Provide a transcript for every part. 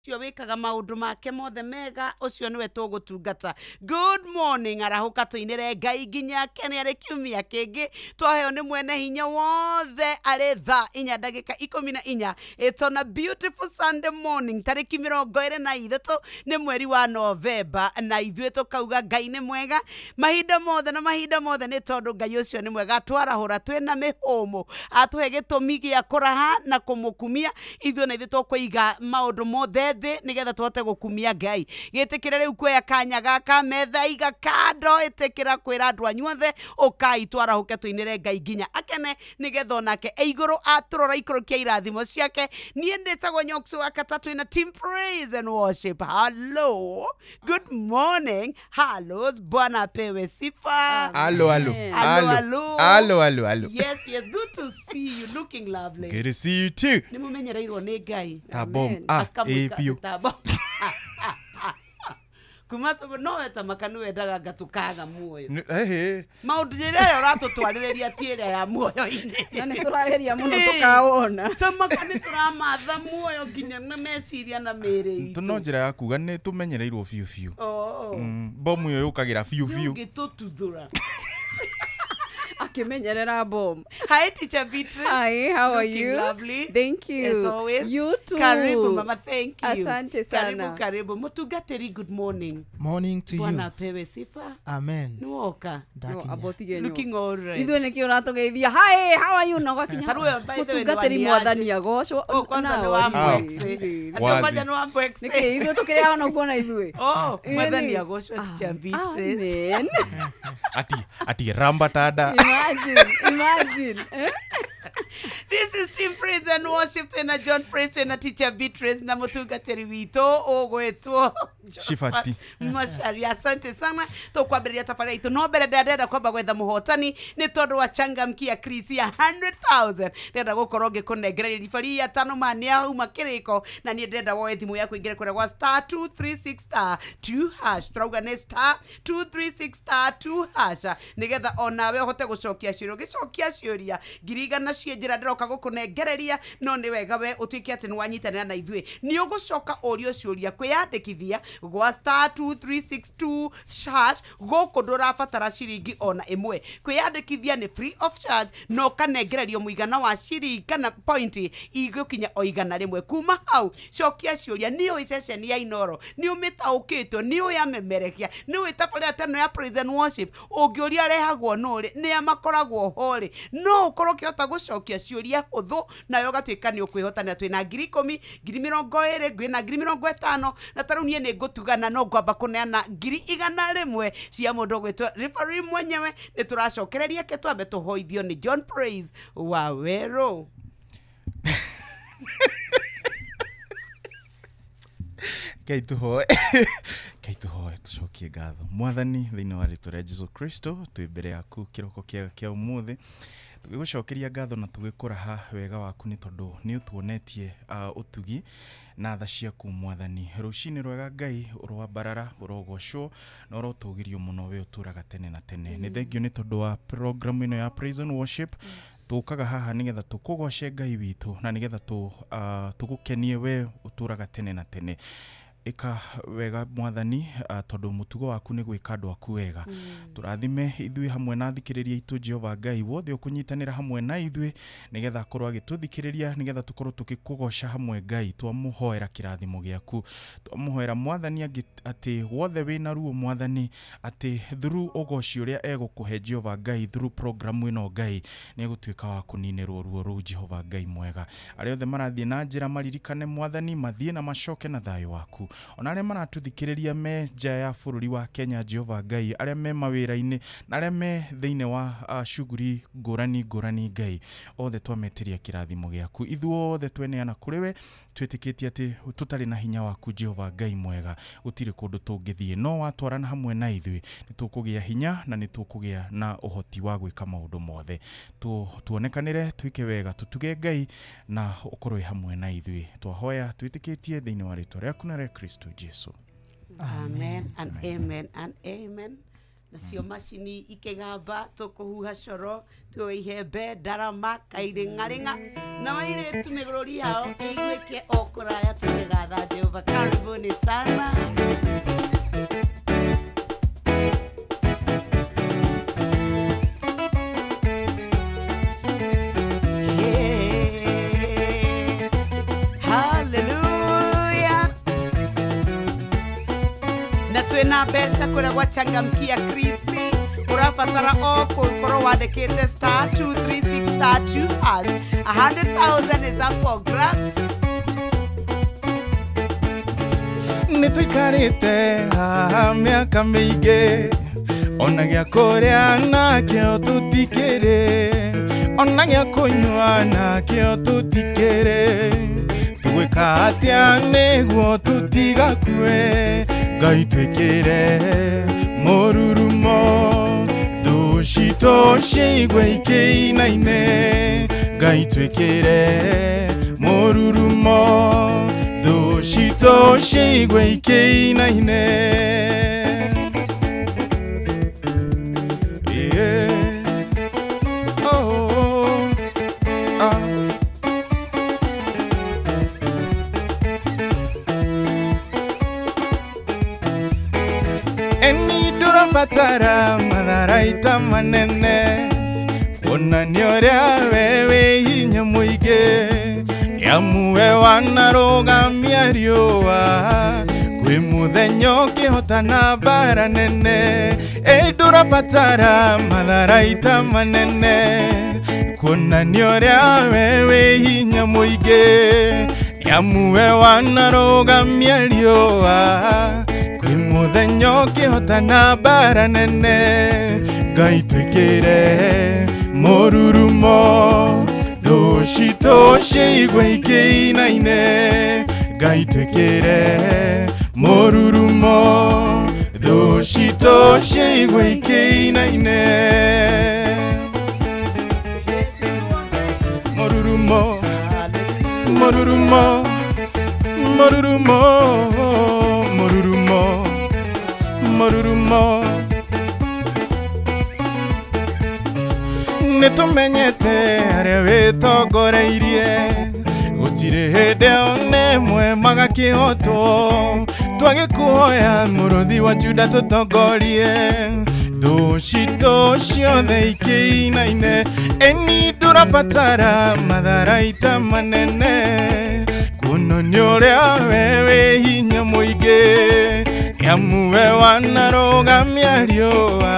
Ũcio wĩkaga maũndũ make mothe mega, ũcio nĩwe tũgũtungata. Good morning, arahũka tũinĩre Ngai nginya kene arĩ kiumia kĩngĩ twaheo nĩ mwene hinya wothe arĩ thaa 4 ndagĩka 14. It's on a beautiful Sunday morning, tarĩki 23 nĩ mweri wa Novemba, na ithuĩ tũkauga Ngai nĩ mwega mahinda mothe na mahinda mothe, nĩ tondũ Ngai ũcio nĩ mwega. Twarahũra twĩna mĩhũmũ, atũhe gĩtũmi gĩa kũraha na kũmũkumia ithuĩ, na ithuĩ tũkũiga maũndũ mothe thĩ nĩgetha tũhote gũkumia Ngai. Gĩtĩkĩre rĩu kuoya kanya gaka, metha iga kando, ĩtĩkĩra kwĩra andũ anyu othe, ũkai twarahũke tũinĩre Ngai nginya akene, nĩgetha onake e igũrũ atũrora ikũrũkia irathimo ciake. Niĩ ndĩtagwo Nyox wa Katatũ na team praise and worship. Hello, good morning, hello, Bwana apewe sifa. Alo, alo. Alo, alo. Alo, alo, alo. Yes, good to see you, looking lovely. Good to see you too. Nĩ mũmenyereirwo nĩ Ngai. Ta bomb. Ah, Akamwĩka ĩ biũ. ta bomb. Kuma no weta makanu wendaga ngatũkaga muoyo. Ehe. Maũndũ rĩrĩa ũratũtwarĩrĩria ti ĩrĩa ya muoyo-inĩ. Na nĩ tũrageria mũno tũkawona. Tamaka nĩ tũramatha muoyo nginya na meciria na mĩĩrĩ Tu no itũ. njĩra ya kuga nĩ tũmenyereirwo biũ biũ. Oh. Bomu ĩyo yũkagĩra biũ biũ. Ũngĩtũtuthũra. Akimenyerera bomb. Hi, Teacher Beatrice. Hi, how are Looking you? lovely. Thank you. As always. You too. Karibu mama, thank you. Asante sana. Karibu, karibu. Mũtungatĩri, good morning. Morning to Bwana you. apewe sifa. Amen. Nĩwoka. No, Ndakinya. abotige Looking all right. Ithuĩ nĩkĩ ũratũgeithia? Hi, how are you? Na ũgakinya. Tarĩu ũyũ, by the way, nĩ Mũtungatĩri wa mwathani agocwo. Oh, kwanza Na nĩ wa ũrĩ. Mbwekse. Ati Wazi. kwanza nĩ wa Mbwekse. Nĩkĩ ithuĩ tũkĩrĩ ona kuona ithuĩ? Oh, Ĩni. mwathani agocwo, Teacher Beatrice. Amen. Ati ramba tada. Imagine, imagine. Eh? This is Team Praise and Worship, twĩna John Praise, twĩna Teacher Beatrice na mũtungatĩri witũ ũgwĩtwo Shifati. Macharia. Asante sana. Tũkwambĩrĩria tabarĩra itũ, no mbere ndĩrenda kwamba gwetha mũhotani nĩ tondũ wa changamkia Chris ya 100,000. Ndĩrenda gũkorwo ngĩkũnengereria ribari ya tano ma nĩ auma kĩrĩko, na niĩ ndĩrenda woe thimũ yaku ingĩre kũrĩa gwa star 236 star 2 hash. Tũrauga nĩ star 236 star 2 hash nĩgetha onawe ũhote gũcokia ciũria. Ũgĩcokia ciũria 100,000 ciĩ njĩra ndĩroka gũkũnengereria, no nĩ wega we ũtuĩke atĩ nĩ wanyitanĩra na ithuĩ. Nĩ ũgũcoka ũrio ciũria kwĩyandĩkithia gwa star 2362 hash. Gũkũ ndũrabatara ciringi ona ĩmwe, kwĩyandĩkithia nĩ free of charge, na ũkanengererio mũigana wa ciringi kana point igũkinya o 100. Kuma hau cokia ciũria. Nĩ ũĩ ceceni ya Inoro, nĩ ũmĩtaũkĩtwo, nĩ ũĩ amemerekia, nĩ ũĩ tabarĩra ta ĩno ya praise and worship, ũngĩũria arehagwo nũ rĩ, nĩ a makoragwo ho rĩ, no ũkorwo ũkĩhota gũcokia ciũria hũthũ nawe ũgatuĩka nĩ ũkwĩhotanĩra. Twĩna 10,000, 20,000, ngwĩna 50,000, na tarĩu niĩ nĩ ngũtugana no ngwamba kũneana 100,000 cia mũndũ ũgwĩtwo referee mwenyewe. Nĩ tũracokereria ke twambe tũhoithio nĩ John Praise wa Werũ. Ngai tũhoe. Ngai tũhoe tũcokie ngatho mwathani thĩinĩ wa rĩtwa rĩa Jesu Kristo. Twĩ mbere yaku kĩroko kĩega kĩa ũmũthĩ tũgĩgũcokeria ngatho na tũgĩkũraha wega waku, nĩ tondũ nĩ ũtuonetie ũtugi na tha ciaku mwathani. Rũcinĩ rwega Ngai, ũroambarara, ũrogocwo na ũrotũgĩrio mũno, we ũtũraga tene na tene. Nĩ thengio nĩ tondũ wa program ĩno ya praise and worship. Tũkaga haha nĩgetha tũkũgoce Ngai witũ na nĩgetha tũgũkenie we ũtũraga tene na tene. Ĩka wega mwathani, tondũ mũtugo waku nĩ gwĩka andũ aku wega. Tũrathime ithuĩ hamwe na athikĩrĩria itũ, Jehova Ngai wothe ũkũnyitanĩra hamwe na ithuĩ nĩgetha akorwo agĩtũthikĩrĩria, nĩgetha tũkorwo tũgĩkũgoca hamwe Ngai. Twamũhoera kĩrathimo gĩaku, twamũhoera mwathani atĩ wothe wĩna ruo mwathani, atĩ through ũgoci ũrĩa egũkũhe Jehova Ngai through program ĩno Ngai nĩ egũtuĩka wa kũninĩrwo ruo rũu Jehova Ngai mwega. Arĩa othe marathiĩ na njĩra maririkane mwathani, mathiĩ na macoke na thayũ waku. Ona arĩa maratũthikĩrĩria me nja ya bũrũri wa Kenya Jehova Ngai, arĩa me mawĩra-inĩ na arĩa me thĩinĩ wa shughuli ngũrani ngũrani Ngai, othe twametĩria kĩrathimo gĩaku. Ithuothe tweneana kũrĩ we twĩtĩkĩtie atĩ tũtarĩ na hinya waku Jehova Ngai mwega gũtirĩ kũndũ tũngĩthiĩ, no watwarana hamwe na ithuĩ nĩ tũkũgĩa hinya na nĩ tũkũgĩa na ũhoti wa gwĩka maũndũ mothe. Tuonekanĩre twĩke wega, tũtuge Ngai na ũkorwo wĩ hamwe na ithuĩ. Twahoya twĩtĩkĩtie thĩinĩ wa rĩtwa rĩaku na rĩa Kristo Jesu. Amen and amen and amen. Nacio macini ikĩgamba tũkũhuha coro tuoe ihembe ndarama kairĩng'arĩng'a na airĩtu mĩgũrũri yao ĩiguĩke o kũraya tũkĩgatha Jehova. Karibuni sana. Hallelujah. Na twina mbeca kũrĩa gwa Changamkia Krisi ũrabatara o kũkorwo wandĩkĩte star 236 star 2 hash. 100,000 is up for grabs. Nĩ tũikarĩte haha mĩaka mĩingĩ ona gĩa kũrĩa nakĩo tũtikĩrĩ ona gĩa kũnyua nakĩo tũtikĩrĩ tũgwĩka atĩa nĩguo tũtigakue Ngai twĩkĩre mũrurumo thũ citũ ciigue ikĩinaine Ngai twĩkĩre mũrurumo thũ citũ ciigue ikĩinaine. Yeah. Oh, ah. Eni ndũrabatara matharaita manene kuonania ũrĩa we wĩ hinya mũingĩ nĩamu we wanarũgamia riũa kwĩ mũthenya ũkĩhotana mbara nene. Ĩ ndũrabatara matharaita manene kuonania ũrĩa we wĩ hinya mũingĩ nĩamu we wanarũgamia riũa kwĩ mũthenya ũkĩhotana mbara nene. Ngai twĩkĩre mũrurumo thũ citũ ciigue ikĩinaine Ngai twĩkĩre mũrurumo thũ citũ ciigue ikĩinaine. Mũrurumo mũrurumo mũrurumo mũrurumo mũrurumo nĩ tũmenyete harĩa wĩtongoreirie gũtirĩ hĩndĩ ona ĩmwe magakĩhotwo twagĩkũhoya mũrũthi wa Juda tũtongorie thũ citũ ciothe ikĩinaine. Ĩni ndũrabatara matharaita manene kuonania ũrĩa we wĩ hinya mũingĩ nĩamu we wanarũgamia riũa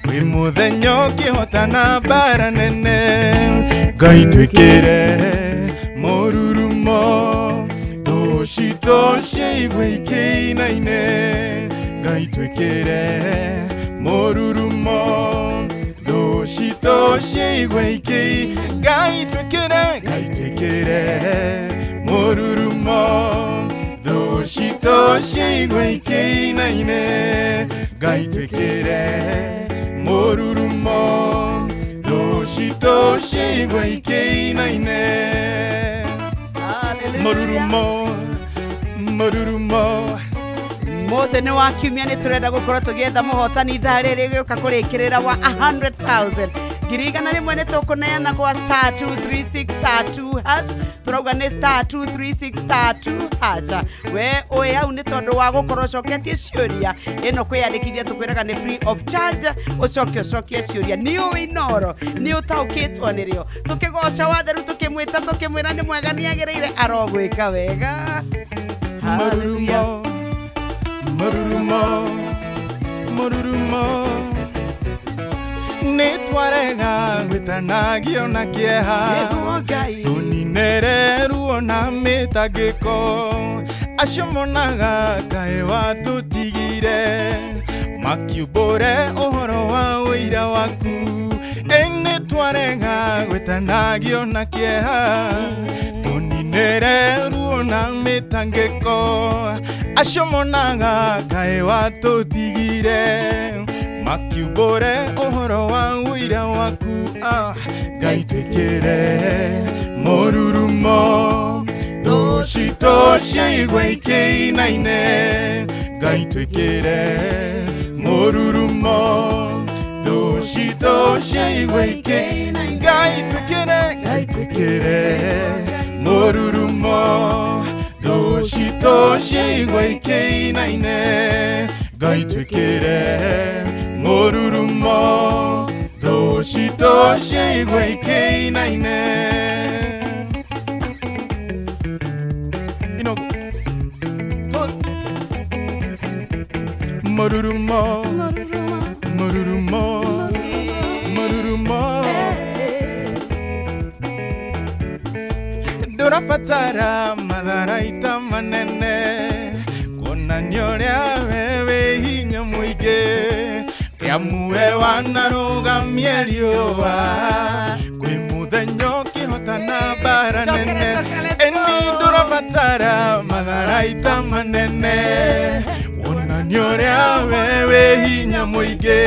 kwĩ mũthenya ũkĩhotana mbara nene. Ngai twĩkĩre mũrurumo thũ citũ ciigue ikĩinaine Ngai twĩkĩre mũrurumo thũ citũ ciigue ikĩ Ngai twĩkĩre Ngai twĩkĩre mũrurumo thũ citũ ciigue ikĩinaine Ngai twĩkĩre mũrurumo thũ citũ ciigue ikĩinaine. Mũrurumo mũrurumo Mũthenya wa kiumia nĩ tũrenda gũkorwo tũgĩetha mũhotani ithaa rĩrĩ gĩũka kũrĩkĩrĩra wa 100,000 ngiri igana rĩmwe nĩ tũkũneana kwa star 236 star 2 hash. Tũrauga nĩ star 236 star 2 hash. We ũĩ hau nĩ tondũ wa gũkorwo ũcoketie ciũria ĩno kwĩyandĩkithia tũkwĩraga nĩ free of charge ũcoke ũcokie ciũria nĩ ũĩ inoro nĩ ũtaũkĩtwo nĩrĩo tũkĩgoca watheru tũkĩmwĩta tũkĩmwĩra nĩ mwega nĩ agĩrĩire arogwĩka wega. Hallelujah. Mũrurumo mũrurumo nĩ twarega gwĩtanagio na kĩeha tũninĩre ruo na mĩtangĩko acio monaga kaĩ watũtigire makiumbũre ũhoro wa ũira waku. Ĩ nĩ twarega gwĩtanagio na kĩeha tũninĩre ruo na mĩtangĩko acio monaga kaĩ watũtigire makiumbũre ũhoro wa ũira waku. Ngai twĩkĩre mũrurumo thũ citũ ciigue ikĩinaine Ngai twĩkĩre Mũrurumo thũ citũ ciaigua ikĩinaina. Ngai twĩkĩre, Ngai twĩkĩre mũrurumo thũ citũ ciaigua ikĩinaine. Ngai twĩkĩre mũrurumo thũ citũ ciaigua ikĩinaine. Inogo. Mũrurumo, mũrurumo, mũrurumo. Ndũrabatara matharaita manene kuonania ũrĩa we wĩ hinya mũingĩ. Rĩamu we wanarũgamia riũa kwĩ mũthenya ũkĩhotana mbara nene. Ĩni ndũrabatara matharaita manene kuonania ũrĩa we wĩ hinya mũingĩ.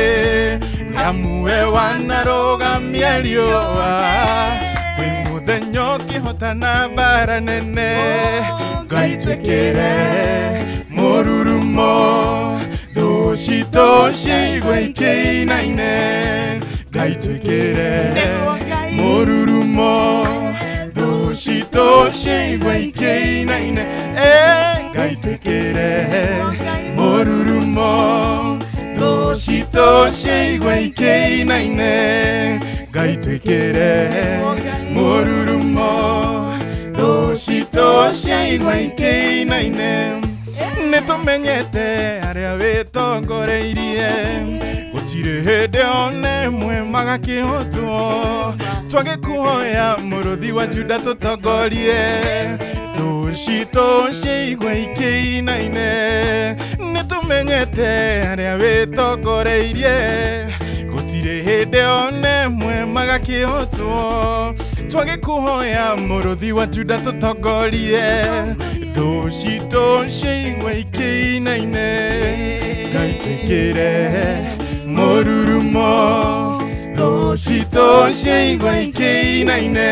Rĩamu we wanarũgamia riũa kwĩ mũthenya ũkĩhotana mbara nene. Ngai twĩkĩre mũrurumo thũ citũ ciaigua ikĩinaine. Ngai twĩkĩre mũrurumo thũ citũ ciaigua ikĩinaine. Ngai twĩkĩre mũrurumo thũ citũ ciaigua ikĩinaine. Ngai twĩkĩre mũrurumo thũ citũ ciaigua ikĩinaine. Nĩtũmenyete arĩa wĩtongoreirie gũtirĩ hĩndĩ ona ĩmwe magakĩhotwo. Twagĩkũhoya mũrũthi wa Juda tũtongorie thũ citũ ciaigua ikĩinaine. Nĩtũmenyete arĩa wĩtongoreirie gũtirĩ hĩndĩ ona ĩmwe magakĩhotwo. Twagĩkũhoya mũrũthi wa Juda tũtongorie thũ citũ ciaigua ikĩinaine. Ngai twĩkĩre mũrurumo thũ citũ ciaigua ikĩinaine.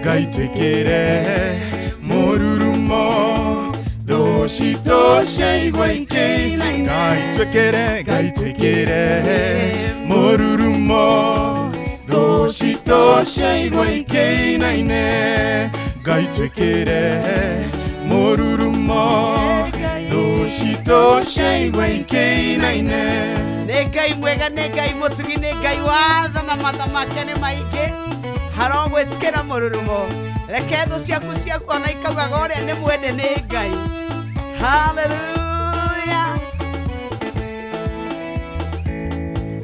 Ngai twĩkĩre mũrurumo thũ citũ ciaigua ikĩinaine. Ngai twĩkĩre, Ngai twĩkĩre mũrurumo thũ citũ ciaigua ikĩinaine. Ngai twĩkĩre mũrurumo thũ citũ ciaigua ikĩinaine. Nĩ Ngai mwega, nĩ Ngai mũtugi, nĩ Ngai watha na matha make nĩ maingĩ. Harogwĩtĩkĩra mũrurumo. Reke thũ ciaku ciakuona ikaugaga ũrĩa nĩ mwende nĩ Ngai. Hallelujah.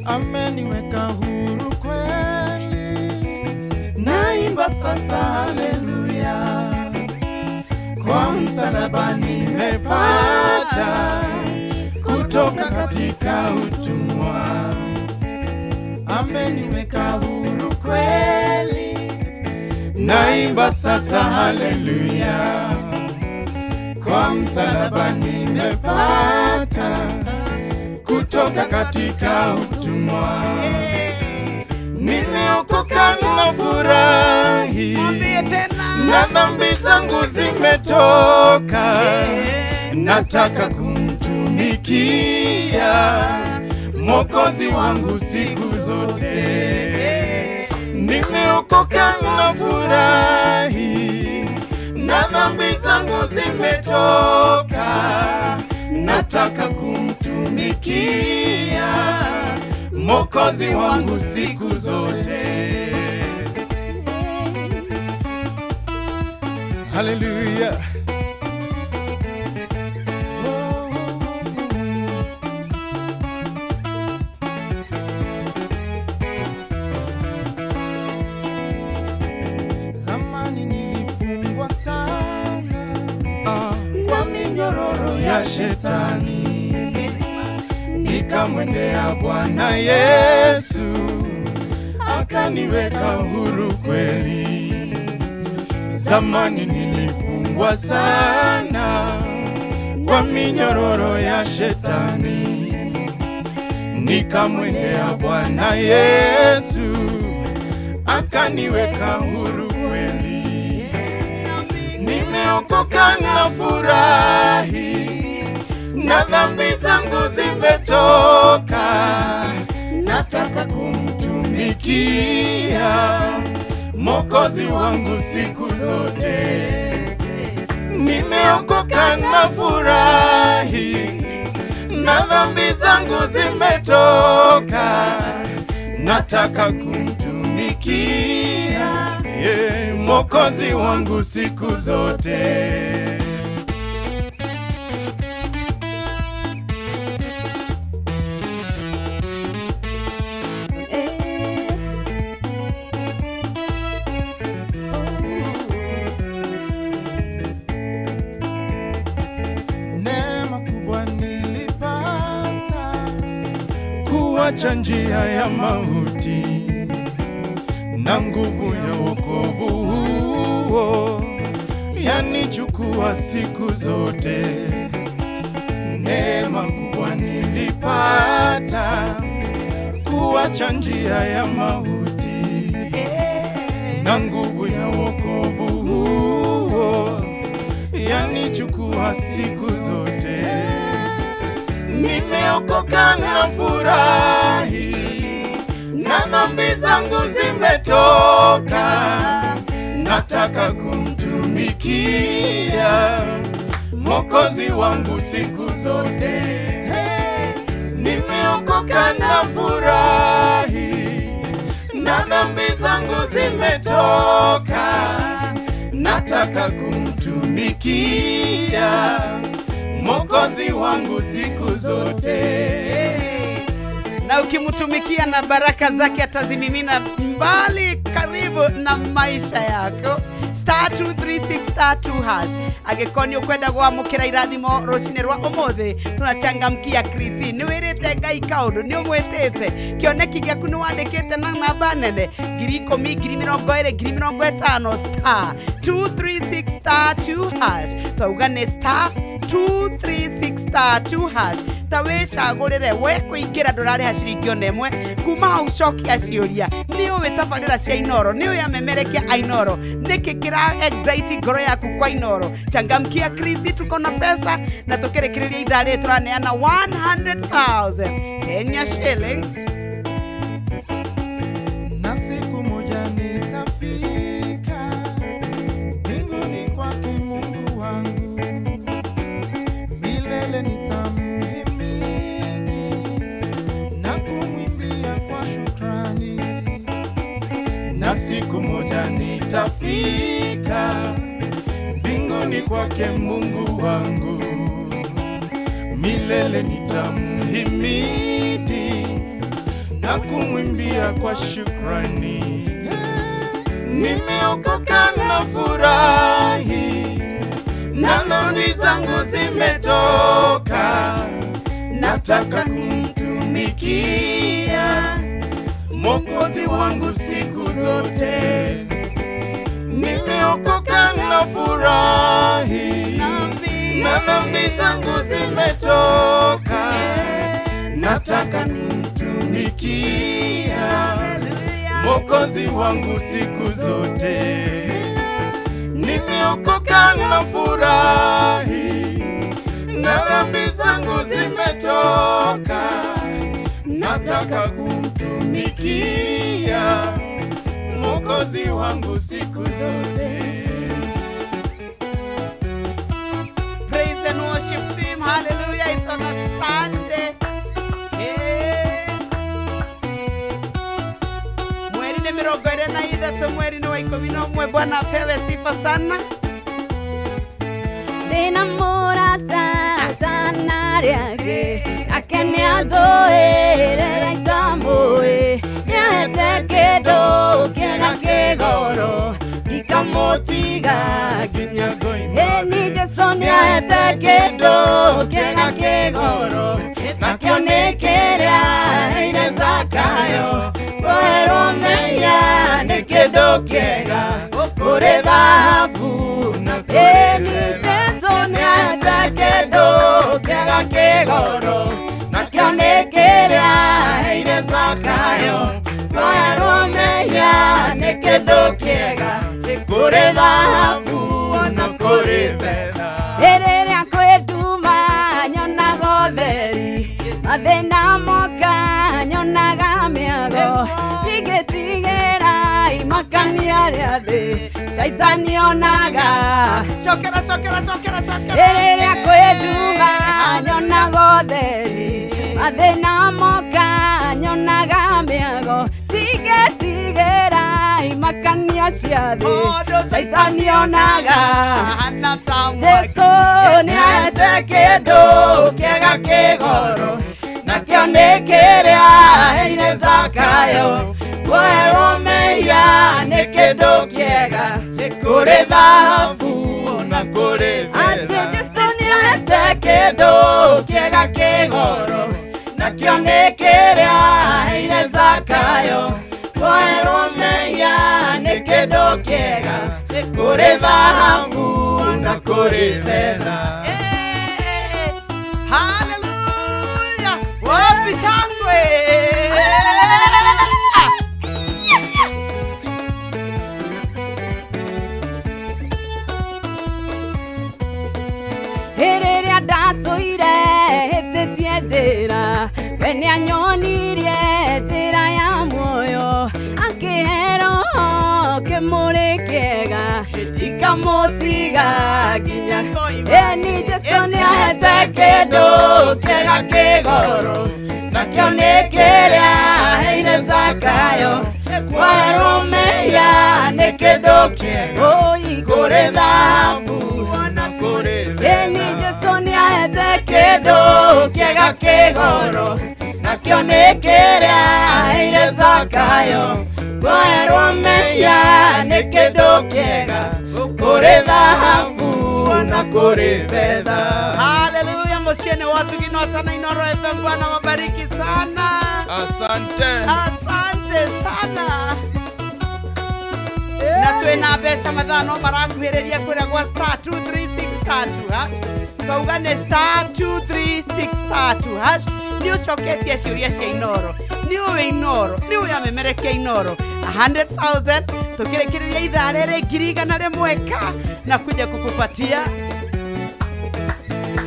Ameniweka huru kweli, naimba sasa haleluya. Kwa msalaba nimepata kutoka katika utumwa. Ameniweka huru kweli, naimba sasa haleluya. Kwa msalaba nimepata kutoka katika utumwa. Nimeokoka na furahi, na dhambi zangu zimetoka. Nataka kumtumikia Mwokozi wangu siku zote. Nimeokoka na furahi, na dhambi zangu zimetoka. Nataka kumtumikia Mwokozi wangu siku zote. Hallelujah. Zamani nilifungwa sana kwa minyororo ya shetani, nikamwendea Bwana Yesu akaniweka huru kweli. Zamani nilifungwa sana kwa minyororo ya shetani, nikamwendea Bwana Yesu akaniweka huru kweli. Nimeokoka na furahi, na dhambi zangu zimetoka. zimetoka, nataka kumtumikia Mwokozi wangu siku zote. Nimeokoka na furahi, na dhambi zangu zimetoka, nataka kumtumikia Mwokozi wangu siku zote. Neema kubwa nilipata, kuacha njia ya mauti, na nguvu ya wokovu huo yanichukua siku zote. Neema kubwa nilipata, kuacha njia ya mauti, na nguvu ya wokovu huo yanichukua siku zote. Nimeokoka na furahi, na dhambi zangu zimetoka, nataka kumtumikia Mwokozi wangu siku zote. Nimeokoka na furahi, na dhambi zangu zimetoka, nataka kumtumikia Mwokozi wangu siku zote. Na ukimtumikia na baraka zake atazimimina mbali karibu na maisha yako. Star 236 star 2 hash. Angĩkorwo nĩ ũkwenda gwamũkĩra irathimo rũcinĩ rwa ũmũthĩ, tũnachangamkia Chris. Nĩ wĩrĩte Ngai kaũndũ, nĩ ũmwĩtĩte kĩoneki gĩaku nĩ wandĩkĩte na namba nene 10,000, 20,000, 50,000. Star 236 star 2 hash. Twauga nĩ star 236 star 2 hash. Ta wĩcagũrĩre we kũingĩra ndũrarĩha ciringi ona ĩmwe. Kuma hau cokia ciũria, nĩ ũĩ tabarĩra cia Inooro, nĩ ũĩ amemerekia a Inooro, nĩkĩ kĩra excite ngoro yaku kwa Inooro? Changamkia Chris, tuko na pesa na tũkĩrĩkĩrĩria ithaa rĩrĩ tũraneana 100,000 Kenya shillings. Na siku moja nitafika mbinguni kwake Mungu wangu, milele nitamhimidi na kumwimbia kwa shukrani. Na siku moja nitafika mbinguni kwake Mungu wangu, milele nitamhimidi na kumwimbia kwa shukrani. Nimeokoka na furahi, na dhambi zangu zimetoka, nataka kumtumikia Mwokozi wangu siku zote. Nimeokoka na furahi, na dhambi zangu zimetoka, nataka kumtumikia Mwokozi wangu siku zote. Nimeokoka na furahi, na dhambi zangu zimetoka, nataka kumtumikia Mwokozi wangu siku zote. Praise and worship team, hallelujah. It's on a Sunday. Mweri ni 23, mweri ni wa 11. Bwana apewe sifa sana. Ndĩna mũrata atanarĩage, nake nĩanjũĩ rĩrĩa itamũĩ, nĩahete kĩndũ kĩega kĩgoro, ndikamũtiga nginya ngoima. Ĩni Jesũ nĩahete kĩndũ kĩega kĩgoro, nakĩo nĩ kĩrĩa aheire Zakayo, kuoherwo mehia nĩ kĩndũ kĩega kũrĩ thahabu. Ĩni Jesũ nĩahete kĩndũ kĩega kĩgoro, nakĩo nĩ kĩrĩa aheire Zakayo, kuoherwo mehia nĩ kĩndũ kĩega kũrĩ thahabu na kũrĩ betha. Rĩrĩa kwĩ nduma nyonaga ũtheri, mathĩna moka Shaitani onaga cokera cokera cokera cokera rĩrĩa kwĩnduma nyonaga ũtheri mathĩna moka nyonaga mĩago ndigetigĩra imakania cia thĩ Shaitani onaga Jesu nĩahete kĩndũ kĩega kĩgoro nakĩo nĩ kĩrĩa aheire Zakayo kuoherwo mehia nĩ kĩndũ kĩega kũrĩ thahabu na kũrĩ betha. Atĩ Jesu nĩahete kĩndũ kĩega kĩgoro nakĩo nĩ kĩrĩa aheire Zakayo kuoherwo mehia nĩ kĩndũ kĩega kũrĩ thahabu na kũrĩ betha. Hallelujah! Wapi shangwe? Rĩrĩa ndatũire hĩtĩtie njĩra we nĩanyonirie njĩra ya muoyo akĩhe roho kĩmũrĩ kĩega ndikamũtiga nginya ĩni Jesu nĩahete kĩndũ kĩega kĩgoro nakĩo nĩ kĩrĩa aheire Zakayo kuoherwo mehia nĩ kĩndũ kĩega kũrĩ thahabu na kũrĩ betha. Ĩni Jesu nĩahete kĩndũ kĩega kĩgoro nakĩo nĩ kĩrĩa aheire Zakayo kuoherwo mehia nĩ kĩndũ kĩega kũrĩ thahabu na kũrĩ betha. Hallelujah! Mosiene watu ginota na Inooro FM, Bwana wabariki sana. Asante. Asante sana. Na twina mbeca mathaa no marakuhĩrĩria kũrĩa gwa star 2363 hash twauga nĩ star 2363 hash nĩ ũcoketie ciũria cia Inooro nĩ ũĩ Inooro nĩ ũĩ amemerekia Inooro 100,000 tũkĩrĩkĩrĩria ithaa rĩrĩ 100,000 ka na kuja kukupatia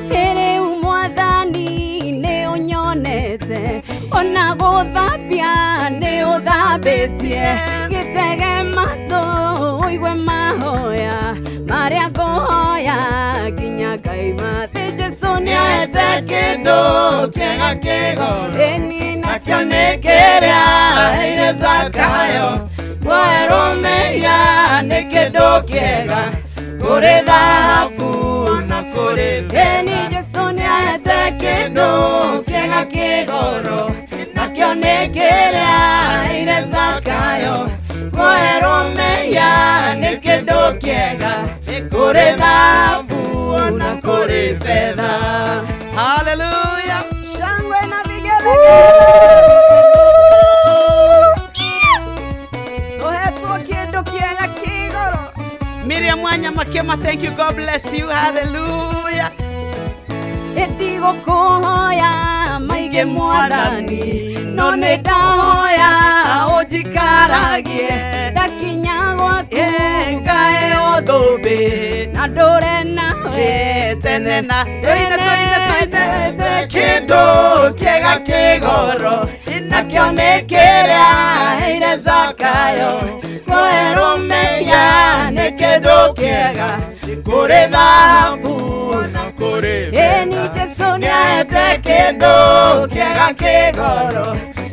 rĩu mwathani nĩ ũnyonete ona gũthambia nĩ ũthambĩtie gĩtege matũ ũigue mahoya marĩa ngũhoya nginya ngaima thĩ Jesu nĩahete kĩndũ kĩega kĩgoro ĩni nakĩo nĩ kĩrĩa aheire Zakayo kuoherwo mehia nĩ kĩndũ kĩega kũrĩ thahabu na kũrĩ betha. Ĩni Jesu nĩahete kĩndũ kĩega kĩgoro nakĩo nĩ kĩrĩa aheire Zakayo kuoherwo mehia nĩ kĩndũ kĩega kũrĩ thahabu na kũrĩ betha. Hallelujah! Shangwe na vigelegele tũhetwo kĩndũ kĩega kĩgoro. Miriam Wanya Makema, thank you. God bless you. Hallelujah. Ndigũkũhoya maingĩ mwathani no nĩ ndahoya ũnjikaragie ndakinya gwaku ngaheo thũmbĩ na ndũre nawe tene na tene tene tene kĩndũ kĩega kĩgoro nakĩo nĩ kĩrĩa aheire Zakayo kuoherwo mehia nĩ kĩndũ kĩega kũrĩ thahabu na kũrĩ betha. Ĩni Jesu nĩahete kĩndũ kĩega kĩgoro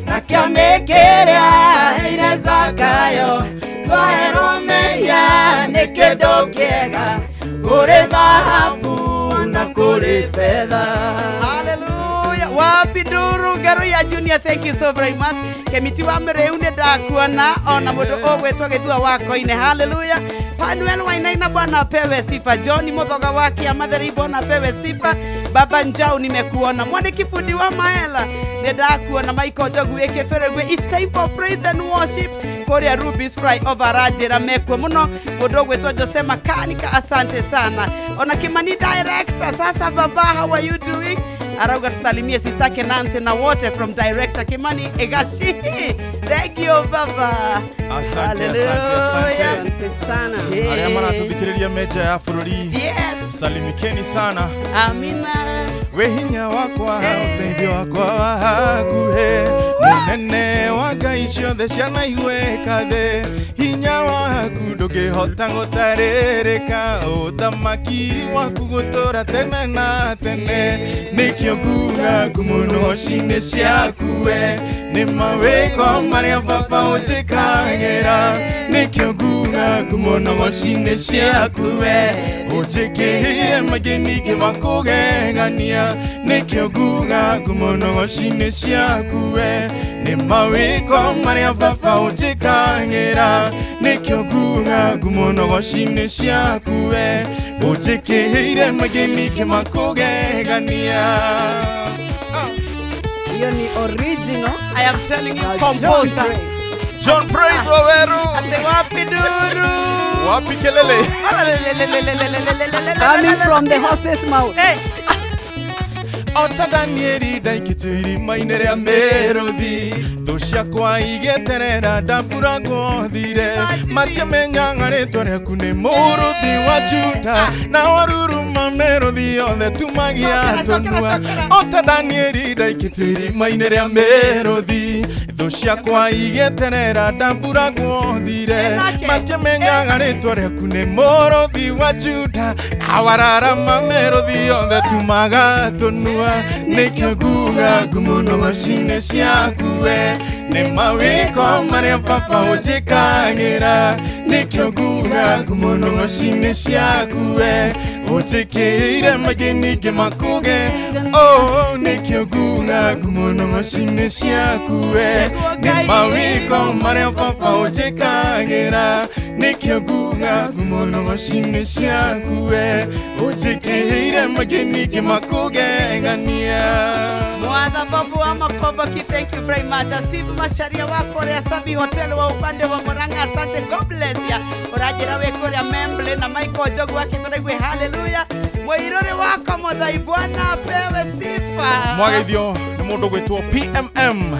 nakĩo nĩ kĩrĩa aheire Zakayo kuoherwo mehia nĩ kĩndũ kĩega kũrĩ thahabu na kũrĩ betha. Hallelujah. Wapi nduru ngero ya Junior, thank you so very much. Kemiti wa mreu nĩ ndakuona ona mũndũ ũgwĩtwo Gĩthua wa Koine. Hallelujah. Panuel Wainaina, Bwana apewe sifa. John Muthoga wa Kĩamatheri, Bwana apewe sifa. Baba Njau nimekuona. Mwaniki fundi wa Maela nĩ ndakuona. Michael Njogu ĩkĩbĩrĩgwe. It's time for praise and worship kũrĩa Ruby's Fry over Rajera mekwe mũno. Mũndũ ũgwĩtwo Jose Makanika, asante sana. Ona Kimani director, sasa baba, how are you doing? Arauga tusalimie sister Nancy na wote from director Kimani Egashi. Thank you baba. Asante, asante, asante. Asante sana. Arĩa maratũthikĩrĩria meja ya bũrũri. Yes. Salimikeni sana. Amina. We hinya wakwa, ũteithio wakwa wa hakuhĩ, Munene wa ngai ciothe cianaiguĩka thĩ hinya waku ndũngĩhota gũtarĩrĩka ũthamaki waku gũtũũra tene na tene nĩkĩo nguga ngumo ngo-inĩ ciaku we nĩ mawĩko marĩa baba ũnjĩkagĩra nĩkĩo nguga ngumo ngo-inĩ ciaku we ũnjĩkĩire maingĩ ningĩ makũgegania nĩkĩo nguga ngumo ngo-inĩ ciaku we nĩ mawĩko marĩa baba ũnjĩkagĩra nĩkĩo nguga ngumo ngo-inĩ ciaku we ũnjĩkĩire maingĩ ningĩ makũgegania. Hiyo ni original. I am telling you, composer John Praise Waweru. Ate wapi duru? Wapi kelele? Coming from the horse's mouth. Hey. Ota Danieli ndaikĩtio irima-inĩ rĩa mĩrũthi thũ ciakwa igĩeterera ndamburagwo thire matiamenyaga rĩtwa rĩaku nĩ mũrũthi wa Juda na waruruma mĩrũthi yothe tumagia tũnua. Ota Danieli ndaikĩtio irima-inĩ rĩa mĩrũthi thũ ciakwa igĩeterera ndamburagwo thire matiamenyaga rĩtwa rĩaku nĩ mũrũthi wa Juda na wararama mĩrũthi yothe tumaga tũnua nĩkĩo nguga ngumo ngo-inĩ ciaku we nĩ mawĩko marĩa baba ũnjĩkagĩra nĩkĩo nguga ngumo ngo-inĩ ciaku we ũnjĩkĩire maingĩ ningĩ makũge oh nĩkĩo nguga ngumo ngo-inĩ ciaku we nĩ mawĩko marĩa baba ũnjĩkagĩra nĩkĩo nguga ngumo ngo-inĩ ciaku we ũnjĩkĩire maingĩ ningĩ makũgegania. Mwatha babu wa Makoboki, thank you very much. Steve Macharia wa Korea Sabi Hotel wa upande wa Murang'a, asante, God bless ya. Urajira we Korea Memble na Michael Njogu wake kwa hallelujah. Mwairore wako Muthai Bwana apewe sifa. Mwageithio nĩ mũndũ gwĩtwo PMM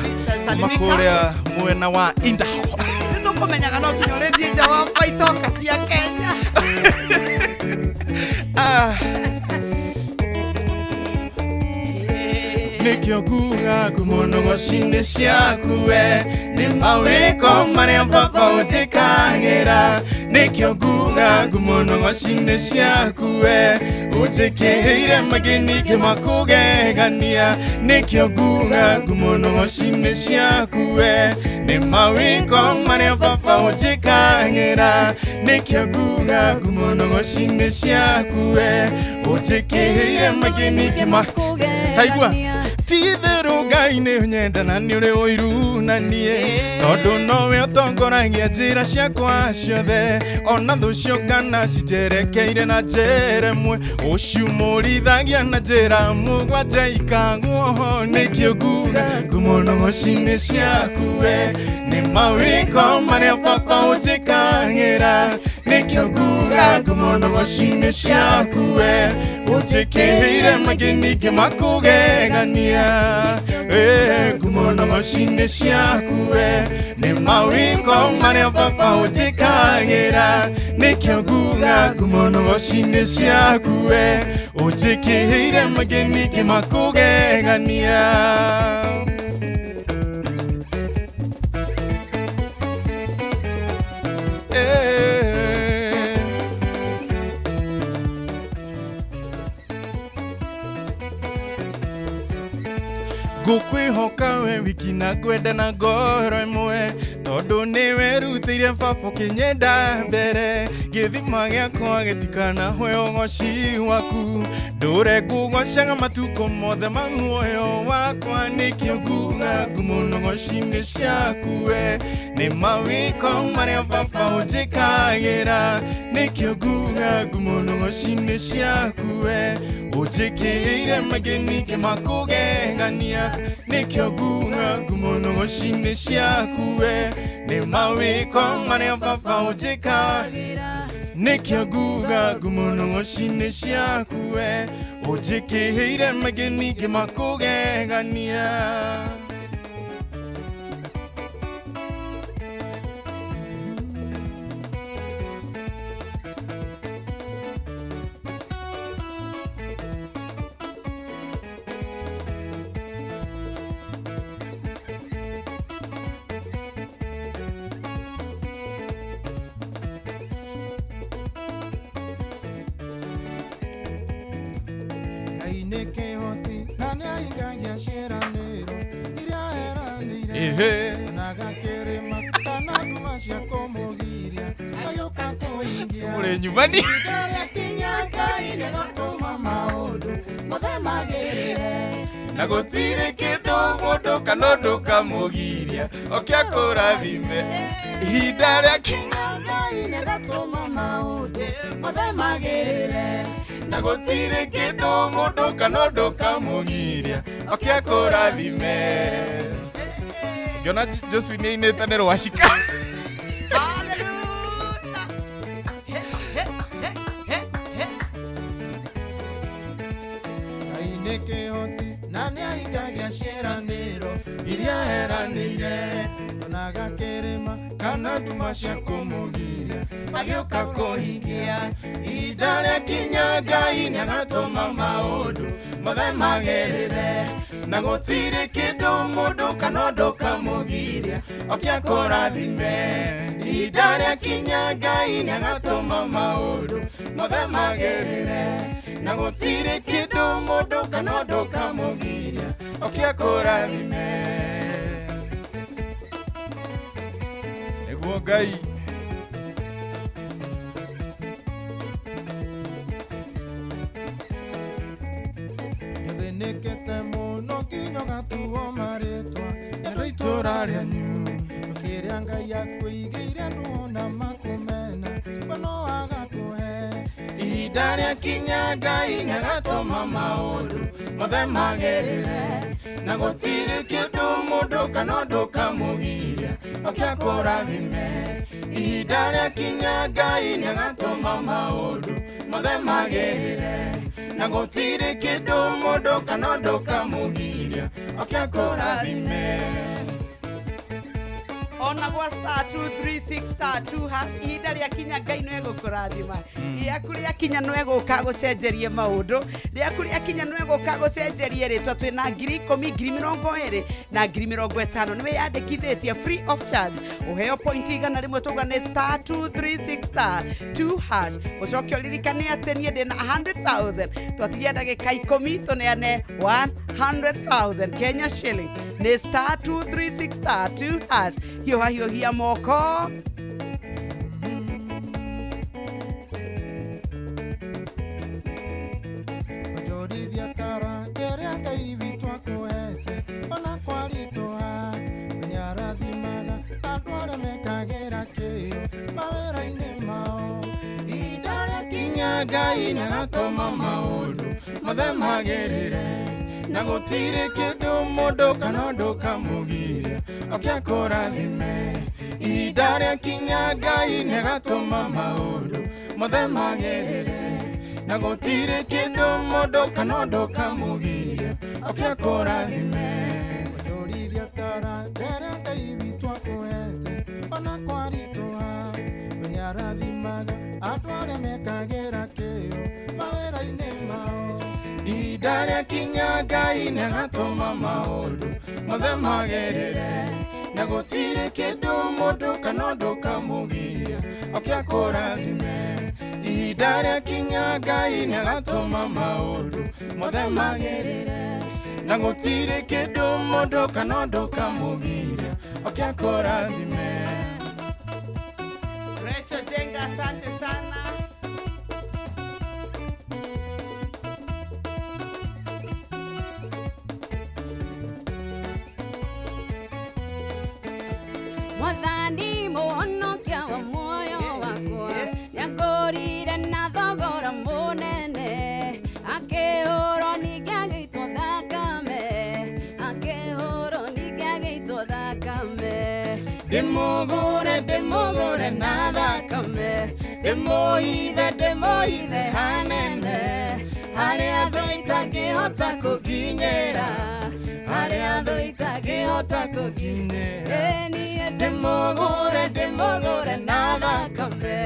makorea mwena wa Indaho. Nĩtũkũmenyaga no nginya ũrĩthiĩ nja wa baitoka cia Kenya. Nĩkĩo nguga ngumo ngo-inĩ ciaku we nĩ mawĩko marĩa baba ũnjĩkagĩra nĩkĩo nguga ngumo ngo-inĩ ciaku we ũnjĩkĩire maingĩ ningĩ makũgegania nĩkĩo nguga ngumo ngo-inĩ ciaku we nĩ mawĩko marĩa baba ũnjĩkagĩra nĩkĩo nguga ngumo ngo-inĩ ciaku we ũnjĩkĩire maingĩ ningĩ makũgegania. Ti-itherũ Ngai nĩ ũnyenda na nĩ ũrĩ ũiru na niĩ tondũ nowe ũtongoragia njĩra ciakwa ciothe ona thũ ciokana cinjerekeire na njĩra ĩmwe ũciumũrithagia na njĩra mũgwanja ikagwo nĩkĩo nguga ngumo ngo-inĩ ciaku we nĩ mawĩko marĩa baba ũnjĩkagĩra nĩkĩo nguga ngumo ngo-inĩ ciaku we ũnjĩkĩire maingĩ ningĩ makũgegania ngumo ngo-inĩ ciaku we nĩ mawĩko marĩa baba ũnjĩkagĩra nĩkĩo nguga ngumo ngo-inĩ ciaku we ũnjĩkĩire maingĩ ningĩ makũgegania. Ngũkwĩhoka we wiki na ngwenda na ngoro ĩmwe tondũ nĩwerutĩire baba ũkĩnyenda mbere gĩthima gĩakwa gĩtikanahwe ũgoci waku ndũre ngũgocaga matukũ mothe ma muoyo wakwa nĩkĩo nguga ngumo ngo-inĩ ciaku we nĩ mawĩko marĩa baba ũnjĩkagĩra nĩkĩo nguga ngumo ngo-inĩ ciaku we ũnjĩkĩire maingĩ ningĩ makũgegania nĩkĩo nguga ngumo ngo-inĩ ciaku we nĩ mawĩko marĩa baba ũnjĩkagĩra nĩkĩo nguga ngumo ngo-inĩ ciaku we ũnjĩkĩire maingĩ ningĩ makũgegania. Mũrĩ nyumani. Na gũtirĩ kĩndũ mũndũ kana ũndũ kamũgiria oke akũrathime ihinda rĩa kinya Ngai nĩagatũma maũndũ mothe magĩrĩre na gũtirĩ kĩndũ mũndũ kana ũndũ kamũgiria oke akũrathime. Ngĩona Josephine nĩainĩte nĩ rwacika. Iria eranĩire onaga kĩrĩma kana nduma cia kũmũgiria agĩũka kũhingia ihinda rĩa kinya Ngai nĩagatũma maũndũ mothe magĩrĩre na gũtirĩ kĩndũ mũndũ kana ũndũ kamũgiria oke akũrathime ihinda rĩa kinya Ngai nĩagatũma maũndũ mothe magĩrĩre na gũtirĩ kĩndũ mũndũ kana ũndũ kamũgiria oke akũrathime. Nĩguo Ngai. Nĩthĩnĩkĩte mũno nginya ũgatuo marĩtwa nĩ andũ a itũũra rĩanyu kĩrĩa Ngai akũigĩire andũ ona makũmena we no agakũhe ihinda rĩa kinya Ngai nĩagatũma maũndũ mothe magĩrĩre na gũtirĩ kĩndũ mũndũ kana ũndũ kamũgiria oke akũrathime ihinda rĩa kinya Ngai nĩagatũma maũndũ mothe magĩrĩre na gũtirĩ kĩndũ mũndũ kana ũndũ kamũgiria oke akũrathime. Ona gwa star 236 star 2 hash ihinda rĩa kinya Ngai no egũkũrathima rĩaku rĩa kinya no egũka gũcenjerie maũndũ rĩaku rĩa kinya no egũka gũcenjerie rĩtwa. Twĩna 10,000 20,000 na 50,000 nĩ wĩyandĩkithĩtie free of charge ũheo point 100 tauga nĩ star 236 star 2 hash ũcoke ũririkane atĩ niĩ ndĩna 100,000 twatigia ndagĩka 10 tũneane 100,000 Kenya shillings nĩ star 236 star 2 hash. Hiũha hiũhia moko. Onjorithia tara kĩrĩa Ngai witũ akũhete ona kwaritũha we nĩarathimaga andũ arĩa mekagĩra kĩyo mawĩra-inĩ mao ihinda rĩa kinya Ngai nĩagatũma maũndũ mothe magĩrĩre na gũtirĩ kĩndũ mũndũ kana ũndũ kamũgiria oke akũrathime ihinda rĩa kinya Ngai nĩagatũma maũndũ mothe magĩrĩre na gũtirĩ kĩndũ mũndũ kana ũndũ kamũgiria oke akũrathime. Onjorithia tara kĩrĩa Ngai witũ akũhete ona kwaritũha we nĩarathimaga andũ arĩa mekagĩra kĩyo mawĩra-inĩ mao ihinda rĩa kinya Ngai nĩagatũma maũndũ mothe magĩrĩre na gũtirĩ kĩndũ mũndũ kana ũndũ kamũgiria oke akũrathime ihinda rĩa kinya Ngai nĩagatũma maũndũ mothe magĩrĩre na gũtirĩ kĩndũ mũndũ kana ũndũ kamũgiria oke akũrathime. Rachel Jenga, asante sana. Mwathani mũhonokia wa muoyo wakwa nĩangũrire na thogora mũnene akĩhũrwo ningĩ agĩitwo thakame akĩhũrwo ningĩ agĩitwo thakame ndĩmũgũre ndĩmũgũre na thakame ndĩmũhithe ndĩmũhithe hanene harĩa thũ itangĩhota kũnginyĩra harĩa thũ itangĩhota kũnginyĩra. Niĩ ndĩmũgũre ndĩmũgũre na thakame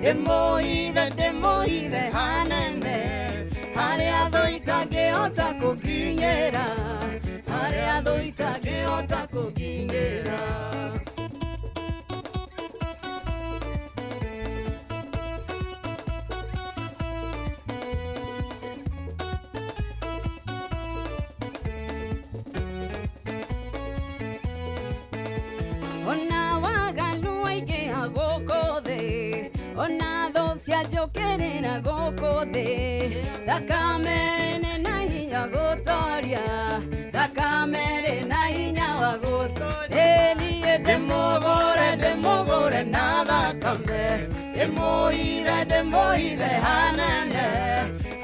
ndĩmũhithe ndĩmũhithe hanene harĩa thũ itangĩhota kũnginyĩra harĩa thũ itangĩhota kũnginyĩra. Cianjũkĩrĩra gũkũ thĩ thakame rĩ na hinya gũtoria thakame rĩ na hinya wa gũtoria niĩ ndĩmũgũre na thakame ndĩmũithe hanene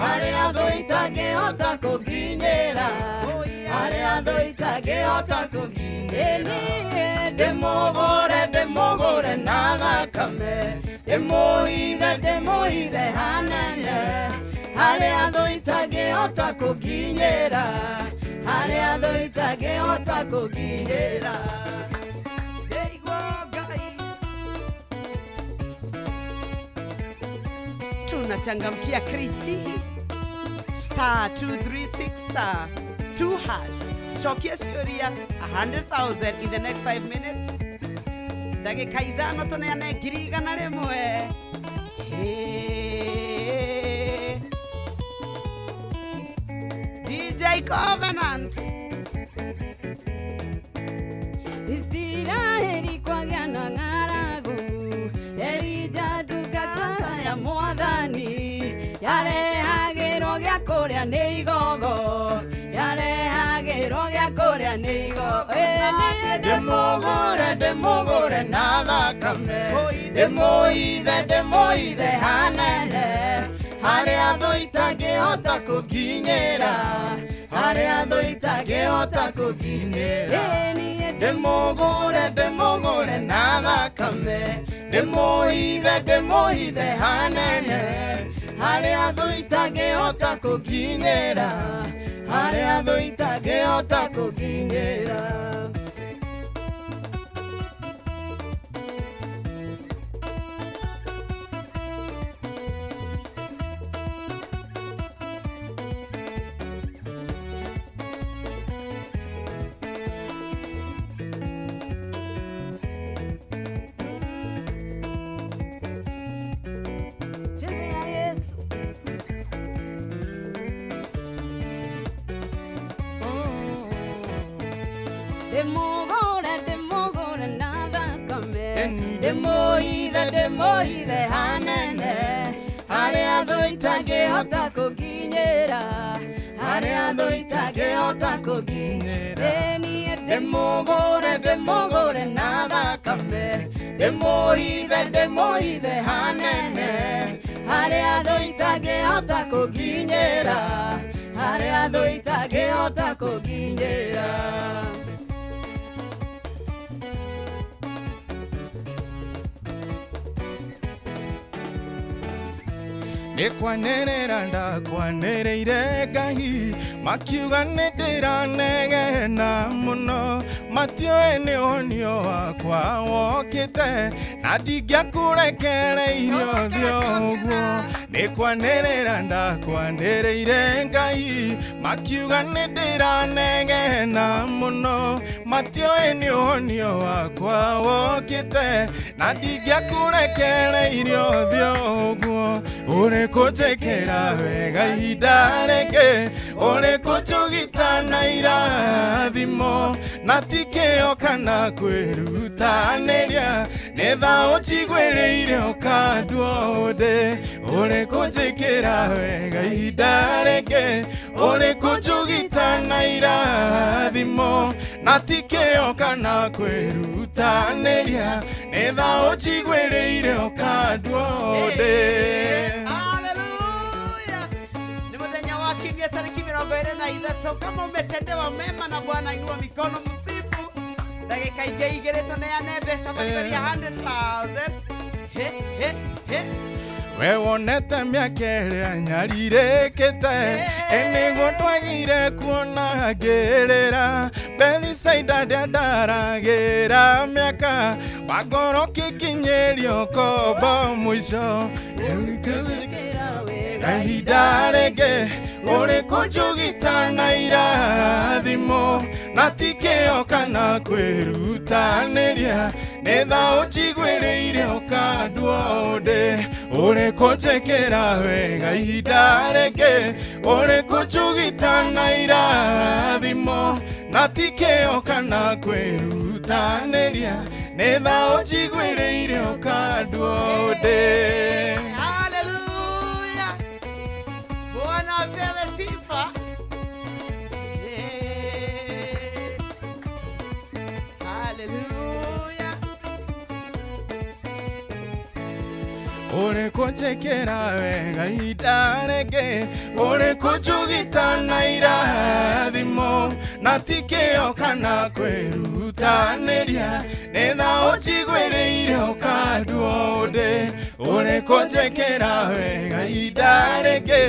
harĩa thũ itangĩhota kũnginyĩra harĩa thũ itangĩhota kũnginyĩra ndĩmũgũre na thakame ndĩmũithe hanene harĩa thũ itangĩhota kũnginyĩra harĩa thũ itangĩhota kũnginyĩra. Tunachangamkia Krisi star 236 star 2 hash. Cokia ciũria 100,000 in the next 5 minutes. Ndagĩka ithano tũneane 100,000. Hey. DJ Covenant. Isiraeli kwagĩa na ng'aragu Elija ndungata ya mwathani yarehagĩrwo gĩa kũrĩa nĩ igogo yarehagĩrwo gĩa kũrĩa nĩ igogo. Ndĩmũgũre na thakame ndĩmũithe hanene harĩa thũ itangĩhota kũnginyĩra harĩa thũ itangĩhota kũnginyĩra ndĩmũgũre na thakame ndĩmũithe hanene harĩa thũ itangĩhota kũnginyĩra harĩa thũ itangĩhota kũnginyĩra. Ndĩmũgũre na thakame ndĩmũithe hanene harĩa thũ itangĩhota kũnginyĩra harĩa thũ itangĩhota kũnginyĩra niĩ ndĩmũgũre na thakame ndĩmũithe hanene harĩa thũ itangĩhota kũnginyĩra harĩa thũ itangĩhota kũnginyĩra. Nĩkwanĩrĩra ndakwanĩrĩire Ngai makiuga nĩndĩranegena mũno matiũĩ nĩ ũhonio wakwa wokĩte na ndingĩakũrekereirie ũthiũ ũguo. Nĩkwanĩrĩra ndakwanĩrĩire Ngai makiuga nĩndĩranegena mũno matiũĩ nĩ ũhonio wakwa wokĩte na ndingĩakũrekereirie ũthiũ ũguo. Ũrĩ kũnjĩkĩra wega ihinda rĩngĩ ũrĩ kũnjũgita na irathimo na ti kĩo kana kwĩrutanĩria nĩ tha ũnjiguĩrĩire ũkandua ũndĩ. Ũrĩ kũnjĩkĩra wega ihinda rĩngĩ ũrĩ kũnjũgita na irathimo na ti kĩo kana kwĩrutanĩria nĩ tha ũnjiguĩrĩire ũkandua ũndĩ. Tariki 23. Kama umetendewa mema na Bwana, inua mikono msifu. Dakika ingĩ igĩrĩ tũneane mbeca baribari ya 100,000. He he he. We wonete mĩaka ĩrĩa nyarirĩkĩte nĩguo twagire kuona ngĩrĩra Bethisaida ndĩandaragĩra mĩaka wa ngoro kĩkinyĩrio kombo mũico ihinda rĩngĩ ũrĩ kũnjũgita na irathimo na ti kĩo kana kwĩrutanĩria nĩ tha ũnjiguĩrĩire ũkandua ũndĩ. Ũrĩ kũnjĩkĩra wega ihinda rĩngĩ ũrĩ kũnjũgita na irathimo na ti kĩo kana kwĩrutanĩria nĩ tha ũnjiguĩrĩire ũkandua ũndĩ. Apewe sifa. Hallelujah. Uri kunjĩkĩra wega ihinda rĩngĩ, uri kũnjugita na irathimo, na ti kĩo kana kwĩrutanĩria, nĩ tha ũnjiguĩrĩire ũkandua ũndĩ. Uri kũnjĩkĩra wega ihinda rĩngĩ,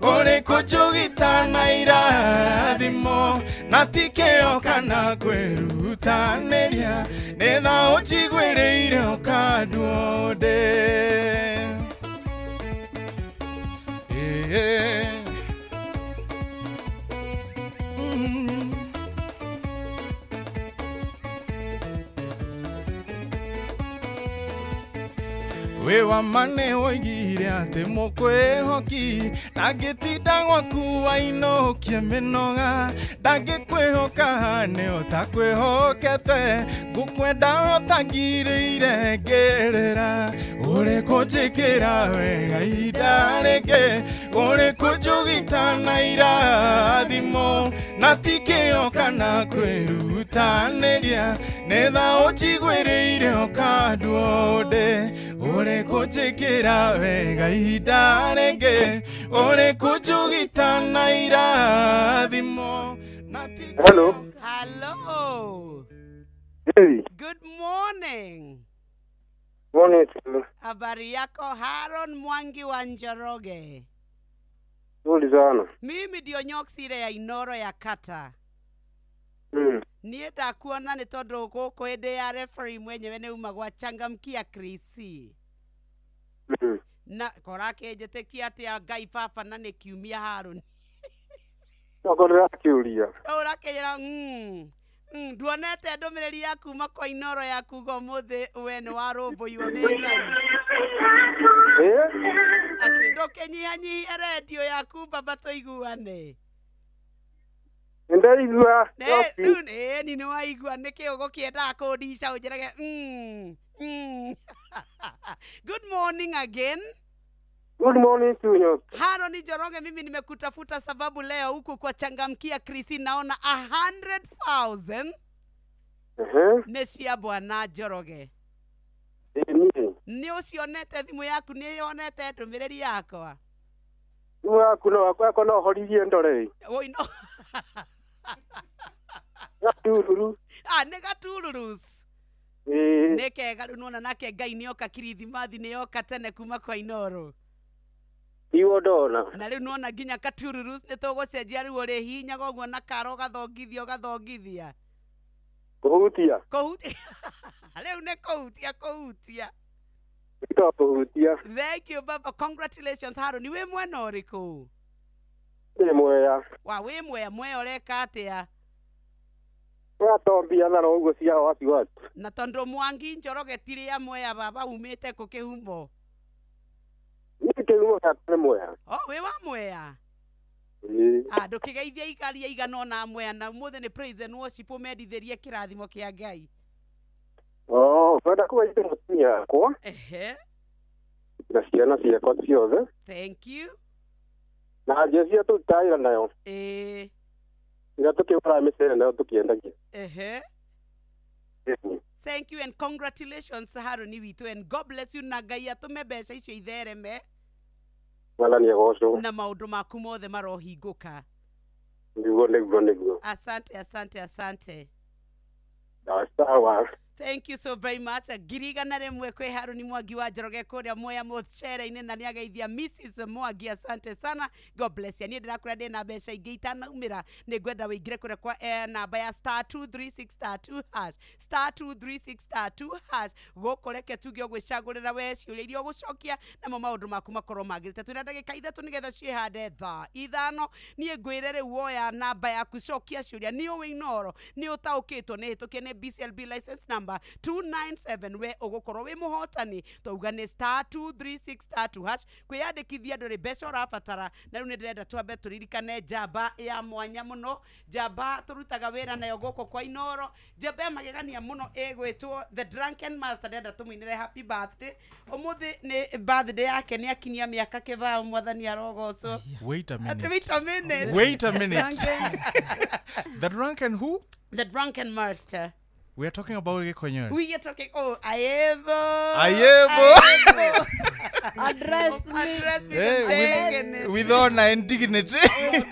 uri kũnjugita na irathimo, na ti kĩo kana kwĩrutanĩria, nĩ tha ũnjiguĩrĩire ũkandua ũndĩ. Wĩ wa ma nĩ woigire atĩ mũkwĩhoki, ndangĩtinda gwaku wainũkie mĩnoga, ndangĩkwĩhoka nĩ ũtakwĩhokete, ngũkwenda ũtangirĩire ngĩrĩra. Ũrĩ kũnjĩkĩra wega ihinda rĩngĩ, ũrĩ kũnjugita na irathimo, na ti kĩo kana kwĩrutanĩria, nĩ tha ũnjiguĩrĩire ũkandua ũndĩ. Ũrĩ kũnjĩkĩra wega ihinda rĩngĩ, ũrĩ kũnjugita na irathimo, na ti Hello. Hello. Hey, Good morning. morning to you. Habari yako Haron Mwangi wa Njoroge? Nzuri sana. Mimi ndio Nyoksi ile ya Inoro ya Kata. Niĩ ndakuona nĩ tondũ gũkũ hĩndĩ ya referee mwenyewe nĩ uma gwa changamkia Krisi. Na kora kĩnjĩtĩkia atĩa Ngai baba na nĩ kiumia Harũni. Okorwo ndĩrakĩũria. Ũrakĩnjĩra nduonete ndũmĩrĩri ya kuma kwa Inoro ya kuga ũmũthĩ we nĩ warũmbũiyo nĩ Ngai. Atĩ ndũkĩnyihanyihie rendio yaku baba tũiguane. Nĩndaigua. Rĩu ĩni nĩ waigua nĩkĩ ũgũkĩendaga kũndica ũnjĩrage Good morning again. Good morning to you. Haron Njoroge, mimi nimekutafuta sababu leo huku kwa changamkia Krisi naona 100,000 nĩ cia bwana Njoroge. Ĩĩ. Nĩ ũcionete thimũ yaku, nĩ yonete ndũmĩrĩri yakwa? Thimũ yaku no yakwa no horirie ndore. Oi no. Gatururu. Ah, nĩ gatururus. Ĩĩ. Nĩ kega rĩu nĩwona nake Ngai nĩoka kirithimathi nĩoka tene kuma kwa Inoro. Iwo ndona. Na rĩu nĩwona nginya katururus nĩ tũgũcenjia rĩu ũrĩhihinyaga ũguo na karo ũgathongithia ũgathongithia. Kũhutia. Kũhutia. Rĩu nĩ kũhutia kũhutia. Nĩ kũhutia. Thank you baba, congratulations Harũni. Wĩ mwena ũrĩkũ? Ndĩ Mwea. Wa wĩ Mwea, Mwea ũreka atĩa? Twatombia thara ũguo cia wati wati. Na tondũ Mwangi Njoroge ti rĩa Mwea baba umĩte kũ kĩhumo? Niĩ kĩhumo gĩakwa nĩ Mwea. Oh, wĩ wa Mwea? Ĩĩ. Ah, ndũkĩgeithie ikaria igana ona Mwea na ũmũthĩ nĩ praise and worship ũmendithĩrie kĩrathimo kĩa Ngai. Oh, kwenda kũgeithia mũtumia wakwa. Ehe. Na ciana ciakwa ciothe. Thank you. Na njeci tũrutaga wĩra nayo. Ĩĩ. Ĩrĩa tũkĩgũraga mĩcere nayo tũkĩendagia. Ehe. Thank you and congratulations Harũni witũ and God bless you na Ngai atũme mbeca icio ithereme. Mwathani agocwo. Na maũndũ maku mothe marohingũka. Nĩguo nĩguo nĩguo. Asante asante asante. Sawa. Thank you so very much. 100,000 kwĩ Harũni Mwangi wa Njoroge kũrĩa Mwea mũcere-inĩ na nĩageithia Mrs Mwangi, asante sana. God bless you. Niĩ ndĩrakwĩra ndĩna mbeca ingĩ itanaumĩra, nĩ ngwenda wĩingĩre kũrĩa kwa namba ya star 236 star 2 hash star 236 star 2 hash. Gũkũ reke tuge ũgwĩcagũrĩra we ciũria iria ũgũcokia namo maũndũ maku makorwo magĩrĩte. Twĩna ndagĩka 3 nĩgetha ciĩhande thaa 5. Niĩ ngwĩre rĩu woya namba yaku cokia ciũria, nĩ ũĩ Inoro, nĩ ũtaũkĩtwo, nĩ hĩtũkie nĩ BCLB license number. number 297 we ũgũkorwo wĩ mũhotani. Twauga nĩ star 236 star 2 hash kwĩyandĩkithia ndũrĩ mbeca ũrabatara. Na rĩu nĩ ndĩrenda twambe tũririkane njamba ya mwanya mũno, njamba tũrutaga wĩra nayo gũkũ kwa Inoro, njamba ya magegania mũno ĩgwĩtwo The Drunken Master. Ndĩrenda tũmũinĩre happy birthday. Ũmũthĩ nĩ birthday yake, nĩ akinyia mĩaka kĩbao, mwathani arogocwo. Wait a minute. Wait a minute. Wait a minute. The drunken who? The Drunken Master. We are talking about Gikonyore. We are talking, oh, Ayevo. Ayevo. Address me. Address me. Hey, with honor and dignity.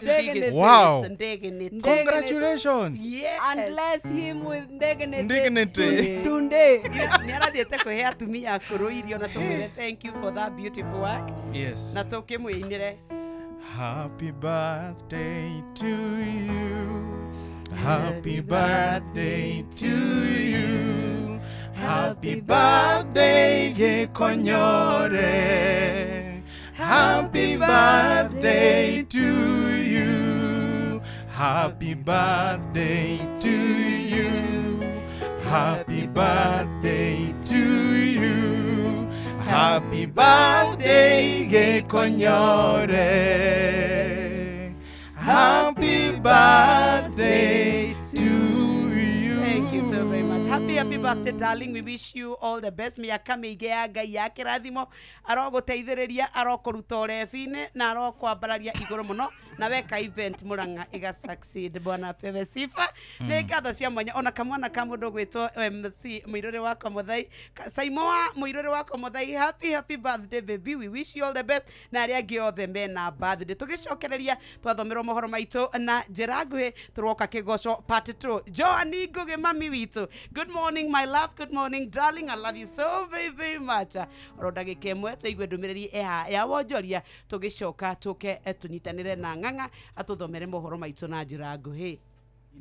Dignity. Wow. Dignity. Congratulations. Yes. And bless him with dignity. Dignity. Tunde. Nĩarathiĩte kũhe atumia akũrũ irio na tũmwĩre thank you for that beautiful work. Yes. Na tũkĩmwĩinĩre. Happy birthday to you. Happy birthday to you. Happy birthday, Gikonyore. Happy birthday to you. Happy birthday to you. Happy birthday to you. Happy birthday, Gikonyore. Happy birthday to you. Thank you so very much. Happy, happy birthday, darling. We wish you all the best. Miaka mĩingĩ ya Ngai ya kĩrathimo. Arogũteithĩrĩria, arokũruta ũrebi-inĩ na arokwambararia igũrũ mũno, na weka event Murang'a iga succeed. Bwana apewe sifa. Nĩ ngatho cia mwanya ona kamwana ka mũndũ gwĩtwo MC Mũirũrĩ wakwa Mũthai, Saimoa Mũirũrĩ wakwa Mũthai. Happy, happy birthday, baby. We wish you all the best. Na arĩa angĩ othe mena birthday. Tũgĩcokereria twathomerwo mohoro maitũ na njĩra nguhĩ, tũroka kĩgoco part 2. Joani Ngugi mami witũ, good morning my love, good morning darling, I love you so very very much. Oro ndagĩka ĩmwe tũigue ndũmĩrĩri ya wonjoria, tũgĩcoka tũke tũnyitanĩre na Ng'ang'a atũthomere mohoro maitũ na njĩra nguhĩ.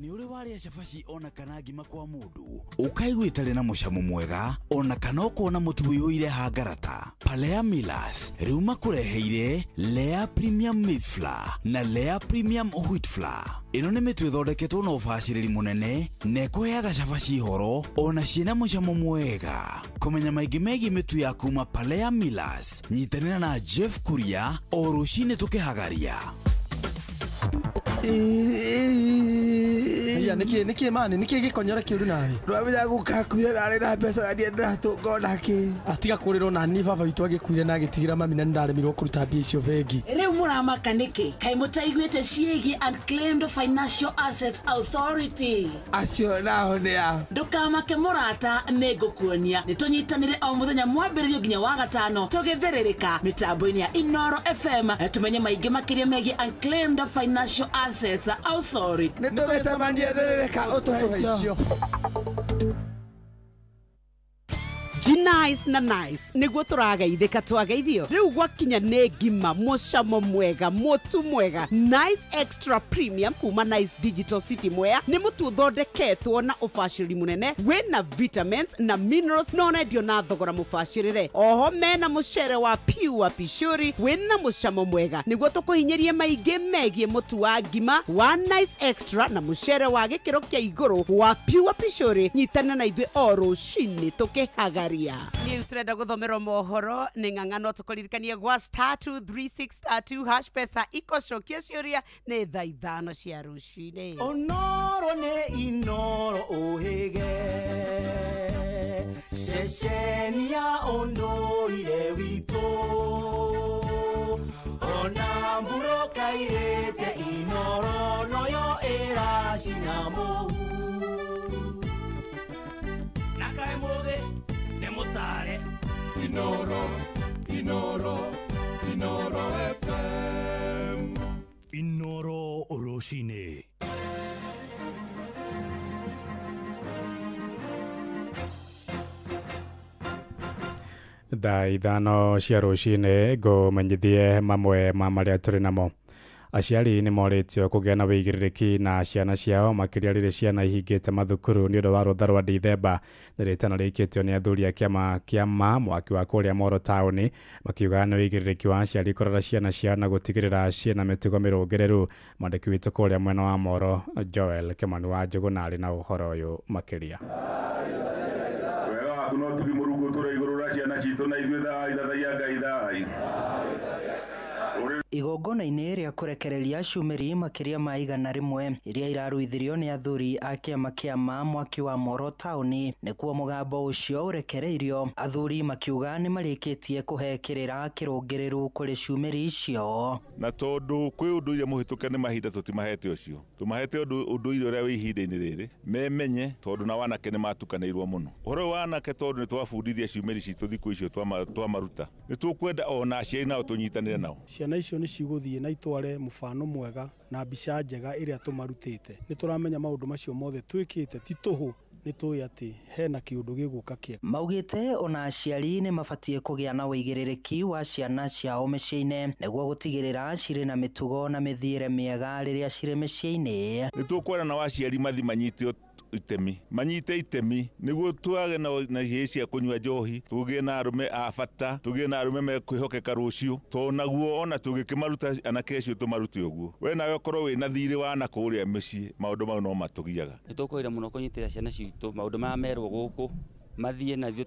Nĩ ũrĩ warĩa cabaci ona kana ngima kwa mũndũ ũkaigua ĩtarĩ na mũcamo mwega ona kana ũkona mũtu ũiyũire hangarata? Palea Millers rĩu makũreheire Lea Premium Maize Flour na Lea Premium Wheat Flour. Ĩno nĩ mĩtu ĩthondeketwo na ũbacĩrĩri mũnene na ĩkũheaga cabaci horo ona ciĩna mũcamo mwega. Kũmenya maingĩ megiĩ mĩtu ya kuma Palea Millers, nyitanĩra na Jeff Kuria o rũcinĩ tũkĩhagaria. Ya niki mani niki Gikonyore kiuru nawe rwamenya gukakuire nari na mbeca na ndiendatũnga onakĩ. Atiga kũrĩrwo na ni baba witũ agĩkuire na agĩtigĩra mami na nĩndaremirwo kũruta mbia icio bengi. Rĩu mũramaka nĩkĩ? Kaĩ mũtaiguĩte ciĩgiĩ Unclaimed Financial Assets Authority? Acio nao nĩ a? Ndũkamake mũrata, nĩngũkuonia. Nĩtũnyitanĩre o mũthenya mwambĩrĩrio nginya wa gatano tũgĩthĩrĩrĩka mĩtambo-inĩ ya Inoro FM tũmenye maingĩ makĩria megiĩ Unclaimed Financial Assets Authority. Nĩtũgĩcemania thĩrĩrĩka ũtũhe icio. Nice na nice niguo tũrageithĩka twageithio rĩu gwakinya nĩ ngima mũcamo mwega mũtu mwega. Nice Extra Premium kuma Nice Digital City Mwea nĩ mũtu ũthondeketwo na ũbacĩrĩri mũnene wĩna vitamins na minerals na ũrendio na thogora mũbacĩrĩre. Oho mena mũcere wa pure pishuri wĩna mũcamo mwega nĩguo tũkũhinyĩrie maingĩ megiĩ mũtu wa ngima wa Nice Extra na mũcere wa gĩkĩro kĩa igũrũ wa pure pishuri. Nyitana na ithuĩ o rũcinĩ tũkĩhagaria. Nĩ turenda gũthomerwo mohoro nĩ Ng'ang'a no tũkũririkanie gwa star 236 star 2 hash pesa ikocokia ciũria nĩ thaa 5 cia rũcinĩ. Onoro nĩ Inoro ũhĩge ceceni ya ũndũire witũ ona mbura kairĩte Inoro noyo ĩracina mũhu na kaĩ mũthĩ nĩ mũtare. Inoro, Inoro, Inoro FM. Inoro rũcinĩ. Thaa 5 cia rũcinĩ ngũmenyithie mamwe ma marĩa tũrĩ namo. Aciari nĩ morĩtio kũgĩa na wĩigĩrĩrĩki na ciana ciao makĩria rĩrĩa ciana ihingĩte mathukuru nĩ ũndũ wa rũtha rwa Dithemba. Nĩ rĩtana rĩikĩtio nĩ athuri a kĩama kĩa mwaki wa kũrĩa Moro taũni makiuga nĩ wĩigĩrĩrĩki wa aciari kũrora ciana ciao na gũtigĩrĩra ciĩna mĩtugo mĩrũngĩrĩru. Mwandĩki witũ kũrĩa mwena wa Moro Joel Kĩmani wa Njũgũna arĩ na ũhoro ũyũ makĩria. Waku no tugi Mũrungu ũtũũre igũrũ rĩa ciana citũ na ithuĩ thai thathaiya Ngai thai. Igongona-inĩ rĩa kũrekereria ciumĩri makĩria ma 100 iria iraruithirio nĩ athuri a kĩama kĩa ma mwaki wa Moro taũni nĩkuo mũgambo ũcio ũrekereirio, athuri makiuga nĩ marĩkĩtie kũhe kĩrĩra kĩrũngĩrĩru kũrĩ ciumĩri icio. Na tondũ kwĩ ũndũire mũhĩtũke nĩ mahinda tũtimahete ũcio, tũmahete ũndũire ũrĩa wĩ ihinda-inĩ rĩrĩ memenye, tondũ na wanake nĩ matukanĩirwo mũno ũhoro ũyũ wa anake, tondũ nĩ twabundithia ciumĩri citũ thikũ icio twamaruta, nĩ tũkwenda ona aciari nao tũnyitanĩre nao. Ciana icio nĩ cigũthiĩ na itware mũbano mwega na mbica njega ĩrĩa tũmarutĩte. Nĩ tũramenya maũndũ macio mothe twĩkĩte ti tũhũ, nĩ tũĩ atĩ hena kĩũndũ gĩgũka kĩega. Maugĩte ona aciari nĩ mabatiĩ kũgĩa na ũigĩrĩrĩki wa ciana ciao mĩciĩ-inĩ nĩguo gũtigĩrĩra cirĩ na mĩtugo na mĩthiĩre mĩega rĩrĩa cirĩ mĩciĩ-inĩ. Nĩ tũkwenda nao aciari mathi manyite itemi, manyite itemi nĩguo twage na ihĩĩ cia kũnyua njohi, tũgĩe na arũme a bata, tũgĩe na arũme mekwĩhokeka rũciũ, tondũ naguo ona tũgĩkĩmaruta anake acio tũmarute ũguo, we nawe ũkorwo wĩna thirĩ wa na kũrĩa mĩciĩ, maũndũ mau no matũgiaga. Nĩ tũkwenda mũno kũnyitĩrĩra ciana citũ maũndũ marĩa merwo gũkũ mathiĩ na ithuĩ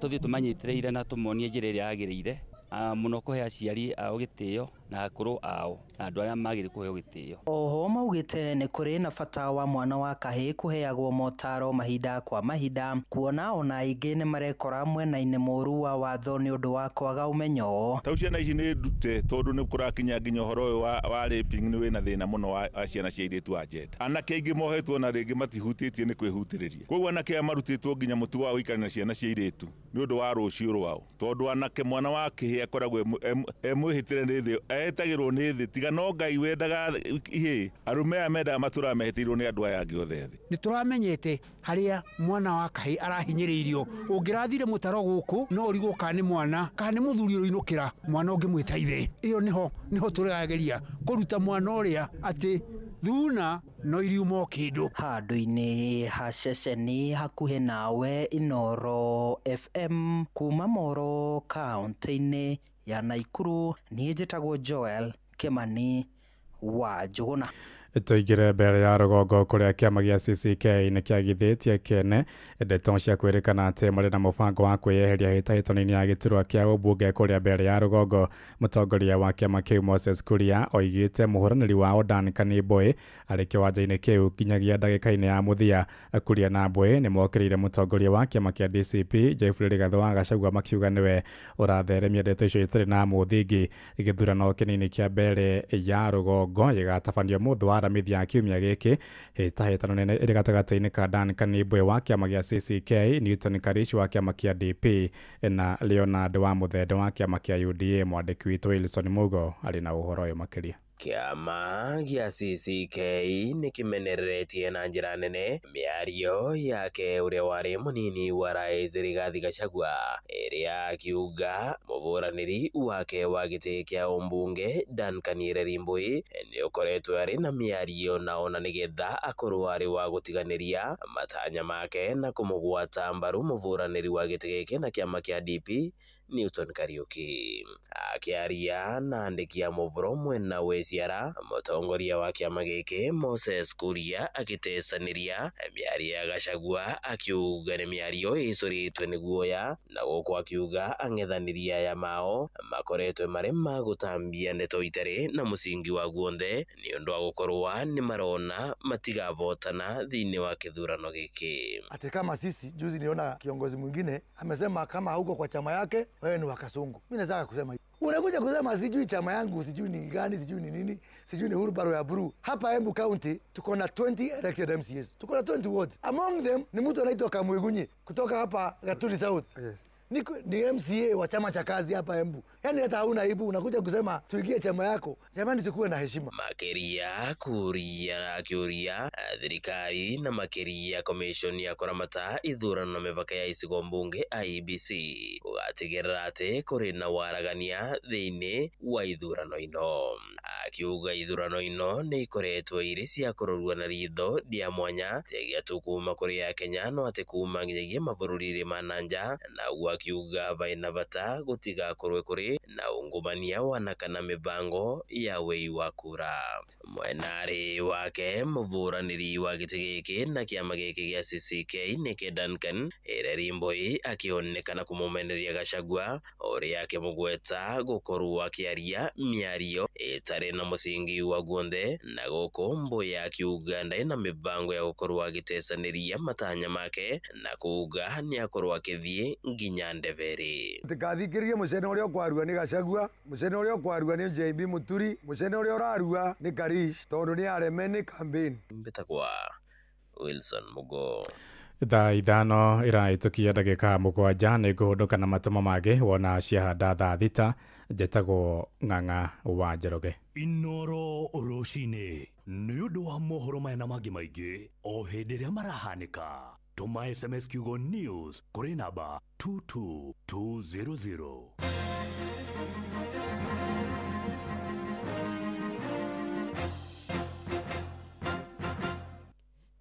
tũthiĩ tũmanyitĩrĩire na tũmonie njĩra ĩrĩa yagĩrĩire, mũno kũhe aciari ao gĩtĩo na akũrũ ao na andũ arĩa magĩrĩire kũheo gĩtĩo. Oho maugĩte nĩ kũrĩ na bata wa mwana wa kahĩĩ kũheagwo motaro mahinda kwa mahinda, kuona ona aingĩ nĩ marekora mwena-inĩ mũru wa watho nĩ ũndũ wa kwaga ũmenyo. Tau ciana ici nĩ ndute, tondũ nĩ kũrakinya nginya ũhoro ũyũ wa raping nĩ wĩna thĩna mũno wa ciana cia airĩtu a njenda. Anake aingĩ mohetwo na rĩngĩ matihutĩtie nĩ kwĩhutĩrĩria, koguo anake aya marutĩtwo nginya mũtugo wa gũikarania na ciana cia airĩtu nĩ ũndũ wa rũciũ rwao, tondũ anake mwana wa kĩhĩĩ akoragwo emwĩhĩtĩre nĩ thĩ, etagĩrwo nĩ thĩ, tiga no Ngai wendaga ihĩĩ, arũme aya mendaga matũraga mehĩtĩirwo nĩ andũ aya angĩ othe thĩ. Nĩ tũramenyete harĩa mwana wa kahĩĩ arahinyĩrĩirio, ũngĩrathire mũtaro gũkũ no ũrigwo kana nĩ mwana kana nĩ mũthuri ũrĩinũkĩra mwana ũngĩmwĩta ithe. Ĩyo nĩho tũrageria kũruta mwana ũrĩa atĩ thuna no iriuma o kĩndũ. Handũ-inĩ ha ceceni hakuhĩ nawe Inooro FM kuma Moro kaũntĩ-inĩ ya Naikuru, niĩ njĩtagwo Joel Kimani wa Njũgũna. Tũingĩre mbere ya rũgongo kũrĩa kĩama gĩa CCK nĩ kĩagithĩtie kĩene ndeto cia kwĩrĩkana atĩ marĩ na mũbango wa kwĩyeheria hĩtahĩtano-inĩ ya gĩturwa kĩa ũmbunge kũrĩa mbere ya rũgongo. Mũtongoria wa kĩama kĩu Moses Kuria oigĩte mũhũranĩri wao Duncan Mbui arĩ kĩwanja-inĩ kĩu nginyagia ndagĩka-inĩ ya mũthia. Kuria na Mbui nĩ mokĩrĩire mũtongoria wa kĩama kĩa DCP Geoffrey Rigathĩ wa Gachagua makiuga nĩwe ũratheremia ndeto icio itarĩ na mũthingi. Gĩthurano kĩnini kĩa mbere ya rũgongo gĩgatabanio mũthĩ wa Aramithi ya kiumia gĩkĩ. Hĩtahĩtano nene ĩrĩ gatagatĩ-inĩ ka Duncan Mbui wa kĩama gĩa CCK, Newton Karish wa kĩama kĩa DP na Leonard wa Mũthende wa kĩama kĩa UDA. Mwandĩki witũ Wilson Mugo arĩ na ũhoro ũyũ makĩria. Kĩama gĩa CCK nĩ kĩmenereretie na njĩra nene mĩario yake ũrĩa warĩ mũnini wa rais Rigathi Gachagua ĩrĩa akiuga mũbũranĩri wake wa gĩtĩ kĩa ũmbunge Duncan Mbui nĩ ũkoretwo arĩ na mĩario na ona nĩgetha akorwo arĩ wa gũtiganĩria matanya make na kũmũgwata mbaru mũbũranĩri wa gĩtĩ gĩkĩ na kĩama kĩa DP Newton Kariuki. Akĩaria na andĩki a mohoro mwena Ciara, mũtongoria wa kĩama gĩkĩ Moses Kuria agĩtecanĩria mĩario ya Gachagua akiuga nĩ mĩario ĩcũrĩtwe nĩ guoya, na gũkũ akiuga ang'ethanĩri aya mao makoretwe marĩ ma gũtambia ndeto itarĩ na mũsingi wa guonthe nĩ ũndũ wa gũkorwo nĩ marona matigavotana thĩinĩ wa kĩthurano gĩkĩ. Ati kama sisi juzi niona kiongozi mwingine amesema kama hauko kwa chama yake wewe ni wakasungu. Mimi nataka kusema hivi. Unakuja kusema sijui chama yangu, sijui ni gani, sijui ni nini, sijui ni hurubaro ya buru. Hapa Embu County tuko na 20 elected MCAs. Tuko na 20 wards. Among them ni mtu anaitwa Kamwegunyi kutoka hapa Gaturi South. Yes. Ni MCA wa chama cha kazi hapa Embu. Yaani hata hauna aibu unakuja kusema tuingie chama yako. Jamani tukuwe na heshima. Makeria kuria akiuria thirikari na makeria commission ya kuramata ithurano na mĩbaka ya icigo mbunge IEBC gũgatigĩrĩra atĩ kũrĩ na waragania thĩinĩ wa ithurano ino. Akiuga ithurano ino nĩ ikoretwo irĩ cia kũrorwo na ritho rĩa mwanya tigia tu kuma kũrĩ Akenya no atĩ kuma nginyagia mabũrũri ma na nja, na ũguo akiuga vaina bata gũtigakorwo kũrĩ ĩngĩ na ungumania wana kana mĩbango ya wĩi wa kura. Mwenarĩ wake mũbũranĩri wa gĩtĩ gĩkĩ na kĩama gĩkĩ gĩa CCK nĩkĩ Duncan Ireri Mbui akĩonekana kũmũmenereria Gachagua ũrĩa akĩmũgweta gũkorwo akĩaria mĩario ĩtarĩ na mũsingi wa guothe, na gũkũ Mbui akiuga ndarĩ na mĩbango ya gũkorwo agĩtecanĩria matanya make na kuuga nĩakorwo akĩthiĩ nginya ndeberi. Tikathikĩrĩrie mũcene ũrĩa ũkwarua nĩ Gachagua, mũcene ũrĩa ũkwarua nĩ JB Muturi, mũcene ũrĩa ũrarua nĩ Karish tondũ nĩ areme nĩ campaign. Mbĩtagwa Wilson Mugo. Thaa 5 ĩrahĩtũkia ndagĩka 7 nĩ ngũhũndũka na matũmo mangĩ wona ciahanda thaa 6. Njetagwo Ng'ang'a wa Njoroge. Inoro rũcinĩ nĩ ũndũ wa mohoro maya na mangĩ maingĩ o hĩndĩ ĩrĩa marahanĩka. Tũma SMS kiugo news kũrĩ namba 22200.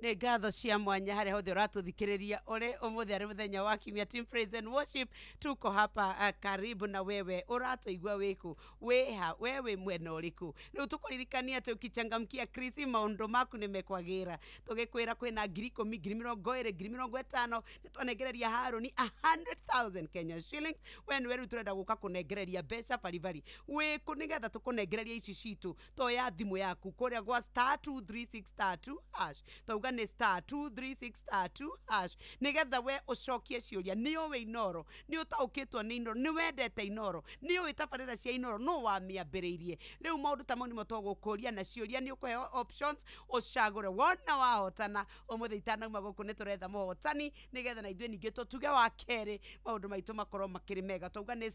Nĩ ngatho cia mwanya harĩa hothe ũratũthikĩrĩria ũrĩ ũmũthĩ arĩ mũthenya wa kiumia. Team Praise and Worship tuko hapa karibu na wewe. Ũratũigua wĩkũ, wĩha, we wĩ mwena ũrĩkũ? Rĩu tũkũririkania atĩ ũkichangamkia Krisi maũndũ maku nĩ mekwagĩra. Tũgĩkwĩra kwĩna 10,000, 20,000, 50,000 nĩ twanengereria Harũni 100,000 Kenya shillings. We nĩwe rĩu tũrenda gũka kũnengereria mbeca baribari wĩkũ nĩgetha tũkũnengereria ici citũ. Toya thimũ yaku kũrĩa gwa *236*2 hash, tauga nĩ *236*2 hash nĩgetha we ũcokie ciũria. Nĩ ũĩ Inoro, nĩ ũtaũkĩtwo nĩ Inoro, nĩ wendete Inoro, nĩ ũĩ tabarĩra cia Inoro, no wamĩambĩrĩirie. Rĩu maũndũ ta mau nĩmo tũgũkũria na ciũria nĩ ũkũheo options ũcagũre. Wona wahotana ũmũthĩ itanauma gũkũ nĩ tũretha mũhotani nĩgetha na ithuĩ ningĩ tũtuge wa kerĩ maũndũ maitũ makorwo makĩrĩ mega. Tauga nĩ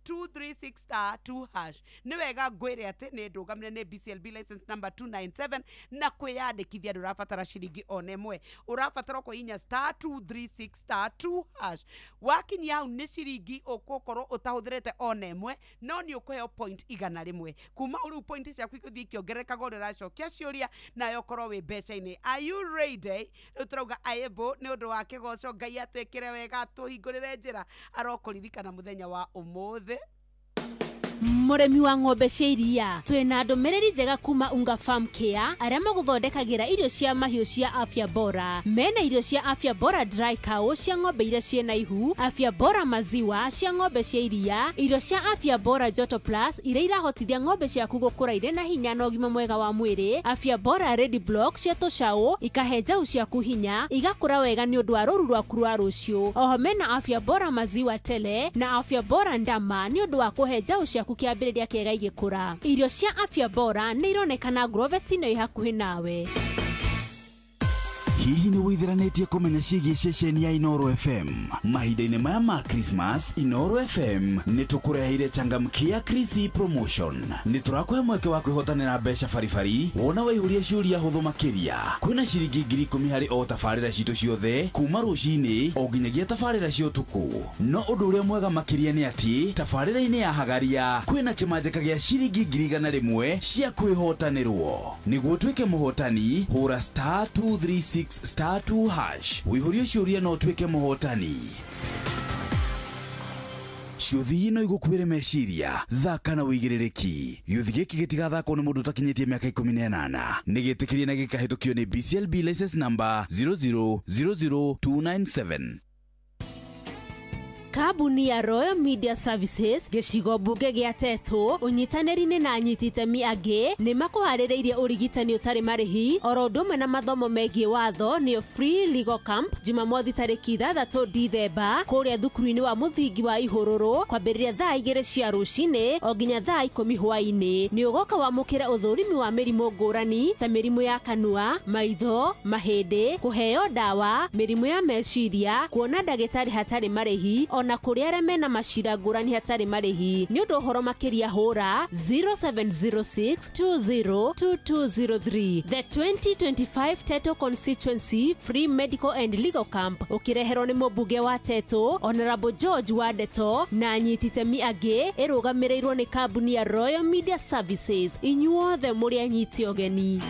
*236*2 hash. Nĩ wega ngwĩre atĩ nĩ ndũgamire nĩ BCLB license number 297 na kwĩyandĩkithia ndũrabatara ciringi ona ĩmwe, ũrabatara kũhihinya *236*2 hash. Wakinyia hau nĩ ciringi ũgũkorwo ũtahũthĩrĩte ona ĩmwe, no nĩ ũkũheo point 100. Kuma rĩu point ciaku ikũthiĩ ikĩongererekaga ũrĩa ũracokia ciũria, nayo ũkorwo wĩ mbeca-inĩ. Are you ready? Rĩu tũrauga aibu nĩ ũndũ wa kĩgoco. Ngai atwĩkĩre wega, atũhingũrĩre njĩra, arokũririkana mũthenya wa ũmũthĩ. Mũrĩmi wa ng'ombe cia iria, twĩna ndũmĩrĩri njega kuma Unga Farm Care arĩa magũthondekagĩra irio cia mahiũ cia afya bora. Mena irio cia afya bora dry cow cia ng'ombe iria ciĩna ihu, afya bora maziwa cia ng'ombe cia iria, irio cia afya bora joto plus iria irahotithia ng'ombe ciaku gũkũra irĩ na hinya na ũgima mwega wa mwĩrĩ, afya bora ready block cia tũcaũ ikahe njaũ ciaku hinya igakũra wega nĩ ũndũ wa rũru rwaku rwa rũciũ. Oho mena afya bora maziwa tele na afya bora ndama nĩ ũndũ wa kũhe njaũ ciaku kĩambĩrĩria kĩega igĩkũra. Irio cia afya bora nĩ ironekana Grovet-inĩ ĩ hakuhĩ nawe. Hihi nĩ wĩthiranĩtie kũmenya ciĩgiĩ ceceni ya Inoro FM? Mahinda-inĩ maya ma Christmas, Inoro FM nĩ tũkũreheire changamkia Krisi promotion. Nĩ tũrakũhe mweke wa kwĩhotanĩra mbeca baribari wona waihũria ciũria hũthũ makĩria. Kwĩna ciringi 10,000 harĩ o tabarĩra citũ ciothe kuma rũcinĩ o nginyagia tabarĩra cia ũtukũ. No ũndũ ũrĩa mwega makĩria nĩ atĩ tabarĩra-inĩ ya Hagaria kwĩna kĩmanjĩka gĩa ciringi 100,000 cia kwĩhotanĩrwo. Nĩguo ũtuĩke mũhotani, hũra *236*2 hash wĩihũrie ciũria no ũtuĩke mũhotani. Ciũthi no igũkuĩre meciria, thaka na wĩigĩrĩrĩki. Gĩũthi gĩkĩ gĩtigathakwo nĩ mũndũ ũtakinyĩtie mĩaka 18. Nĩ gĩtĩkĩrie na gĩkahĩtũkio nĩ BCLB license number 0000297. Kambuni ya Royal Media Services gĩcigo mbunge gĩa Tetu ũnyitanĩri-inĩ na anyiti itemi angĩ nĩ makũharĩrĩirie ũrigitani ũtarĩ marĩhi oro ũndũ ũmwe na mathomo megiĩ watho nĩyo Free Legal Camp Jumamothi tarĩki 6 Dithemba kũrĩa thukuru-inĩ wa mũthingi wa Ihũrũrũ kwambĩrĩria thaa 2 cia rũcinĩ o nginya thaa 10 hwaĩ-inĩ. Nĩ ũgoka wamũkĩra ũthũrimi wa mĩrimũ ngũrani ta mĩrimũ ya kanua, maitho, mahĩndĩ, kũheo ndawa, mĩrimũ ya meciria, kuona ndagĩtarĩ hatarĩ marĩhi ona kũrĩ arĩa mena macira ngũrani hatarĩ marĩhi. Nĩ ũndũ ũhoro makĩria hũra 0706202203. The 2025 Tetu Constituency Free Medical and Legal Camp ũkĩreherwo nĩ mũmbunge wa Tetu Honorable George Wandeto na anyiti itemi angĩ, ĩrũgamĩrĩirwo nĩ kambuni ya Royal Media Services. Inyuothe mũrĩ anyiti ũgeni.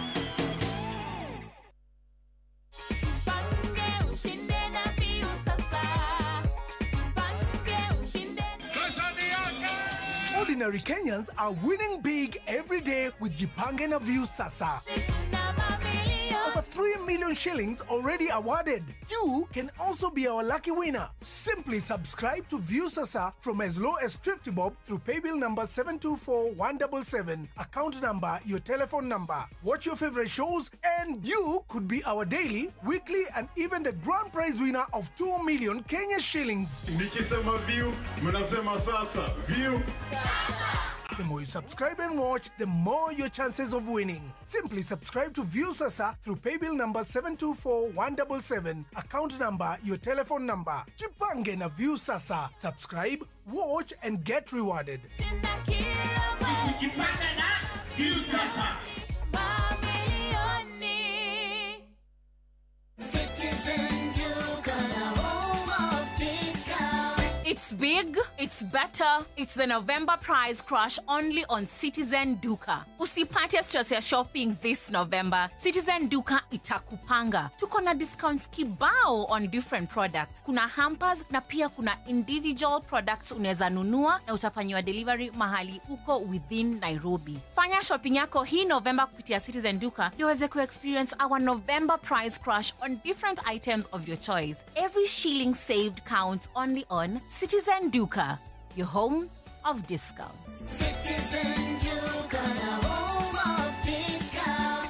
Ordinary Kenyans are winning big every day with Jipange na Viusasa. Over 3 million shillings already awarded. You can also be our lucky winner. Simply subscribe to Viusasa from as low as 50 bob through paybill number 724177, account number, your telephone number. Watch your favorite shows and you could be our daily, weekly and even the grand prize winner of 2 million Kenya shillings. Nikisema view, mnasema sasa. View. The more you subscribe and watch, the more your chances of winning. Simply subscribe to Viusasa through paybill number 724177, account number, your telephone number. Jipange na Viusasa. Subscribe, watch and get rewarded. Jipange na Viusasa. Citizen Duka, the home of discount. It's big, it's better, it's the November price crash only on Citizen Duka. Usipate stress ya shopping this November. Citizen Duka itakupanga. Tuko na discounts kibao on different products. Kuna hampers na pia kuna individual products unaweza nunua na utafanyiwa delivery mahali uko within Nairobi. Fanya shopping yako hii November kupitia Citizen Duka ndio uweze ku-experience our November price crash on different items of your choice. Every shilling saved counts only on Citizen Duka, your home of discounts. Citizen Duka, the home of discount.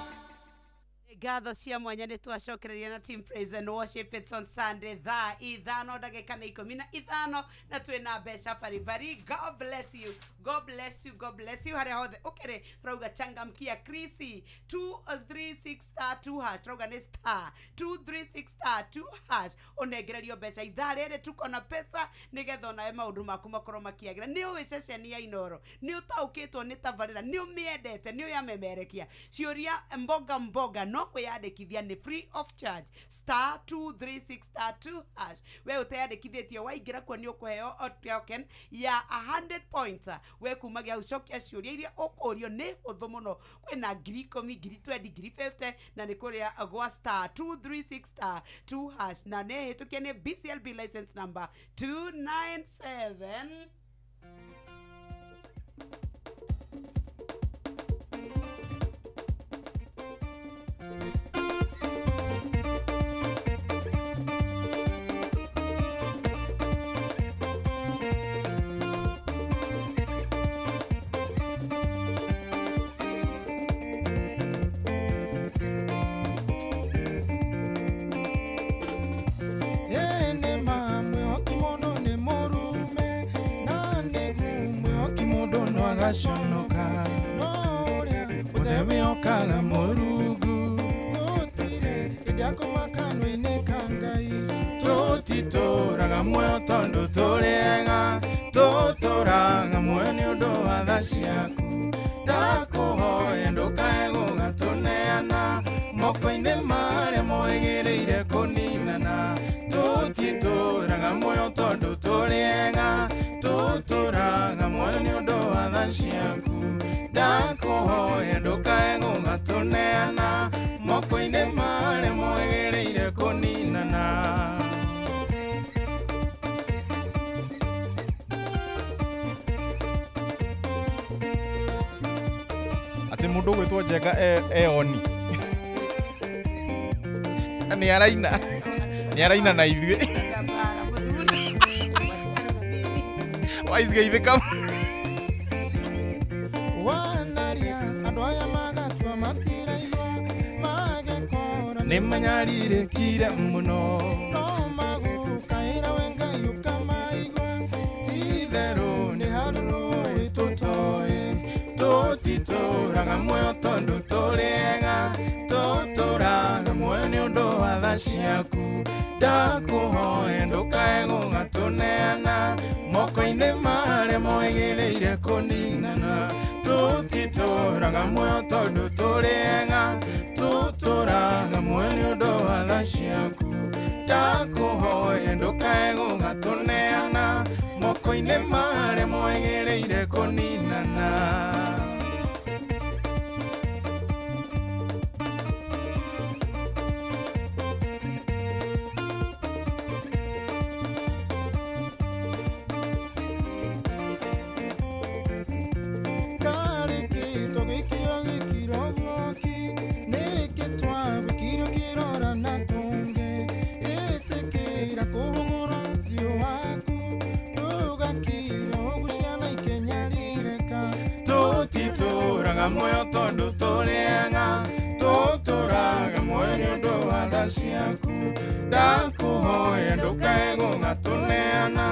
Ngatho cia mwanya nä twacokereria na team praise and worship. It's on Sunday thaa 5 ndagĩka nĩ 15 na twĩ na mbeca baribari. God bless you, God bless you, God bless you harĩa hothe ũkĩrĩ. Tũrauga changamkia Krisi 236 star 2 hash, tũrauga nĩ star 236 star 2 hash, ũnengererio mbeca ithaa rĩrĩ tuko na pesa nĩgetha onawe maũndũ maku makorwo makĩagĩra. Nĩ ũĩ ceceni ya Inoro, nĩ ũtaũkĩtwo nĩ tabarĩra, nĩ ũmĩendete, nĩ ũyamemerekia ciũria mboga mboga, no kwĩyandĩkithia nĩ free of charge star 236 star 2 hash. We ũteyandĩkithĩtie waingĩra kuo nĩ ũkũheo token ya 100 points. We kumagia ucokia ciũria iria ũkũrio nĩ hũthũ mũno, kwĩna 10,000, 20,000, 50,000 na nĩ kũrĩa gwa star 236 star 2 hash na nĩ hĩtũkie nĩ BCLB license number 297. Agaconoka no ũrĩa ũthe wĩhokaga Mũrungu gũtirĩ hĩndĩ akoma kanua-inĩ ka Ngai. Tũtitũraga muoyo tondũ tũrĩ ega, tũtũraga muoyo nĩ ũndũ wa tha ciaku. Ndakũhoya ndũkae gũgatũneana moko-inĩ marĩa moĩgĩrĩire kũninana. Tũtitũraga muoyo tondũ tũrĩ ega, tũtũraga muoyo nĩ ũndũ wa tha ciaku. Ndakũhoya ndũkae gũgatũneana moko-inĩ marĩa moĩgĩrĩire kũninana. Atĩ mũndũ ũgwĩtwo Njenga eoni na nĩ araina na ithuĩ waicigaithĩka wanaria andũ aya magatua matiraigua magekora nĩ manyarirĩkire mũno no magũkaĩra we Ngai ũkamaigua. Ti-itherũ nĩ harĩ rũĩ tũtoĩ, tũtitũraga muoyo tondũ tũrĩ ega, tũtũraga muoyo nĩ ũndũ wa tha ciaku. Ndakũhoya ndũkae gũgatũneana moko-inĩ marĩa moĩgĩrĩire kũninana. Tũtitũraga muoyo tondũ tũrĩ ega, tũtũraga muoyo nĩ ũndũ wa tha ciaku. Ndakũhoya ndũkae gũgatũneana moko-inĩ marĩa moĩgĩrĩire kũninana. kĩrora na kũngĩ ĩtĩkĩra kũhũgũra ũthiũ waku ndũgakira ũguo ciana ikenyarirĩka Tũtitũraga muoyo tondũ tũrĩ ega tũtũraga muoyo nĩ ũndũ wa tha ciaku ndakũhoya ndũkae gũgatũneana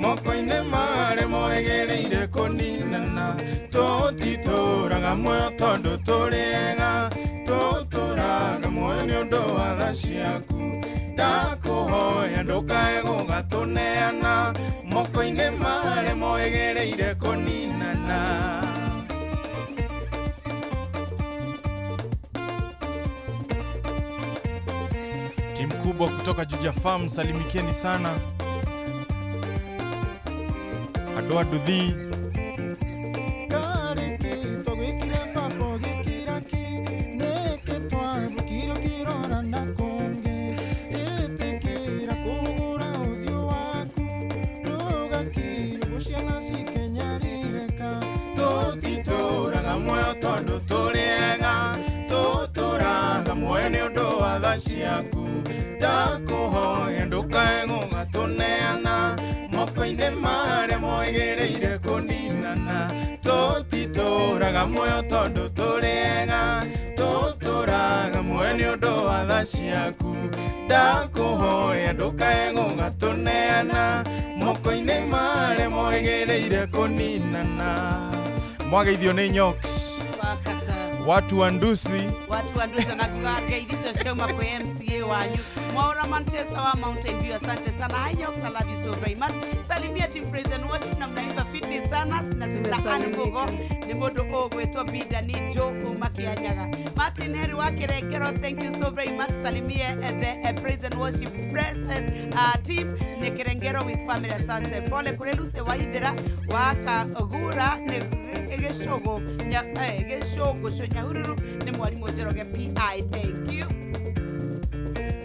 moko-inĩ marĩa moĩgĩrĩire kũninana tũtitũraga muoyo tondũ tũrĩ ega tũtũraga muoyo nĩ ũndũ wa tha ciaku ndakũhoya ndũkae gũgatũneana moko-inĩ marĩa moĩgĩrĩire kũninana. Timu kubwa kutoka Juja Farm, salimikeni sana. Adoa Duthi Karĩkĩtwo gwĩkire baba ũgĩkira ki nĩkĩtwambũkirwo kĩrora na kũngĩ ĩtĩkĩra kũhũgũra ũthiũ waku ndũgakira ũguo ciana cikenyarirĩka Tũtitũraga muoyo tondũ tũrĩ ega tũtũraga muoyo nĩ ũndũ wa tha ciaku ndakũhoya ndũkae gũgatũneana moko-inĩ marĩa moĩgĩrĩire kũninana tũtitũraga muoyo tondũ tũrĩ ega tũtũraga muoyo nĩ ũndũ wa tha ciaku ndakũhoya ndũkae gũgatũneana moko-inĩ marĩa moĩgĩrĩire kũninana. Mwageithio nĩ Nyox Wakata. Watu wa Ndusi, watu wa Ndusi na kugageithio ciauma kwĩ MCA wanyu Mwaura Manchester wa Mountain View, asante sana. Hi Nyox, I love you so very much. Salimia team praise and worship na mnaimba fiti sana na tusaani mugo ni mundu ũgwĩtwo Binda ni Joe kuma Kianyaga. Martin Heri wa Kirekero, thank you so very much. Salimia the praise and worship present team ni Kirengero with family, asante. Pole kure Lucy wa Ithira wa Kagura ni gĩcũgũ gĩcũgũ Nyahururu ni mwarimu Njoroge PI, thank you.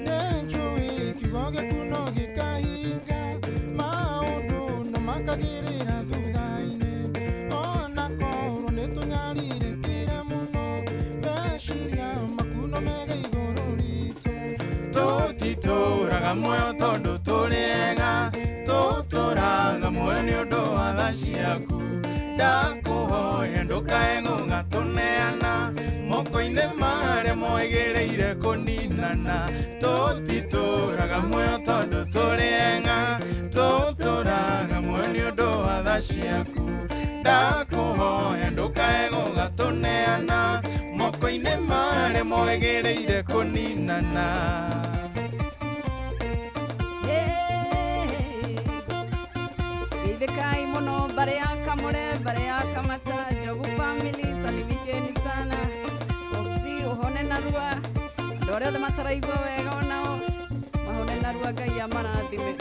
Nĩnjũĩ kiugo gĩaku no gĩkahinga maũndũ no makagĩrĩra thutha-inĩ ona korwo nĩtũnyarirĩkire mũno meciria maku no mega igũrũ ritũ Tũtitũraga muoyo tondũ tũrĩ ega tũtũraga muoyo nĩ ũndũ wa tha ciaku ndakũhoya ndũkae gũgatũneana moko-inĩ marĩa moĩgĩrĩire kũninana tũtitũraga muoyo tondũ tũrĩ ega tũtũraga muoyo nĩ ũndũ wa tha ciaku ndakũhoya ndũkae gũgatũneana moko-inĩ marĩa moĩgĩrĩire kũninana. Geithĩkai mũno mbarĩ ya Kamũre, mbarĩ ya Kamata, Njogu family, salimikeni sana. Oxy ũhone narua, andũ arĩa othe mataraigua wega onao mahone narua, Ngai amarathime.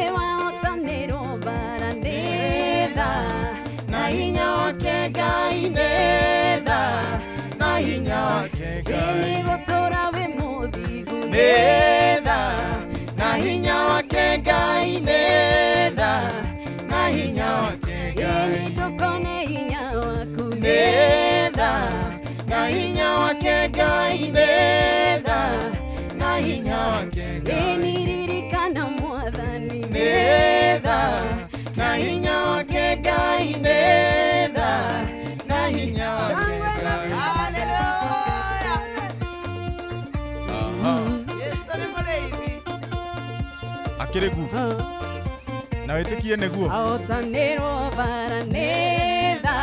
Ĩwahotanĩrwo mbara nĩ tha na hinya wake Ngai nĩ tha na hinya wake Ngai nĩ gũtũũra wĩ mũthingu nĩ tha na hinya wake Ngai nĩ tha na hinya wake Ngai nĩ ndũkone hinya waku nĩ tha na hinya wake Ngai nĩ tha na hinya wake Ngai nĩ ririkana Mwathani nĩ tha na hinya wake Ngai nĩ tha na hinya wake Ngai. Hallelujah. Yesu nĩ mũrĩithi. Akĩrĩ gu na wĩtĩkie nĩguo Ahotanĩrwo mbara nĩ tha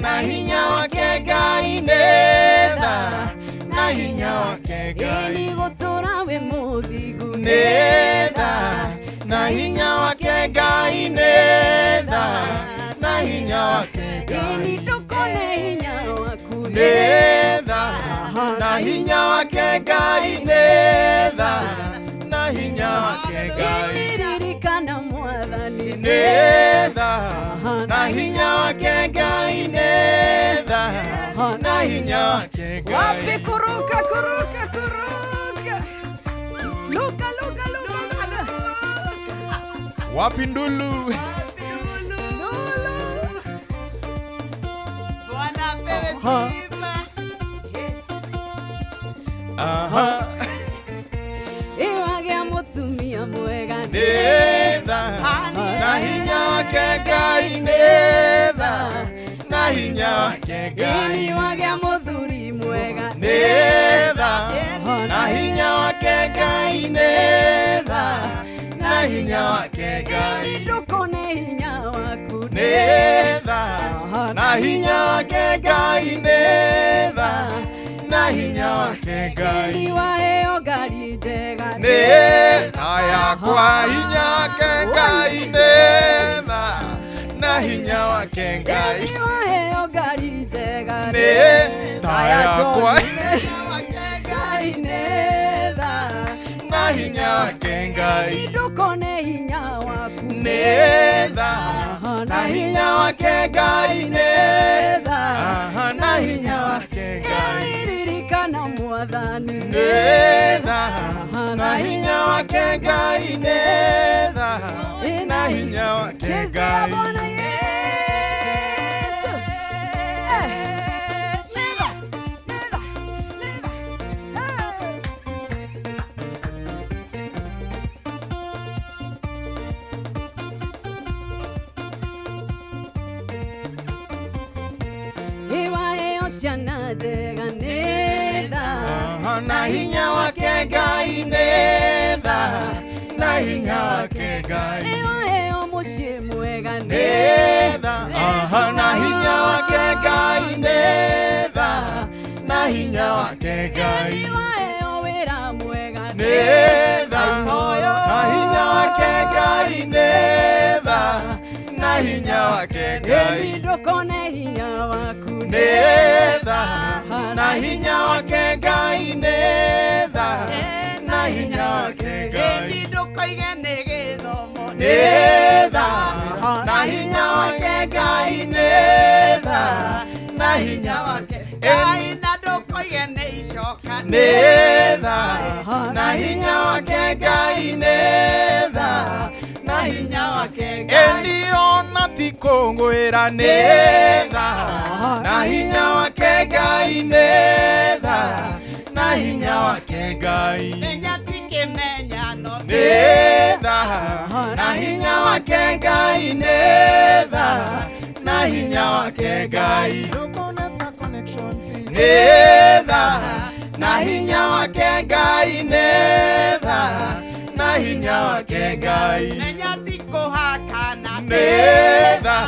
na hinya wake Ngai nĩ tha na hinya wake Ngai nĩ gũtũũra wĩ mũthingu nĩ tha na hinya wake Ngai nĩ tha na hinya wake Ngai nĩ ndũkone hinya waku nĩ tha na hinya wake Ngai nĩ tha na hinya wake Ngai ririkana Mwathani nĩ tha na hinya wake Ngai nĩ tha na hinya wake Ngai. Wapi kuruka kuruka kuruka luka luka luka luka wapi ndulu Bwana apewe sifa. Aha. wake Ngai nĩ tha na hinya wake Ngai. Ĩni wagĩa mũthuri mwega nĩ tha na hinya wake Ngai nĩ tha na hinya wake Ngai. Ndũkone hinya waku nĩ tha na hinya wake Ngai nĩ tha na hinya wake Ngai. Ĩni waheo ngari njega nĩ tha yakwa hinya wake Ngai nĩ tha na hinya wake Ngai. Ĩni waheo ngari njega nĩ tha yakwa Ngai nĩ tha na hinya wake Ngai. Ndũkone hinya waku nĩ tha na hinya wake Ngai nĩ tha na hinya wake Ngai. Ririkana Mwathani nĩ tha na hinya wake Ngai nĩ tha na hinya wake Chezea Ngai. Bwana Yesu. Neva, neva, neva. Iwaheo ciana njega nĩ tha na hinya wake Ngai nĩ tha na hinya wake Ngai. Iwaheo mũciĩ mwega nĩ tha na hinya wake Ngai nĩ tha na hinya wake Ngai. Iwaheo wĩra mwega nĩ tha na hinya wake Ngai nĩ tha na hinya wake Ngai. Ĩni ndũkone hinya waku nĩ tha na hinya wake Ngai nĩ tha na hinya wake Ngai. Ĩni ndũkoige nĩ gĩthomo nĩ tha na hinya wake Ngai nĩ tha na hinya wake Ngai. Na ndũkoige nĩ icoka nĩ tha na hinya wake Ngai nĩ tha na hinya wake Ngai. Ĩni ona ti kũngũĩra nĩ tha na hinya wake Ngai nĩ tha na hinya wake Ngai. Menya ti kĩmenyano nĩ tha na hinya wake Ngai nĩ tha na hinya wake Ngai. Nĩ tha na hinya wake Ngai nĩ tha na hinya wake Ngai. Menya ti kũhakana nĩ tha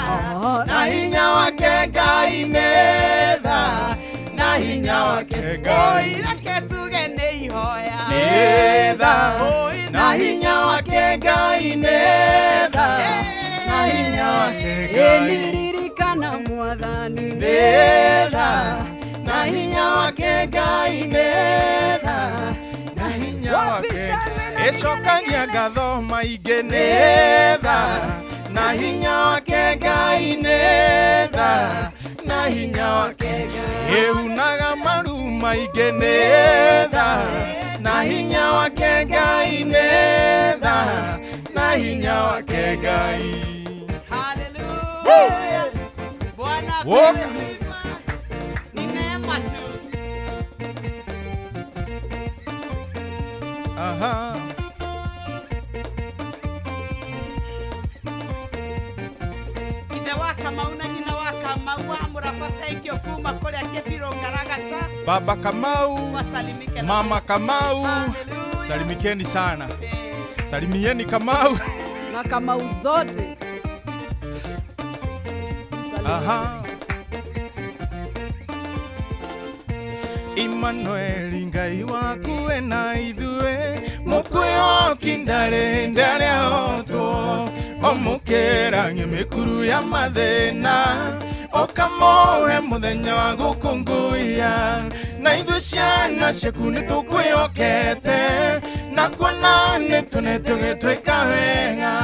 na hinya wake Ngai nĩ tha na hinya wake Ngai. Reke tuge nĩ ihoya nĩ tha na hinya wake Ngai nĩ tha na hinya wake Ngai. Ĩni ririkana Mwathani nĩ tha na hinya wake Ngai nĩ tha na hinya wake. Ĩcokagia ngatho maingĩ nĩ tha na hinya wake Ngai nĩ tha na hinya wake Ngai. Ĩunaga maru maingĩ nĩ tha na hinya wake Ngai nĩ tha na hinya wake Ngai. Hallelujah. Bwana Woka. Ni neema tu. Aha. Ithe wa Kamau na nyina wa Kamau wa Mũraba thank you kuma kũrĩa Kĩbirũ Ngaragaca. Baba Kamau, Wasalimike na Mama Kamau, salimikeni sana. Salimieni Kamau. Na Kamau zote. Aha. Emmanuel Ngai waku ena ithue mukuyo kindare ndare otwo omukera ng'emikuru ya mathina okamohe muthenya wa gukunguiya na ithuĩ ciana ciaku nĩ tũkwĩhokete na kuona nĩ tũnetio gĩtwĩka wega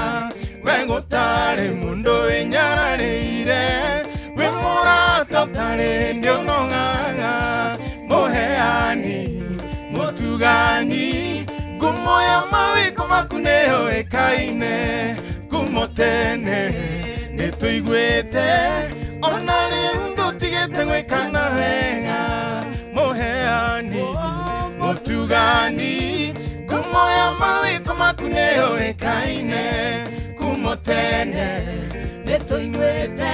we gũtarĩ mũndũ wĩnyararĩire wĩ mũrata ũtarĩ ndĩũnogaga mũheani mũtugani ngumo ya mawĩko maku nĩyo ĩkaine ngumo tene nĩ tũiguĩte ona rĩu ndũtigĩte gwĩkana wega mũheani mũtugani ngumo ya mawĩko maku nĩyo ĩkaine ngumo Kumo tene nĩ tũiguĩte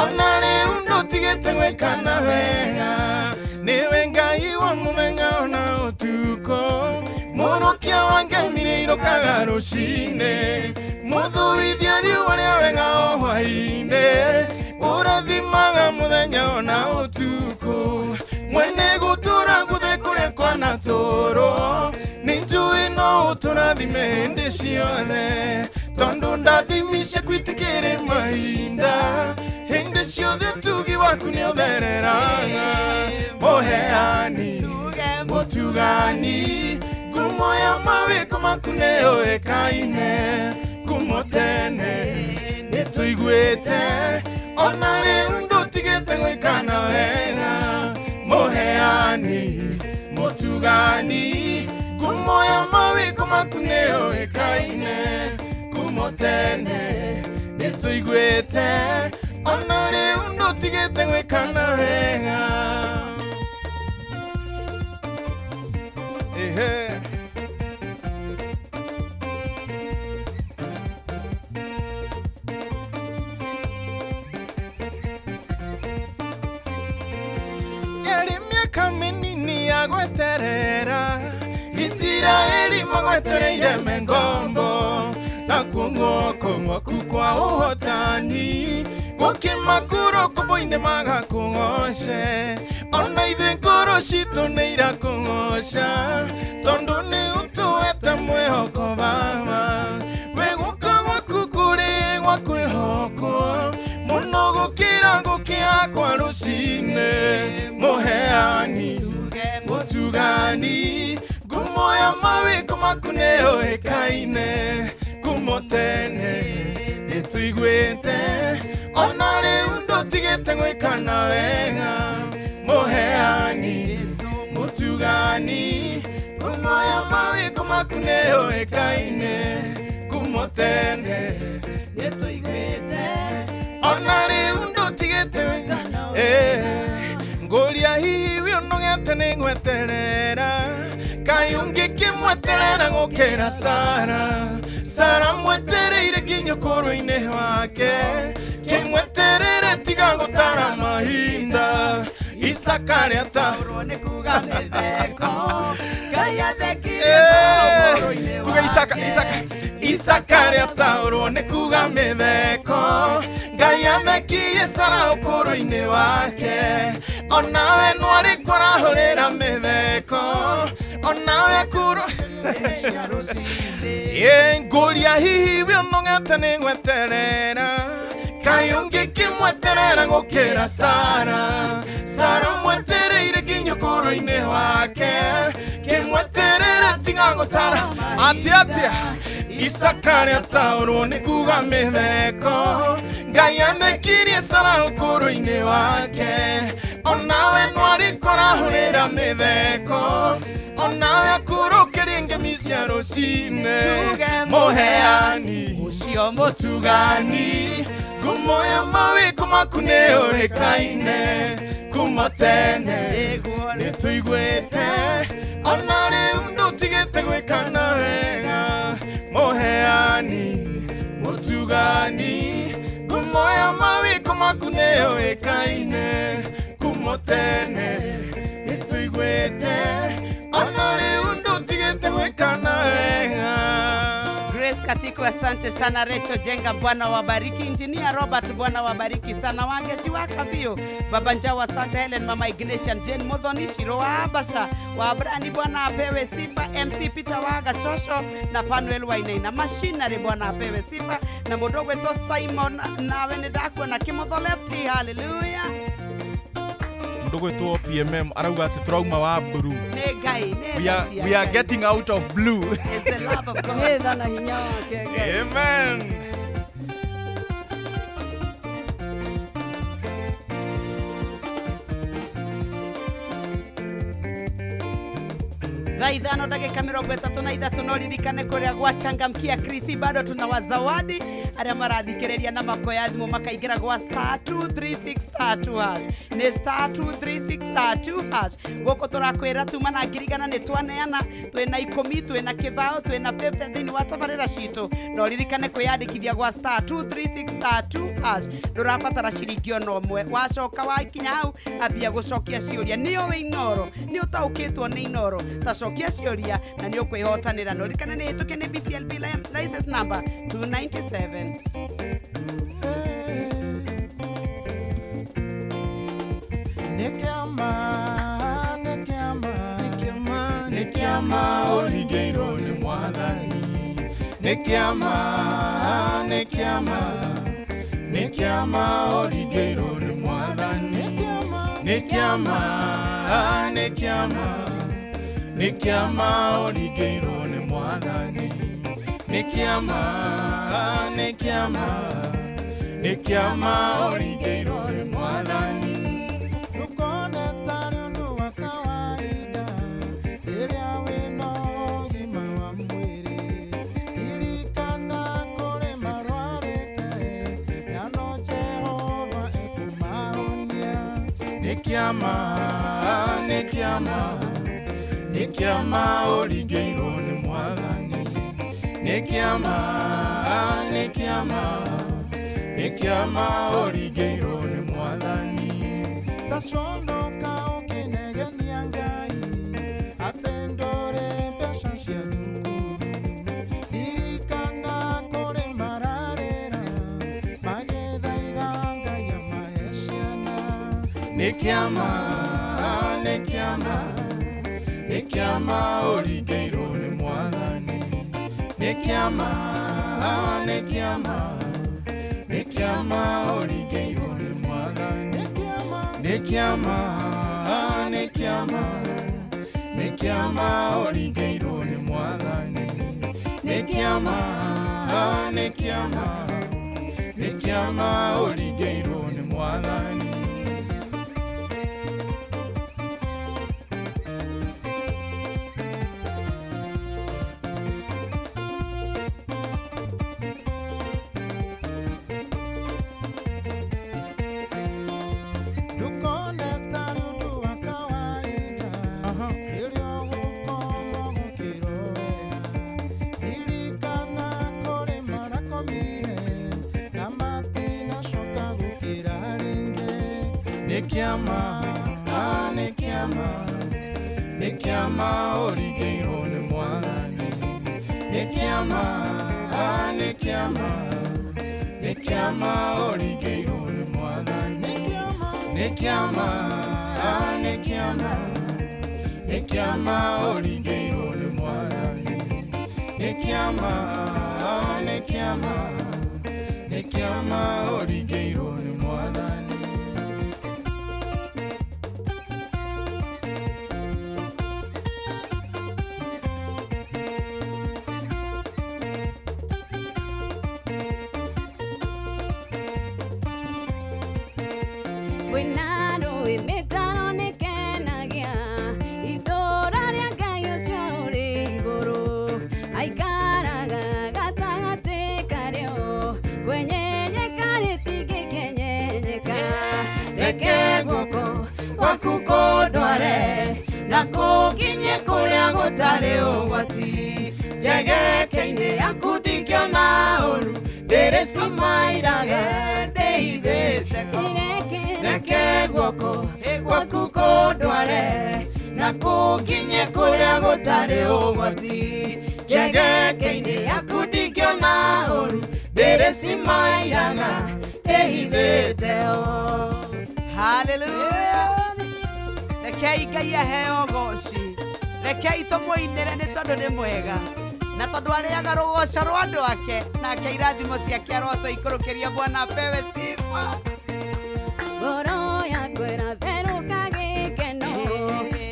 ona rĩu ndũtigĩte gwĩkana wega nĩwe Ngai wa mũthenya ona ũtukũ mũrũkia wa ngemire irokaga rũcinĩ mũthuithia riũa rĩa wega o hwaĩ-inĩ ũrathimaga mũthenya ona ũtukũ mwene gũtũra guothe kũrĩa kwanatũrwo nĩ njũĩ no ũtũrathime hĩndĩ ciothe tondũ ndathimishe kwitikĩrĩ mahinda hĩndĩ ciothe ũtugi waku nĩ ũthereraga mũheani mũtugani ngumo ya mawĩko maku nĩ yũĩkaine kumo tene nĩ tũiguĩte ona rĩu ndũtigĩte gwĩkana wega mũheani mũtugani ngumo ya mawĩko maku nĩ yũĩkaine kumo tene nĩ tũiguĩte ona rĩu ndũtigĩte gwĩkana wega. Ehe. Yarĩ mĩaka mĩnini ya gweterera Isiraeli magwetereire me ngombo nakuo guoko gwaku kwa ũhotani gũkĩmakũrwo ngombo-inĩ magakũgoce ona ithuĩ ngoro citũ nĩ irakũgoca tondũ nĩ ũtũhete mwĩhoko Baba wĩ guoko gwaku kũrĩ gwa kwĩhokwo mũno gũkĩra gũkĩa kwa rũcinĩ mũheani mũtugani ngumo ya mawĩko maku nĩ yũĩkaine kumo tene nĩ tũiguĩte ona rĩu ndũtigĩte gwĩkana wega mũheani mũtugani ngumo ya mawĩko maku nĩ yũĩkaine kumo tene nĩ tũiguĩte ona rĩu ndũtigĩte gwĩkana wega ngũria hihi wĩ ũnogete nĩ gweterera kaĩ ũngĩkĩmweterera gũkĩra Sara Sara mwetereire nginya ũkũrũ-inĩ wake kĩmweterere tiga gũtara mahinda Isaka rĩataũrwo nĩ kuga mĩtheko Ngai athekirie ũkũrũ-inĩ tuge Isaka Isaka Isaka rĩataũrwo nĩ kuga mĩtheko Ngai athekirie Sara ũkũrũ-inĩ wake onawe nwarĩ kwarahũrĩra mĩtheko onawe akũrũ ngũria hihi wĩ ũnogete nĩ gweterera kaĩ ũngĩkĩmweterera gũkĩra Sara Sara mwetereire nginya ũkũrũ-inĩ wake kĩmweterere tiga gũtara atĩa atĩa Isaka rĩataũrwo nĩ kuga mĩtheko Ngai athekirie Sara ũkũrũ-inĩ wake onawe nwarĩ kwarahũrĩra mĩtheko onawe akũrũkĩrie ngemi cia rũcinĩ mũheani ũcio mũtugani ngumo ya mawĩko maku nĩ yũĩkaine kuma tene nĩ tũiguĩte ona rĩu ndũtigĩte gwĩkana wega mũheani mũtugani ngumo ya mawĩko maku nĩ yũĩkaine kumo tene nĩ tũiguĩte ona rĩu ndũtigĩte gwĩkana wega. Grace Katiku, asante sana. Recho Jenga, Bwana wabariki. Engineer Robert, Bwana wabariki sana. Wangeshi waka vio Baba Njawa, asante. Helen, Mama Ignatian, Jane Muthoni, Shiro wa Abasha wa Abrani, Bwana apewe sifa. MC Peter Waga Shosho na Panuel Wainaina Machinery, Bwana apewe sifa. Na mudogo wetu Simon nawe nĩ ndakuona Kimotho Lefty, hallelujah. Mundu gwitwo PMM arauga ati turauma wa blue. Nĩ Ngai, nĩ we are getting out of blue. It's the love of God. Nĩ tha na hinya wake Ngai. Amen. Thaa 5 ndagĩka 33 no ririkane kũrĩa gwa Changamkia Chris bado tuna wazawadi arĩa marathikĩrĩria na makoya thimũ makaingĩra gwa star 236 star 2 hash nĩ star 236 star 2 hash gũkũ tũrakwĩra tuma na ngirigana nĩ twaneana twĩna 10 twĩna kĩbao twĩna 50 thĩinĩ wa tabarĩra citũ no ririkane kwĩyandĩkithia gwa star 236 star 2 hash ndũrabatara ciringi ona ũmwe wacoka wakinya hau ambia gũcokia ciũria nĩyo wĩ Inooro nĩ ũtaũkĩtwo nĩ Inooro ta cokia ciũria na nĩ ũkwĩhotanĩra no ririkane nĩ hĩtũke nĩ BCLB license number 297. Nĩ kĩama ũringĩirwo nĩ Mwathani nĩ kĩama nĩ kĩama nĩ kĩama ũringĩirwo nĩ Mwathani nĩ kĩama nĩ kĩama nĩ kĩama ũringĩirwo nĩ Mwathani nĩ kĩama nĩ kĩama nĩ kĩama ũringĩirwo nĩ Mwathani. Ndũkone tarĩ ũndũ wa kawaida rĩrĩa wĩna ũgima wa mwĩrĩ ririkana kũrĩ marwarĩte na no Jehova ekũmahonia. Nĩ kĩama nĩ kĩama nĩ kĩama ũringĩirwo nĩ Mwathani nĩ kĩama nĩ kĩama nĩ kĩama ũringĩirwo nĩ Mwathani. Ta conoka ũkĩnegenia Ngai atĩ ndũrĩ mbeca cia thukuru ririkana kũrĩ mararĩra magĩthaitha Ngai amahe ciana. Nĩ kĩama nĩ kĩama nĩ kĩama ũringĩirwo nĩ Mwathani nĩ kĩama nĩ kĩama nĩ kĩama ũringĩirwo nĩ Mwathani nĩ kĩama nĩ kĩama nĩ kĩama ũringĩirwo nĩ Mwathani nĩ kĩama nĩ kĩama nĩ kĩama ũringĩirwo nĩ Mwathani. Ndũkone tarĩ ũndũ wa kawaida rĩrĩa ũgũkoma gũkĩrwo wega ririkana kũrĩ marakomire na matinacoka gũkĩra rĩngĩ. Nĩ kĩama nĩ kĩama nĩ kĩama ũringĩirwo nĩ Mwathani nĩ kĩama nĩ kĩama nĩ kĩama ũringĩirwo nĩ Mwathani nĩ kĩama nĩ kĩama nĩ kĩama ũringĩirwo nĩ Mwathani nĩ kĩama nĩ kĩama nĩ kĩama ũringĩirwo nĩ Mwathani. Kwĩna rũĩ mĩtaro nĩkenagia itũũra rĩa Ngai ũcio ũrĩ igũrũ aikaraga gatagatĩ karĩo kwenyenyeka rĩtingĩkenyenyeka reke guoko gwaku kũndware na kũnginyie kũrĩa gũtarĩ ũgwati njegeke-inĩ yaku ndingĩona ũru ndĩrĩcumairaga ndĩhithĩte kũ reke guoko gwaku kũndware na kũnginyie kũrĩa gũtarĩ ũgwati njegeke-inĩ yaku ndingĩona ũru ndĩrĩcimairaga ndĩhithĩte ho. Hallelujah. Rekei Ngai aheo ũgoci rekei tũmũinĩre nĩ tondũ nĩ mwega na tondũ arĩaga rũgoco rwa andũ ake nake irathimo ciake arotũikũrũkĩria Bwana apewe sifa. Ngoro yakwa ĩratherũka gĩkeno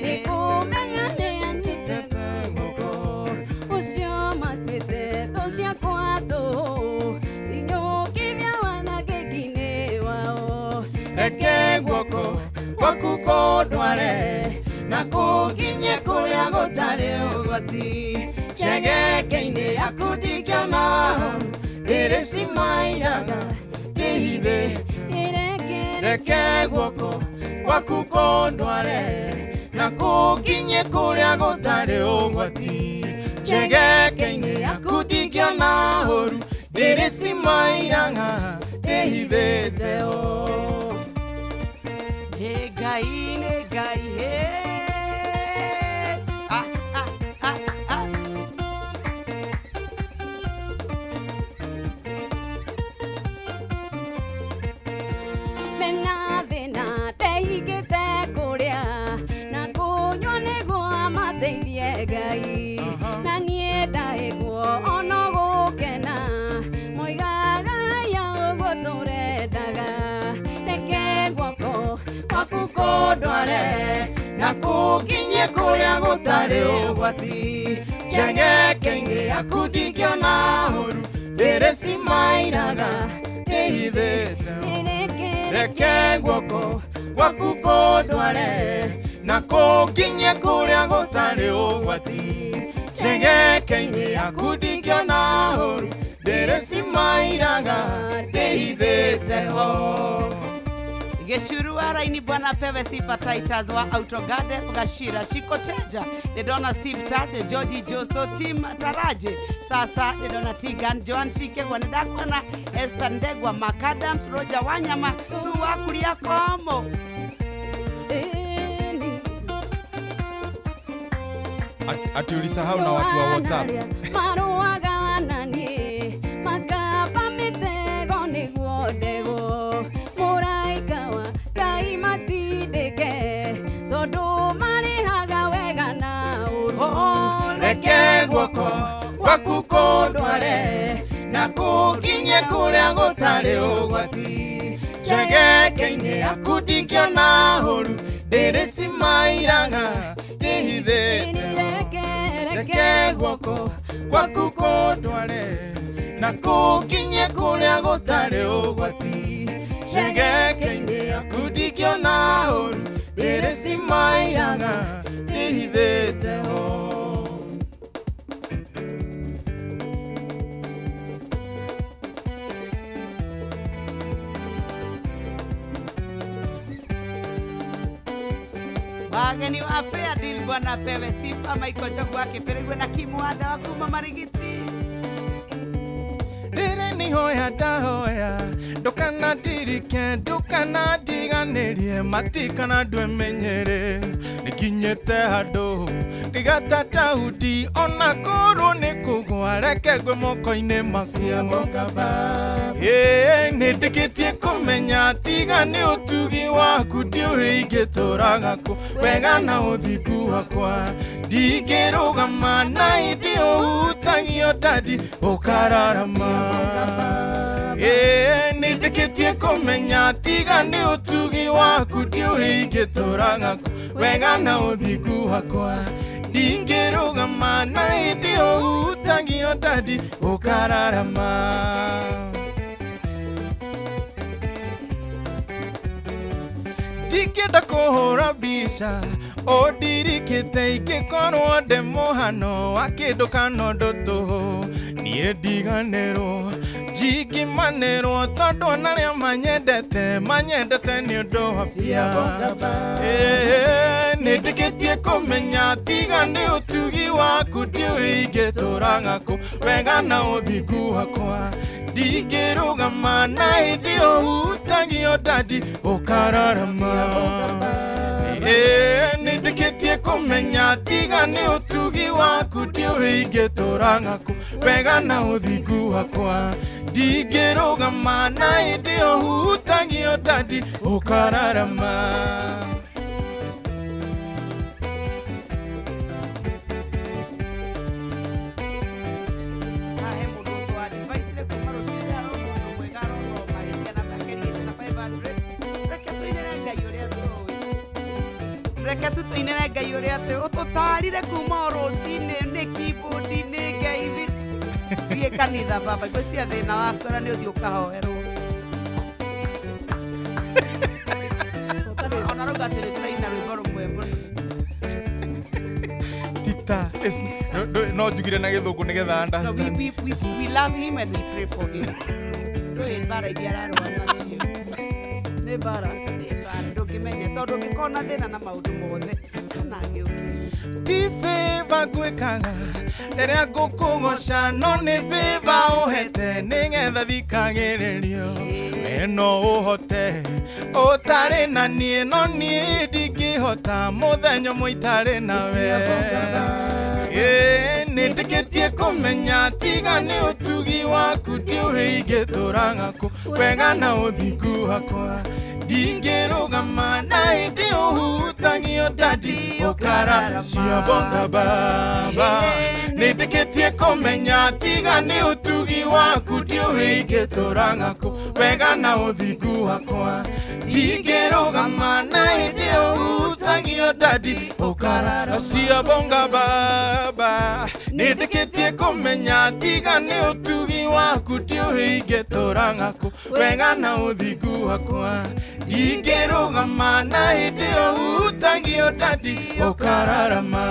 nĩ kũmenya nĩ anyitĩte guoko ũcio matuĩte thũ ciakwa tũhũ inyũkithia wanangĩki-inĩ wao Reke guoko gwaku kũndware Na kũnginyie kũrĩa gũtarĩ ũgwati Chegeke-inĩ yaku ndingĩona ũru Ndĩrĩcimairaga ndĩhithe Reke guoko gwaku kũndware Na kũnginyie kũrĩa gũtarĩ ũgwati Chegeke-inĩ yaku ndingĩona ũru Ndĩrĩcimairaga ndĩhithĩte ho. Nĩ Ngai, nĩ Ngai, hey. Ah, ah, ah, ah. Mena thĩna ndehingĩte kũrĩa na kũnyua nĩguo amateithie Ngai na niĩ ndahĩgwo ono gũkena moigaga ya ũguo tũrendaga reke guoko gwaku kũndware Na kũnginyie kũrĩa gũtarĩ ũgwati Chegeke-inĩ yaku ndingĩona ũru Ndĩrĩcimairaga ndĩhithĩte Reke guoko gwaku kũndware Na kũnginyie kũrĩa gũtarĩ ũgwati Chegeke-inĩ yaku ndingĩona ũru Ndĩrĩcimairaga ndĩhithĩte ho. Gĩcuru wa raini bwana pewe sifa Titus wa Autogade Gashira Shikoteja Nĩndona Steve Tate George Joso Tim Taraje sasa nĩndona Tigan Joan Shikegwa nĩndakuona Esther Ndegwa Mark Adams Roger Wanyama Suwa Kuria Komo. Ati ulisahau na watu wa WhatsApp. Marũaga na niĩ makaba mĩtego nĩguo ndegwo mũraika wa Ngai matindĩke tondũ marĩhaga wega na ũru Reke guoko gwaku kũndware Na kũnginyie kũrĩa gũtarĩ ũgwati Chegeke-inĩ yaku ndingĩona ũru Ndĩrĩcimairaga ndĩhithĩte Reke guoko gwaku kũndware Na kũnginyie kũrĩa gũtarĩ ũgwati Chegeke-inĩ yaku ndingĩona ũru Ndĩrĩcimairaga ndĩhithĩte ho. Wageni wa Fair Deal bwana pewe sifa Michael Njogu wa Kĩbĩrĩgwe na Kimwanda wa kuma Marigiti. Rĩrĩ nĩ ihoya ndahoya ndũkanandirike ndũkanandiganĩrie matikana ndwemenyere nĩkinyĩte handũ ngĩgata Daudi ona korwo nĩ kũgwa reke ngwe moko-inĩ maku. Ĩĩ nĩndĩkĩtie kũmenya tiga nĩ ũtugi waku ndiũĩ ingĩtũraga kũ wega na ũthingu wakwa ndingĩrũgama na ĩndĩ ũhutagio ndadi ũkararama. Ĩĩ nĩndĩkĩtie kũmenya tiga nĩ ũtugi waku ndiũĩ ingĩtũraga kũ wega na ũthingu wakwa ndingĩrũgama na ĩndĩ ũhutagio ndadi ũkararama. Ndingĩenda kũhũra mbica ũndirikĩte ingĩkorwo ndĩ mũhano wa kĩndũ kana ũndũ tũhũ niĩ ndiganĩrwo njingimanĩrwo tondũ ona arĩa manyendete manyendete nĩ ũndũ wa mbia. Ĩĩ nĩndĩkĩtie kũmenya tiga nĩ ũtugi waku ndiũĩ ingĩtũraga kũ wega na ũthingu wakwa ndingĩrũgama na ĩndĩ ũhutagio ndadi ũkararama. Ĩĩ nĩndĩkĩtie kũmenya tiga nĩ ũtugi waku ndiũĩ ingĩtũraga kũ wega na ũthingu wakwa ndingĩrũgama na ĩndĩ ũhutagio ndadi ũkararama. Hahe mũndũ wa device rĩ kuma rũcinĩ arono mwega arono mahĩtia na makĩria na 500 reke tũinĩre Ngai ũrĩa tũĩ reke tu tũinĩre Ngai ũrĩa tũĩ ũtũtarire kuma o rũcinĩ nĩ keyboard nĩ ngeithi thiĩ kanitha baba ngwĩciria thĩna waku ona nĩ ũthiĩ ũkahoerwo ona rauga atĩ nĩ tũraina rwĩmbo rũmwe mũno. sister is no njugire na gĩthũngũ nĩgetha understand. No, we love him and we pray for him. Ndũĩ mbara iria ararũa nacio. Nĩ mbara. Nĩ mbara ndũngĩmenya tondũ ũngĩkorwo na thĩna na maũndũ mothe kana agĩũke. Ti favor ngwĩkaga rĩrĩa ngũkũgoca no nĩ favor ũhete nĩgetha thikagĩrĩrio. We no ũhote ũtarĩ na niĩ no niĩ ndingĩhota mũthenya ũmwe itarĩ nawe. Nĩndĩkĩtie kũmenya tiga nĩ ũtugi waku ndiũĩ ingĩtũraga kũ wega na ũthingu wakwa ndingĩrũgama na hĩndĩ ũhutagio dadi ũkara ciabonga baba. Nĩndĩkĩtie kũmenya tiga nĩ ũtugi waku ndiũĩ ingĩtũraga kũ wega na ũthingu wakwa ndingĩrũgama na hĩndĩ ũhutagio dadi ũkara ciabonga baba. Nĩndĩkĩtie kũmenya tiga nĩ ũtugi waku ndiũĩ ingĩtũraga kũ wega na ũthingu wakwa ndingĩrũgama na hĩndĩ ũhutagio dadi ũkararama.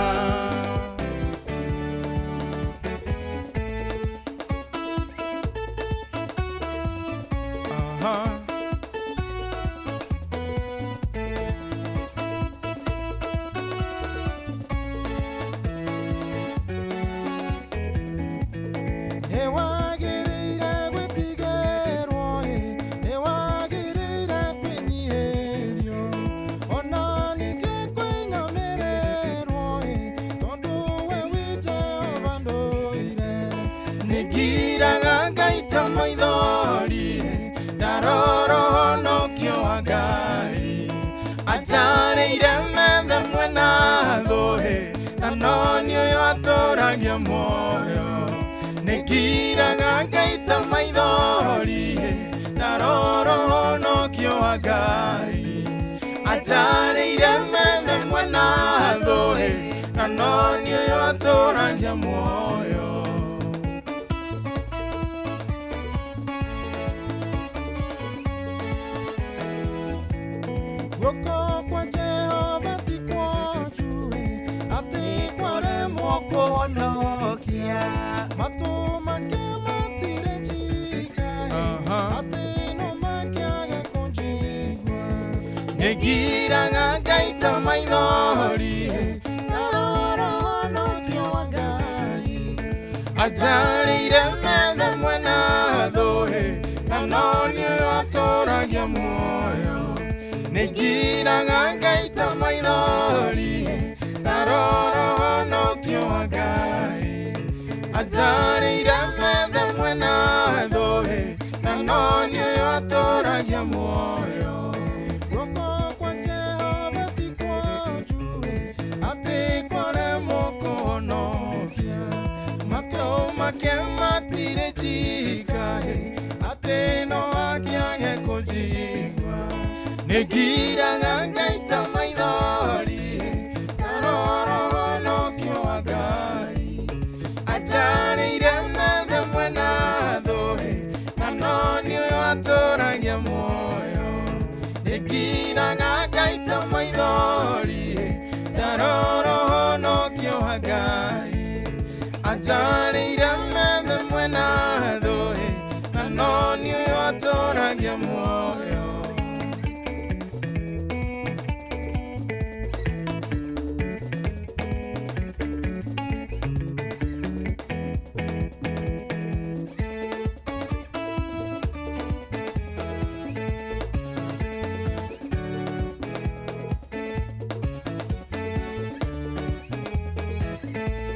Atũragia muoyo nĩngiraga ngaita maithori ndarora ũhonokio wa Ngai atarĩire methe mwena thũĩ na no niĩ ũyũ atũragia muoyo. Guoko kwa Jehova ti kwa njui atĩ kwaremwo kũhonokia matũ make matirĩ njika atĩ no makĩage kũnjigua. Nĩngiraga ngaita maithori ndarora ũhonokio wa Ngai atarĩire methe mwena thũĩ na no niĩ ũyũ atũragia muoyo. Nĩngiraga ngaita maithori ndarora ũhonokio wa Ngai atarĩire methe mwena thũĩ na no niĩ ũyũ atũragia muoyo. Guoko kwa Jehova ti kwa njui atĩ kwaremwo kũhonokia matũ make matirĩ njika atĩ no akĩage kũnjigua. Nĩngiraga ngaita maithori ndarora ũhonokio wa Ngai atarĩire methe mwena thũĩ na no niĩ ũyũ atũragia muoyo. Nĩngiraga ngaita maithori ndarora ũhonokio wa Ngai atarĩire methe mwena thũĩ na no niĩ ũyũ atũragia muoyo.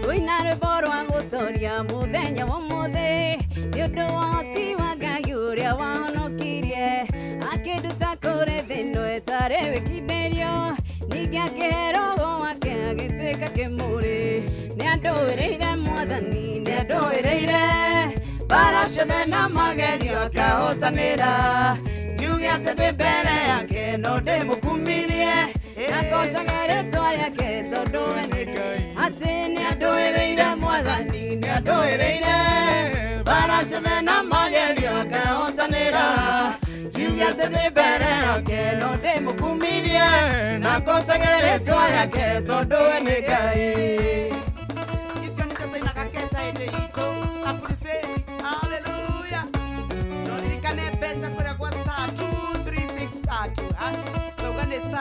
Wĩna rwĩmbo rwa gũtoria mũthenya wa ũmũthĩ nĩ ũndũ wa ũhoti wa Ngai ũrĩa wahonokirie akĩnduta kũrĩ thĩ ĩno ĩtarĩ wĩkindĩrio ningĩ akĩhe roho wake agĩtuĩka kĩmũrĩ. Nĩandũĩrĩire Mwathani nĩandũĩrĩire mbara ciothe na magerio akahotanĩra njuge atĩ ndĩ mbere yake no ndĩmũkumirie na ngocage rĩtwa rĩake tondũ we nĩ Ngai atĩ nĩandũĩrĩire Mwathani nĩandũĩrĩire mbara ciothe na magerio akahotanĩra njuge atĩ ndĩ mbere yake no ndĩmũkumirie na ngocage rĩtwa rĩake tondũ we nĩ Ngai.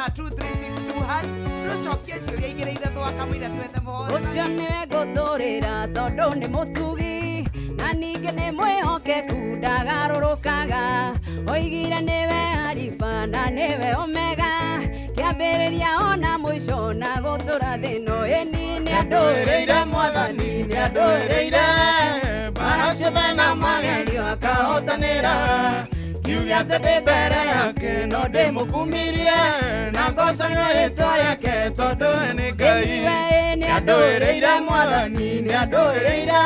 star 2362 hash tũcokie ciũria igĩrĩ ithatũ akamũira twethe mũhoro. Ũcio nĩwe ngũtũrĩra tondũ nĩ mũtugi na ningĩ nĩ mwĩhokeku ndagarũrũkaga. Oigire nĩwe Alifa na nĩwe Omega, kĩambĩrĩria ona mũico na gũtũra thĩno. Ĩni nĩandũĩrĩire Mwathani, nĩandũĩrĩire mbara ciothe na magerio akahotanĩra. Kiuge atĩ ndĩ mbere yake no ndĩmũkumirie na ngocage rĩtwa rĩake tondũ we nĩ Ngai. Nĩandũĩrĩire Mwathani, nĩandũĩrĩire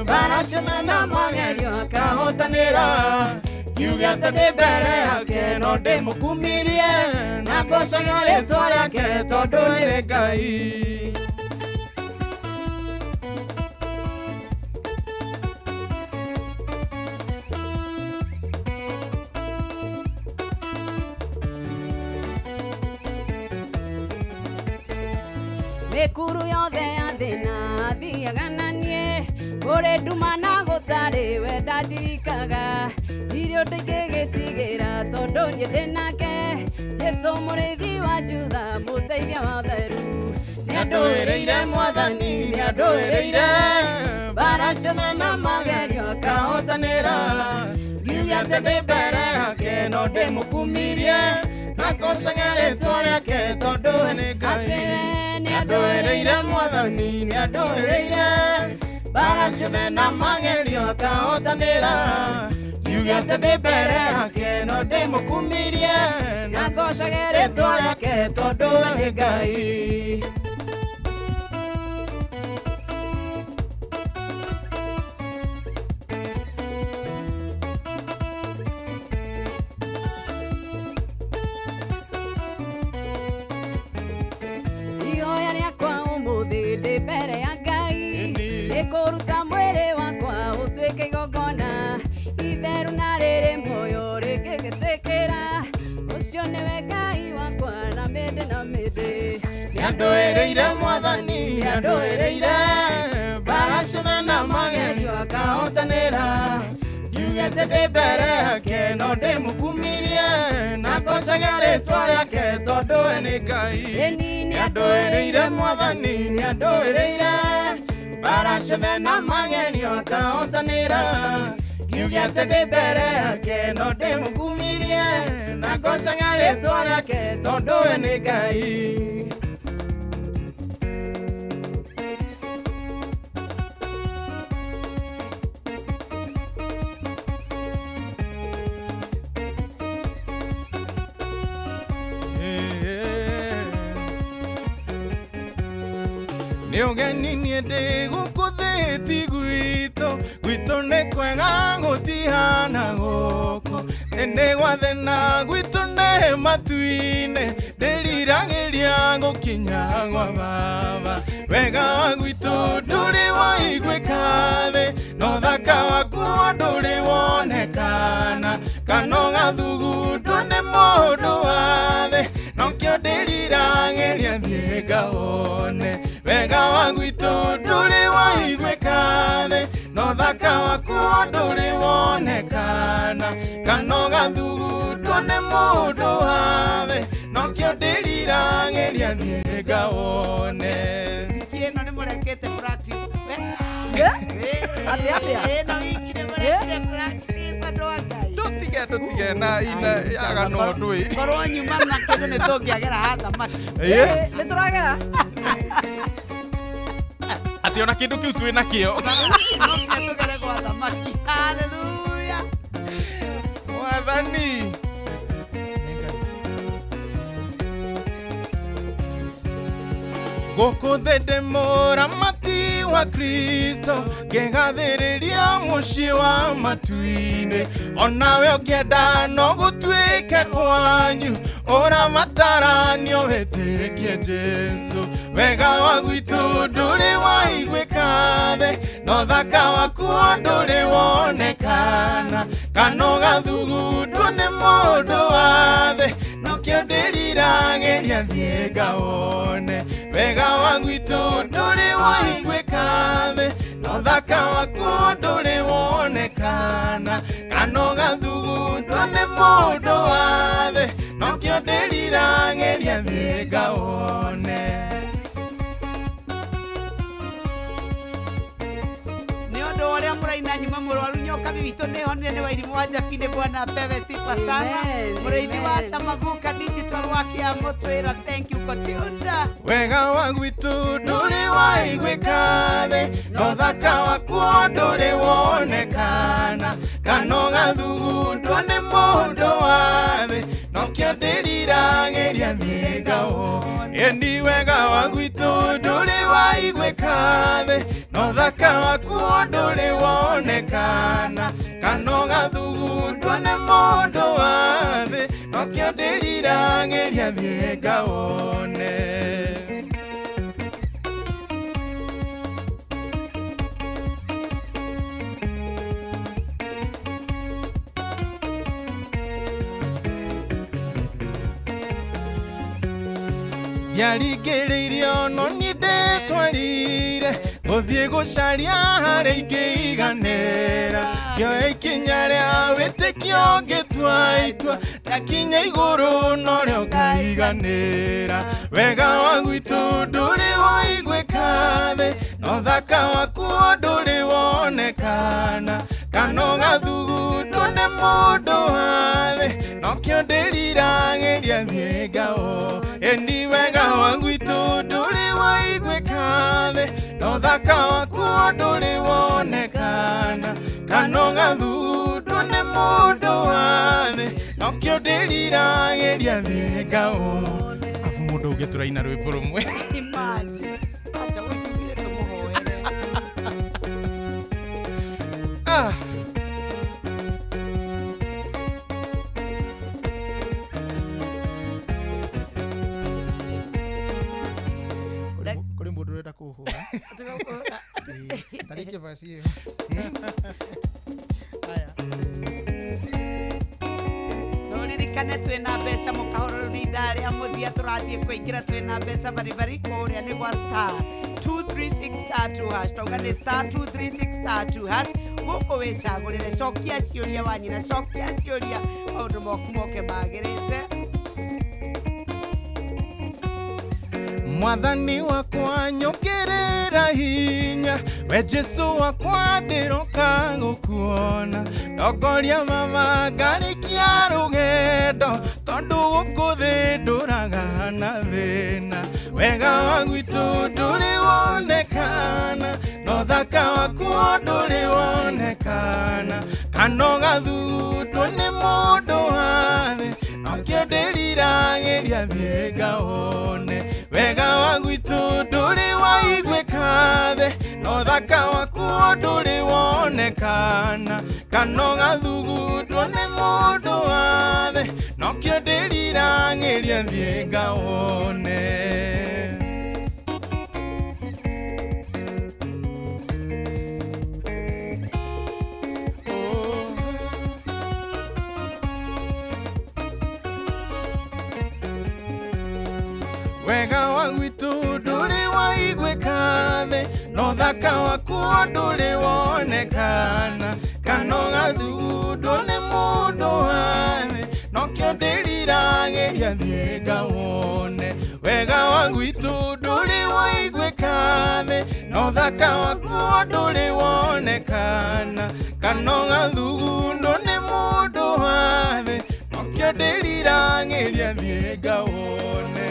mbara ciothe na magerio akahotanĩra. Kiuge atĩ ndĩ mbere yake no ndĩmũkumirie na ngocage rĩtwa rĩake tondũ we nĩ Ngai. Mĩkuru yothe ya thĩna athiaga na niĩ, kũrĩ nduma na gũtarĩ we ndandirikaga. Ndirĩ ũndũ ingĩgĩtigĩra tondũ niĩ ndĩ nake, Jesũ mũrĩithi wa Juda mũteithia wa theru. Nĩandũĩrĩire Mwathani, nĩandũĩrĩire mbara ciothe na magerio akahotanĩra. Ngiuge atĩ ndĩ mbere yake no ndĩmũkumirie na ngocage rĩtwa rĩake tondũ we nĩ Ngai. Nĩandũĩrĩire Mwathani, nĩandũĩrĩire mbara ciothe na magerio akahotanĩra. Ngiuge atĩ ndĩ mbere yake no ndĩmũkumirie na ngocage rĩtwa rĩake tondũ we nĩ Ngai. Ihoya rĩakwa ũmũthĩ ndĩ mbere ya Ngai nĩ kũruta mwĩrĩ wakwa ũtuĩke igongona itheru na rĩrĩ muoyo rĩngĩgĩtĩkĩra. Ũcio nĩwe Ngai wakwa na mĩndĩ na mĩndĩ. Nĩandũĩrĩire Mwathani, nĩandũĩrĩire mbara ciothe na magerio akahotanĩra. Ngiuge atĩ ndĩ mbere yake no ndĩmũkumirie na ngocage rĩtwa rĩake tondũ we nĩ Ngai. Nĩandũĩrĩire Mwathani, nĩandũĩrĩire mbara ciothe na magerio akahotanĩra. Ngiuge atĩ ndĩ mbere yake no ndĩmũkumirie na ngocage rĩtwa rĩake tondũ we nĩ Ngai. Nĩ ũgeni niĩ ndĩ gũkũ thĩ ti gwitũ, gwitũ nĩ kwega gũtihana gũkũ. Thĩ gwa thĩna gwitũ nĩ matu-inĩ, ndĩriragĩria gũkinya gwa baba. Wega wa gwitũ ndũrĩ waiguĩka thĩ, no thaka wakuo ndũrĩ wonekana. Kana ũgathugundwo nĩ mũndũ wa thĩ, nokĩo ndĩriragĩria thiĩ ngawone. Wega wa gwitũ ndũrĩ waiguĩka thĩ, no thaka wakuo ndũrĩ wonekana. Kana ũgathugundwo nĩ mũndũ wa thĩ, nokĩo ndĩriragĩria thiĩ ngawone. Wiki ĩno nĩ mũrekete practice. Atĩ atĩa? Ĩno wiki nĩ mũrekire practice andũ a Ngai. Tũtige na ina yagano ndũĩ. Korwo nyuma na kĩndũ nĩ tũngĩagera ha thamaki. Nĩ tũragera. Atĩ ona kĩndũ kĩu twĩ nakĩo. No nginya tũgere gwa thamaki. Hallelujah. Mwathani. Gũkũ thĩ ndĩ mũramati wa Kristo, ngĩgathĩrĩria mũciĩ wa matu-inĩ. Onawe ũngĩenda no gũtuĩke kwanyu, ũramataranio wĩtĩkie Jesũ. Wega wa gwitũ ndũrĩ waiguĩka thĩ, no thaka wakuo ndũrĩ wonekana. Kana ũgathugundwo nĩ mũndũ wa thĩ, nokĩo ndĩriragĩria thiĩ ngawone. Wega wa gwitũ ndũrĩ waiguĩka thĩ, no thaka wakuo ndũrĩ wonekana. Kana ũgathugundwo nĩ mũndũ wa thĩ, nokĩo Nokĩo ndĩriragĩria thiĩ ngawone. Nĩ ũndũ ũrĩa mũraina nyuma mũrwaru nyoka witũ nĩ honire nĩ Wairimu wa Njabini bwana pewe sifa sana. Mũrĩithi wa Samaguka digital wa Kĩamũ twĩra thank you Kotunda. Wega wa gwitũ ndũrĩ waiguĩka thĩ, no thaka wakuo ndũrĩ wonekana, kana ũgathugundwo nĩ mũndũ wa thĩ, nokĩo ndĩriragĩria thiĩ ngawone. Ĩni wega wa gwitũ ndũrĩ waiguĩka thĩ, no thaka wakuo ndũrĩ wonekana, kana ũgathugundwo nĩ mũndũ wa thĩ, nokĩo ndĩriragĩria thiĩ ngawone. Ndiaringĩrĩirio no niĩ ndĩtwarire gũthiĩ gũcaria harĩa ingĩiganĩra, ngĩoya ikinya rĩa wĩtĩkio ngĩtua itua, ndakinya igũrũ norĩo ngaiganĩra. Wega wa gwitũ ndũrĩ waiguĩka thĩ, no thaka wakuo ndũrĩ wonekana, kana ũgathugundwo nĩ mũndũ wa thĩ, nokĩo ndĩriragĩria thiĩ ngawone. Ĩni wega wa gwitũ ndũrĩ waiguĩka thĩ, no thaka wakuo ndũrĩ wonekana, kana ũgathugundwo nĩ mũndũ wa thĩ, nokĩo ndĩriragĩria thiĩ ngawone. Abu mũndũ ũngĩ tũraina rwĩmbo rũmwe. Imagine. Acha ũitugire tũmũhoere. Ah. Kũrĩ mũndũ ũrenda kũhũra. Tarĩkia vaci ĩyo. Aya. No ririkane twĩna mbeca mũkahoro rĩu nĩ ithaa rĩa mũthia tũrathiĩ kũingĩra twĩna mbeca baribari kũrĩa nĩ gwa star 236 star 2 hash tauga nĩ star 236 star 2 hash gũkũ wĩcagũrĩre cokia ciũria wanyina cokia ciũria maũndũ moku moke magĩrĩte. Mwathani wakwa nyongerera hinya, we Jesu wakwa ndĩroka gũkuona, ndongoria mama ngarĩkia rũgendo, tondũ gũkũ thĩ ndũraga na thĩna. Wega wa gwitũ ndũrĩ wonekana, no thaka wakuo ndũrĩ wonekana, kana ũgathugundwo nĩ mũndũ wa thĩ, nokĩo ndĩriragĩria thiĩ ngawone. Wega wa gwitũ ndũrĩ waiguĩka thĩ, no thaka wakuo ndũrĩ wonekana, kana ũgathugundwo nĩ mũndũ wa thĩ, nokĩo ndĩriragĩria thiĩ ngawone. Wega wa gwitũ ndũrĩ waiguĩka thĩ, no thaka wakuo ndũrĩ wonekana, kana ũgathugundwo nĩ mũndũ wa thĩ, nokĩo ndĩriragĩria thiĩ ngawone. Wega wa gwitũ ndũrĩ waiguĩka thĩ, no thaka wakuo ndũrĩ wonekana, kana ũgathugundwo nĩ mũndũ wa thĩ, nokĩo ndĩriragĩria thiĩ ngawone.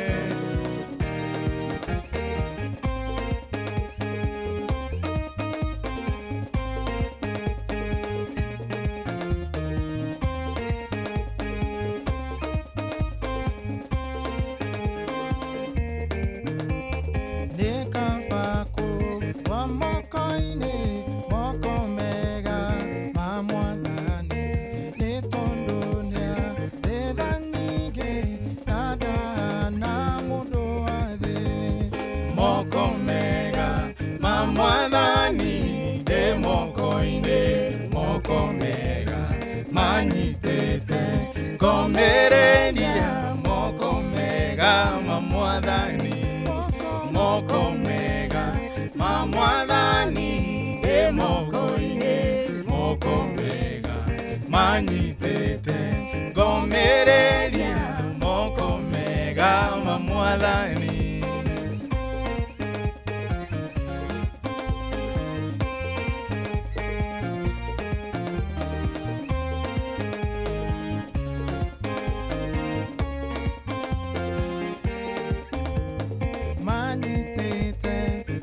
Ngomereria moko mega ma Mwathani, moko mega ma Mwathani, ndĩ moko-inĩ, moko mega manyitĩte. Ngomereria moko Mwathani. Manyitĩte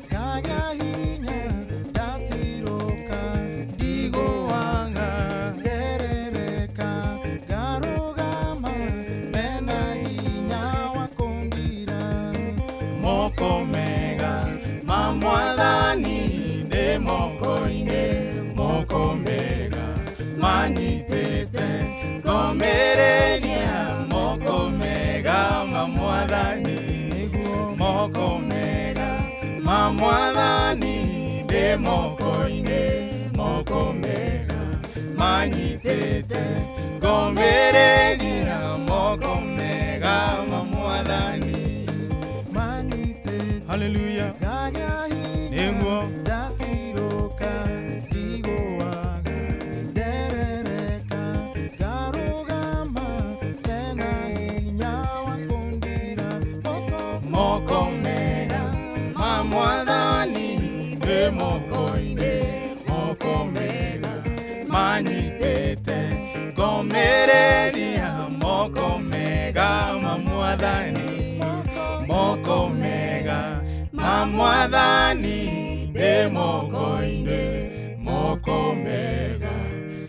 ngagĩa hinya ndatirũka ndigũanga nderereka ngarũgama mena hinya wa kũndira moko mega ma Mwathani ndĩ moko-inĩ moko mega manyitĩte ngomĩrĩria moko mega ma Mwathani moko mega ma Mwathani ndĩ moko-inĩ moko mega manyitĩte ngomĩrĩria moko mega ma Mwathani manyitĩte haleluya ngagĩa hinya nĩguo ndatirũka ndigũaga nderereka ngarũgama mena hinya wa kũndira moko mega ma Mwathani ndĩ moko-inĩ moko mega manyitĩte ngomĩrĩria moko mega ma Mwathani moko mega ma Mwathani ndĩ moko-inĩ moko mega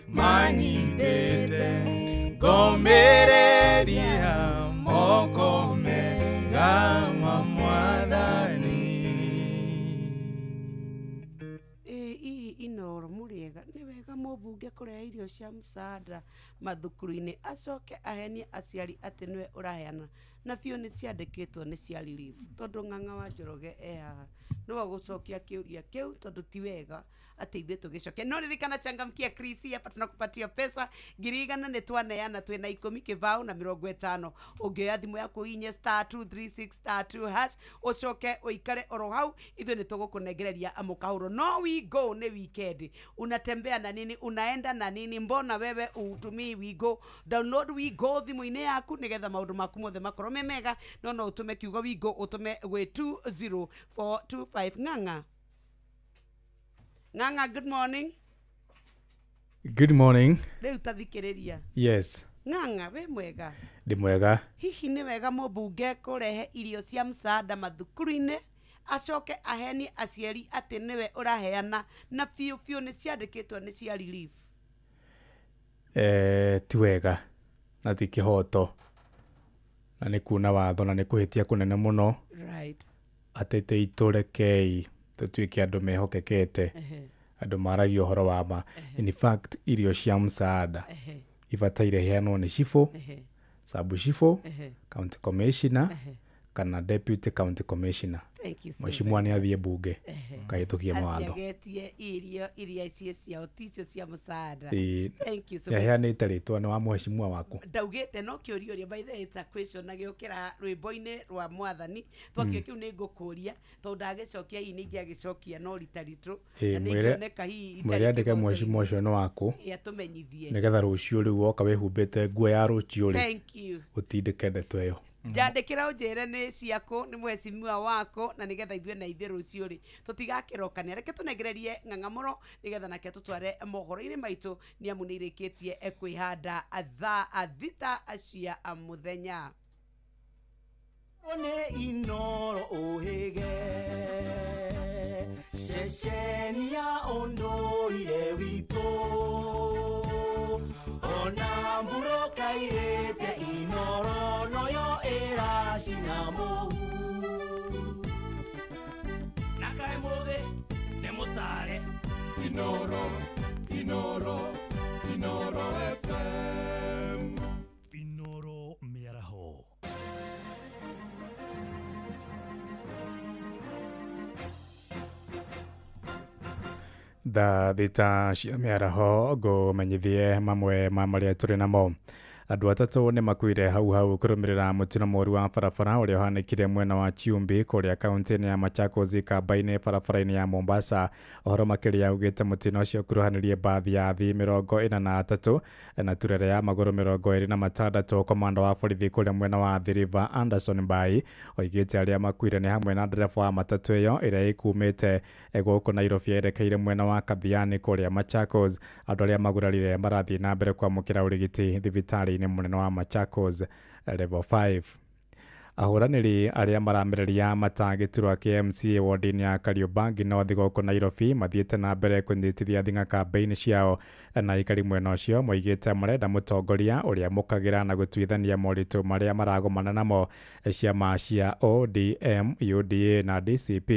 manyitĩte ngomĩrĩria moko mega ma Mwathani. Inoro mũrĩega nĩ wega mũmbunge kũrehe irio cia msaada mathukuru-inĩ acoke ahenie aciari atĩ nĩwe ũraheana na biũ nĩ ciandĩkĩtwo nĩ cia relief tondũ Ng'ang'a wa Njoroge e haha nĩwe ũgũcokia kĩũria kĩu tondũ ti wega atĩ ithuĩ tũgĩcokia. No ririkana changamkia Chris hapa tunakupatia pesa 100,000 nĩ twaneana twĩna 10 kĩbaũ na 50. Ũngĩoya thimũ yaku ũhihinye *236 *2# ũcoke ũikare oro hau ithuĩ nĩ tũgũkũnengereria mũkahũro. No we go nĩ weekend, unatembea na nini, unaenda na nini, mbona wewe utumii we go? Download we go thimũ-inĩ yaku nĩgetha maũndũ maku mothe makorwo me mega. No no ũtũme kiugo we go ũtũme gwĩ 20425. Ng'ang'a Ng'ang'a, good morning. Good morning. Rĩu tathikĩrĩria. Yes. Ng'ang'a wĩ mwega? Ndĩ mwega. Hihi nĩ wega mũmbunge kũrehe irio cia msaada mathukuru-inĩ acoke ahenie aciari atĩ nĩwe ũraheana na biũ biũ nĩ ciandĩkĩtwo nĩ cia relief? Ti wega na ti kĩhoto na nĩ kuna watho na nĩ kũhĩtia kũnene mũno. Right. Atete itũrekei tũtuĩke andũ mehokekete, andũ maragia ũhoro wa ma. In fact irio cia msaada ibataire heanwo nĩ cibũ, sabu cibũ, county commissioner kana deputy county commissioner. Thank you so Mheshimiwa nĩ athiĩ bunge kahĩtũkie mawatho. Athiagetie irio iria ciĩ ciao ticio cia msaada. Thank you so much. Nĩaheanĩte rĩtwa nĩ wa mheshimiwa waku. Ndaugĩte no kĩũria ũrĩa by the way it's a question na gĩũkĩra rwĩmbo-inĩ rwa Mwathani twakĩo kĩu nĩ ngũkũria tondũ ndagĩcokia hihi nĩ ingĩagĩcokia no rita ritũ na nĩ ingĩoneka hihi mwĩre andĩke mheshimiwa ũcio nĩ waku atũmenyithie nĩgetha rũciũ rĩu woka wĩhumbĩte nguo ya rũciũ rĩ Thank you. ũtindĩke ndeto ĩyo. Ndandĩkĩra ũnjĩre nĩ ciakũ nĩ mheshimiwa wako na nĩgetha ithuĩ na ithuĩ rũciũ rĩ tũtigakĩrokania. Reke tũnengererie Ng'ang'a mũro nĩgetha nake tũtware mohoro-inĩ maitũ nĩ amu nĩ irĩkĩtie kwĩhanda thaa 6 cia mũthenya. One Inoro ũhĩge ceceni ya ũndũire witũ ona mbura kairĩte Inoro noyo ĩracina mũhu na kaĩ mũthĩ nĩ mũtare Inoro Inoro Inoro FM Inoro mĩaraho. Thaa 6 cia mĩaraho ngũmenyithie mamwe ma marĩa tũrĩ namo. Andũ atatũ nĩ makuire hau hau kũrũmĩrĩra mũtino mũru wa barabara ũrĩa ũhanĩkire mwena wa Chiumbi kũrĩa kaunti-inĩ ya Machakos kamba-inĩ barabara-inĩ ya Mombasa. Ũhoro makĩria ugĩte mũtino ũcio ũkuruhanirie mbathi ya athii 43 na turere ya magũrũ 26. Komanda wa borithi kũrĩa mwena wa Athi River Anderson Mbai oigĩte arĩa makuire nĩ hamwe na ndereba wa matatũ ĩyo ĩrĩa ĩkumĩte gũkũ Nairobi yerekeire mwena wa Kathiani kũrĩa Machakos. Andũ arĩa magurarire marathiĩ na mbere kwamũkĩra ũrigiti thibitarĩ-inĩ mũnene wa Machakos level 5. Ahũranĩri arĩa maramereria mata gĩturwa kĩa MCA ward-inĩ ya Kariobangi North gũkũ Nairobi mathiĩte na mbere kũnyitithia thing'a kambĩini ciao na aikari mwena ũcio moigĩte marenda mũtongoria ũrĩa mũkagĩra na gũtuithania moritũ marĩa maragomana namo. Ciama cia ODM, UDA na DCP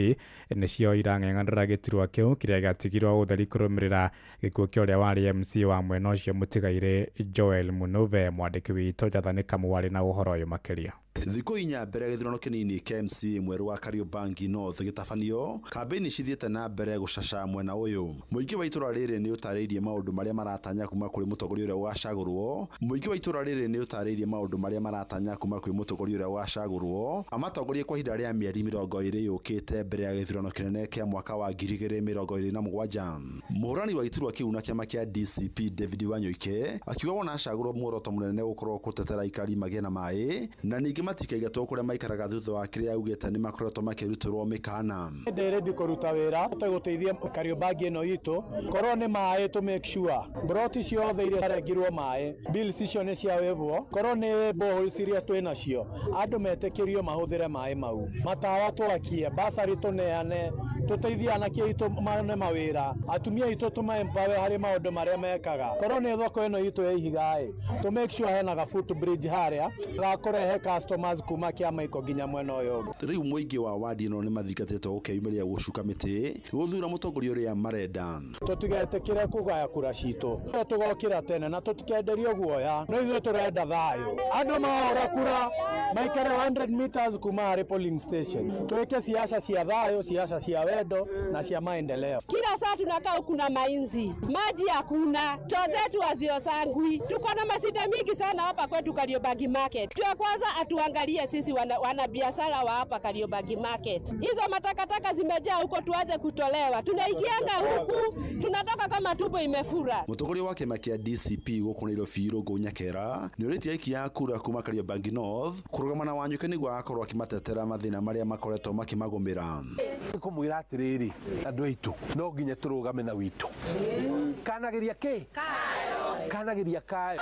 nĩcio irang'eng'anĩra gĩturwa kĩu kĩrĩa gĩatigirwo ũtheri kũrũmĩrĩra gĩkuũ kĩa ũrĩa warĩ MC wa mwena ũcio mũtigairĩ Joel Munuve. Mwandĩki witũ Jathani Kamau arĩ na ũhoro ũyũ makĩria. Thikũ inya mbere ya gĩthurano kĩnini kĩa MCA mwerũ wa Kariobangi North gĩtabanio, kambĩini cithiĩte na mbere gũcaca mwena ũyũ. Mũingĩ wa itũra rĩrĩ nĩ ũtarĩirie maũndũ marĩa maratanya kuma kũrĩ mũtongoria ũrĩa ũgacagũrwo. Mũingĩ wa itũra rĩrĩ nĩ ũtarĩirie maũndũ marĩa maratanya kuma kũrĩ mũtongoria ũrĩa ũgacagũrwo amatongorie kwa ihinda rĩa mĩeri 20 yũkĩte mbere ya gĩthurano kĩnene kĩa mwaka wa 2027. Mũhũrani wa gĩturwa kĩu na kĩama kĩa DCP David Wanyoike akiuga wona acagũrwo muoroto mũnene gũkorwo gũtetera aikari magĩe na maĩ na ningĩ matikaingatwo kũrĩa maikaraga thutha wa kĩrĩa augĩte nĩ makoretwo makĩrutĩrwo mĩkana. Ndĩ ready kũruta wĩra tũgũteithia Kariobangi ĩno itũ korwo nĩ maĩ tũ make sure broti ciothe iria ciarengirwo maĩ bills icio nĩ cia wĩvwo, korwo nĩ boreholes iria twĩ nacio andũ metĩkĩrio mahũthĩre maĩ mau, matawa twakie, basari tũneane, tũteithie anake aitũ mone mawĩra, atumia aitũ tũma empower harĩ maũndũ marĩa mekaga, korwo nĩ thoko ĩno itũ ya Ihiga ĩ tũ make sure hena ga foot bridge harĩa gakũrehe customers kuma Kĩamaiko nginya mwena ũyũ ũngĩ. Rĩu mũingĩ wa wadi ĩno nĩ mathingatĩtwo gũkeyumĩria gũcuka mĩtĩ gũthura mũtongoria ũrĩa marenda. Tũtigetĩkĩre kũgaya kura citũ, tũgokĩra tene na tũtikenderio guoya, no ithuĩ tũrenda thayũ. Andũ mahũra kura maikare 100 meters kuma harĩ polling station, twĩke siasa cia thayũ, siasa cia wendo na cia maendeleo. Kila saa tunakaa kuna mainzi, maji hakuna, choo zetu haziosangwi, tuko na masida mingi sana hapa kwetu Kariobangi Market. Kitu ya kwanza atuangalie sisi wana biashara wa hapa Kariobangi Market. Hizo matakataka zimejaa huko, tuanze kutolewa. Tunaingianga huku tunatoka kama tumbo imefura. Mũtongoria wa kĩama kĩa DCP gũkũ Nairobi Rũngũ Nyakera nĩ ũrĩtie aikia a kura kuma Kariobangi North kũrũgama na Wanyũke nĩguo agakorwo akĩmatetera mathĩna marĩa makoretwo makĩmagũmĩra. Kũmwĩra atĩrĩrĩ andũ aitũ no nginya tũrũgame na witũ. Kanagĩria kĩ? Kayo. Kanagĩria kayo.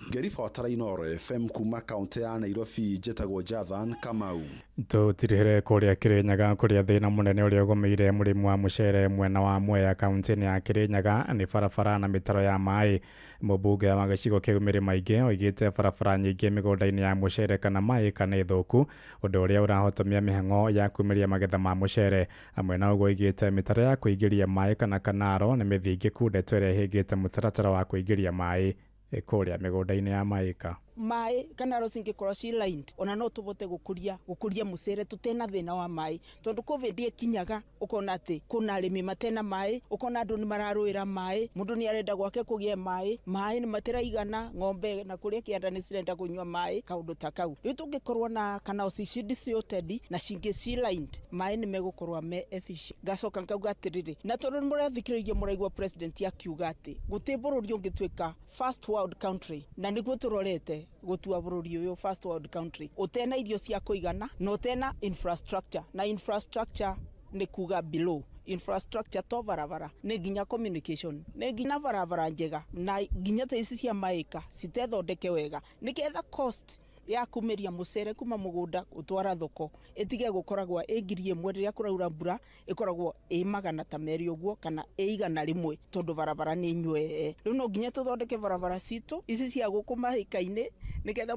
Ngĩribotera Inooro FM kuma kaunti ya Nairobi njĩtagwo Jathan Kamau. Tũtirihĩre kũrĩa Kĩrĩnyaga kũrĩa thĩna mũnene ũrĩa ũgũmĩire mũrĩmi wa mũcere mwena wa Mwea kaunti-inĩ ya Kĩrĩnyaga nĩ barabara na mĩtaro ya maĩ. Mũmbunge wa gĩcigo kĩu Mĩrĩ Maingĩ oigĩte barabara nyingĩ mĩgũnda-inĩ ya mũcere kana maĩ kana ĩthũku, ũndũ ũrĩa ũrahotomia mĩhang'o ya kumĩria magetha ma mũcere. Hamwe na ũguo oigĩte mĩtaro ya kũingĩria maĩ kana kanaro nĩ mĩthingĩku, ndeto ĩrĩa ĩhĩngĩte mũtaratara wa kũingĩria maĩ kũrĩa mĩgũnda-inĩ ya maĩka. Maĩ kanaro cingĩkorwo ci lined ona no tũbote gũkũria mũcere tũtena thĩna wa maĩ, tondũ covid ĩkinyaga ũkona atĩ kuna arĩmi matena maĩ, ũkona andũ nĩ mararũĩra maĩ, mũndũ nĩ arenda gwake kũgĩe maĩ, maĩ nĩ matiraigana, ng'ombe na kũrĩa kĩanda nĩ cirenda kũnyua maĩ, kaũndũ ta kau. Rĩu tũngĩkorwo na canals ici desilted na cingĩ ci lined, maĩ nĩ megũkorwo me efficient. Ngacoka ngauga atĩrĩrĩ, na tondũ nĩ mũrathikĩrĩria mũraigua president akiuga atĩ gũtirĩ bũrũri ũngĩtuĩka first world country, na nĩguo tũrorete gũtua bũrũri ũyũ first world country ũtena irio cia kũigana na ũtena infrastructure, na infrastructure nĩ kuga below infrastructure to barabara nĩ nginya communication, nĩ nginya barabara njega na nginya ta ici cia maĩka citethondeke wega nĩgetha cost ya kumĩria mũcere kuma mũgũnda gũtwara thoko ĩtige gũkoragwo ĩ 1,000 rĩrĩa kũraura mbura, ĩkoragwo ĩ 200 ũguo kana ĩ 100 tondũ barabara nĩ nywee. Rĩu no nginya tũthondeke barabara citũ ici cia gũkũ mahĩka-inĩ nĩgetha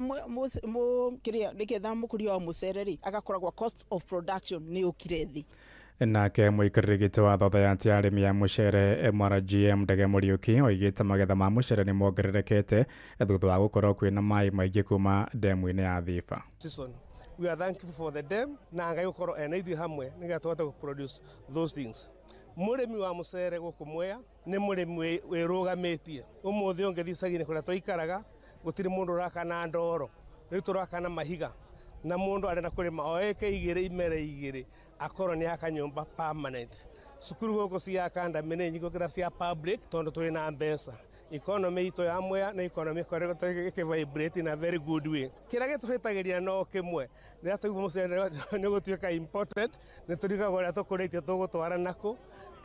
nĩgetha mũkũria wa mũcere rĩ agakoragwo cost of production nĩ ũkire thĩ. Nake mũikarĩri gĩtĩ wa thothayanti ya arĩmi ya mũcere MRGM Ndege Mũriũki oigĩte magetha ma mũcere nĩ mongererekete thutha wa gũkorwo kwĩna maĩ maingĩ kuma ndemu-inĩ ya Thiba. We are thankful for the dam na Ngai gũkorwo ena ithuĩ hamwe nĩgetha tũhote gũ produce those things. Mũrĩmi wa mũcere gũkũ Mwea nĩ mũrĩmi wĩrũgamĩtie. Ũmũthĩ ũngĩthiĩ icagi-inĩ kũrĩa tũikaraga gũtirĩ mũndũ ũrakana ndoro, rĩu tũrakana mahiga, na mũndũ arenda kũrĩma o ĩke igĩrĩ imere igĩrĩ akorwo nĩ aka nyũmba permanent. Cukuru gũkũ cia academy nĩ nyingĩ gũkĩra cia public tondũ twĩ na mbeca. Economy itũ ya Mwea nĩ economy ĩkoretwo ĩkĩvibrate in a very good way. Kĩrĩa gĩtũhĩtagĩria no kĩmwe, rĩrĩa twaigua mũcere nĩ ũgũtuĩka imported, nĩ tũrigagwo ũrĩa tũkũrĩtie tũgũtwara nakũ,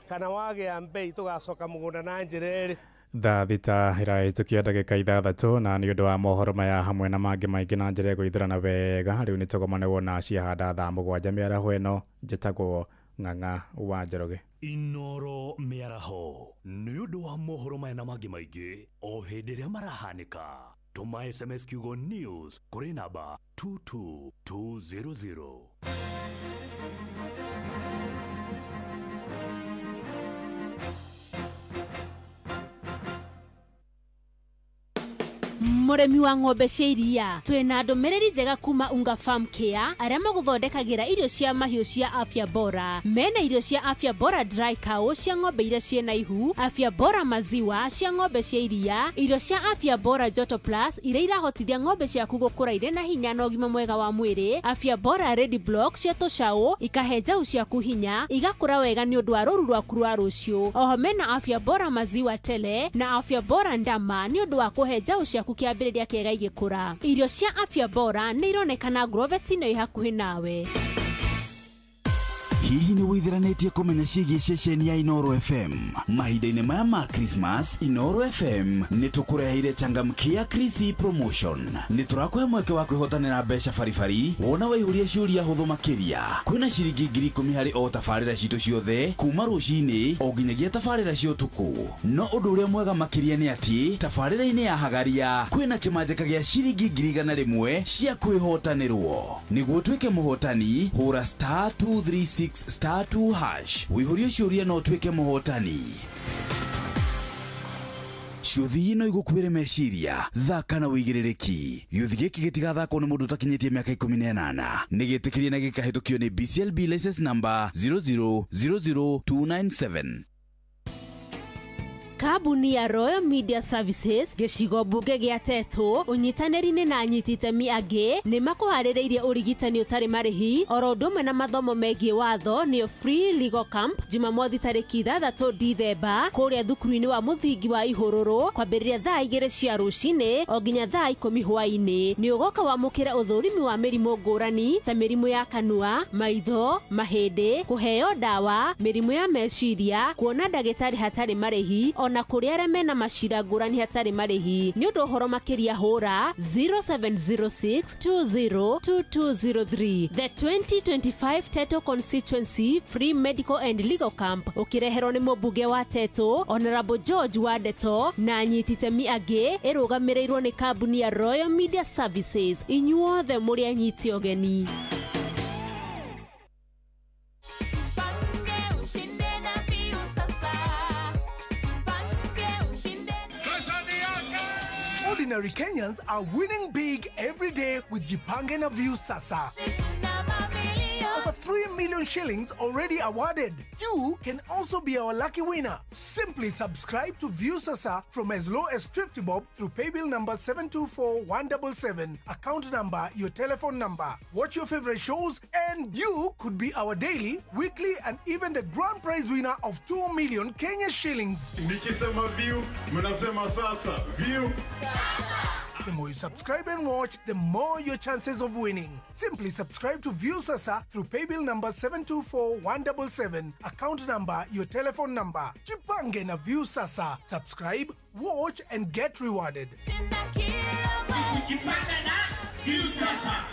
kana wagĩa mbei tũgacoka mũgũnda na njĩra ĩrĩ. Thaa 6 ĩrahĩtũkia ndagĩka 6 na nĩ ũndũ wa mohoro maya hamwe na mangĩ maingĩ na njĩra ĩgũithĩrana wega rĩu nĩ tũgomane wona ciahanda thaa 7 mĩaraho ĩno. Njĩtagwo Ng'ang'a wa Njoroge. Inoro mĩaraho nĩ ũndũ wa mohoro maya na mangĩ maingĩ o hĩndĩ ĩrĩa marahanĩka. Tũma SMS kiugo news kũrĩ namba 22200. Mũrĩmi wa ng'ombe cia iria twĩna ndũmĩrĩri njega kuma Unga Farm Care arĩa magũthondekagĩra irio cia mahiũ cia afya bora. Mena irio cia afya bora dry cow cia ng'ombe iria ciĩna ihu, afya bora maziwa cia ng'ombe cia iria, irio cia afya bora joto plus iria irahotithia ng'ombe ciaku gũkũra irĩ na hinya na ũgima mwega wa mwĩrĩ, afya bora ready block cia tũcaũ ikahe njaũ ciaku hinya igakũra wega nĩ ũndũ wa rũru rwaku rwa rũciũ. Oho mena afya bora maziwa tele na afya bora ndama nĩ ũndũ wa kũhe njaũ ciaku kĩambĩrĩria kĩega igĩkũra. Irio cia afya bora nĩ ironekana Grovet-inĩ ĩ hakuhĩ nawe. Hihi nĩ wĩthiranĩtie kũmenya ciĩgiĩ ceceni ya Inoro FM? Mahinda-inĩ maya ma Christmas, Inoro FM nĩ tũkũreheire changamkia Chrissy promotion. Nĩ tũrakũhe mweke wa kwĩhotanĩra mbeca baribari wona waihũria ciũria hũthũ makĩria. Kwĩna ciringi 10,000 harĩ o tabarĩra citũ ciothe kuma rũcinĩ o nginyagia tabarĩra cia ũtukũ. No ũndũ ũrĩa mwega makĩria nĩ atĩ tabarĩra-inĩ ya Hagaria kwĩna kĩmanjĩka gĩa ciringi 100,000 cia kwĩhotanĩrwo. Nĩguo ũtuĩke mũhotani, hũra *236 *2# wĩihũrie ciũria no ũtuĩke mũhotani. Ciũthi ino igũkuĩre meciria, thaka na wĩigĩrĩrĩki. Gĩũthi gĩkĩ gĩtigathakwo nĩ mũndũ ũtakinyĩtie mĩaka 18. Nĩ gĩtĩkĩrie na gĩkahĩtũkio nĩ BCLB license number 0000297. Kambuni ya Royal Media Services gĩcigo mbunge gĩa Tetũ ũnyitanĩri-inĩ na anyiti itemi angĩ nĩ makũharĩrĩirie ũrigitani ũtarĩ marĩhi oro ũndũ ũmwe na mathomo megiĩ watho nĩyo Free Legal Camp Jumamothi tarĩki 6 Dithemba kũrĩa thukuru-inĩ wa mũthingi wa Ihũrũrũ kwambĩrĩria thaa 2 cia rũcinĩ o nginya thaa 10 hwaĩ-inĩ. Nĩ ũgoka wamũkĩra ũthũrimi wa mĩrimũ ngũrani ta mĩrimũ ya kanua, maitho, mahĩndĩ, kũheo ndawa, mĩrimũ ya meciria, kuona ndagĩtarĩ hatarĩ marĩhi ona kũrĩ arĩa mena macira ngũrani hatarĩ marĩhi. Nĩ ũndũ ũhoro makĩria hũra 0706 202203. The 2025 Teto Constituency Free Medical and Legal Camp ũkĩreherwo nĩ mũmbunge wa Teto Honorable George Wandeto na anyiti itemi angĩ, ĩrũgamĩrĩirwo nĩ kambuni ya Royal Media Services. Inyuothe mũrĩ anyiti ũgeni. Ordinary Kenyans are winning big every day with Jipange na View Sasa. Over 3 million shillings already awarded. You can also be our lucky winner. Simply subscribe to View Sasa from as low as 50 bob through paybill number 724177, account number, your telephone number. Watch your favorite shows and you could be our daily, weekly and even the grand prize winner of 2 million Kenya shillings. Nikisema view, mnasema sasa. View. The more you subscribe and watch, the more your chances of winning. Simply subscribe to View Sasa through paybill number 724177, account number, your telephone number. Jipange na View Sasa. Subscribe, watch and get rewarded. Jipange na View Sasa.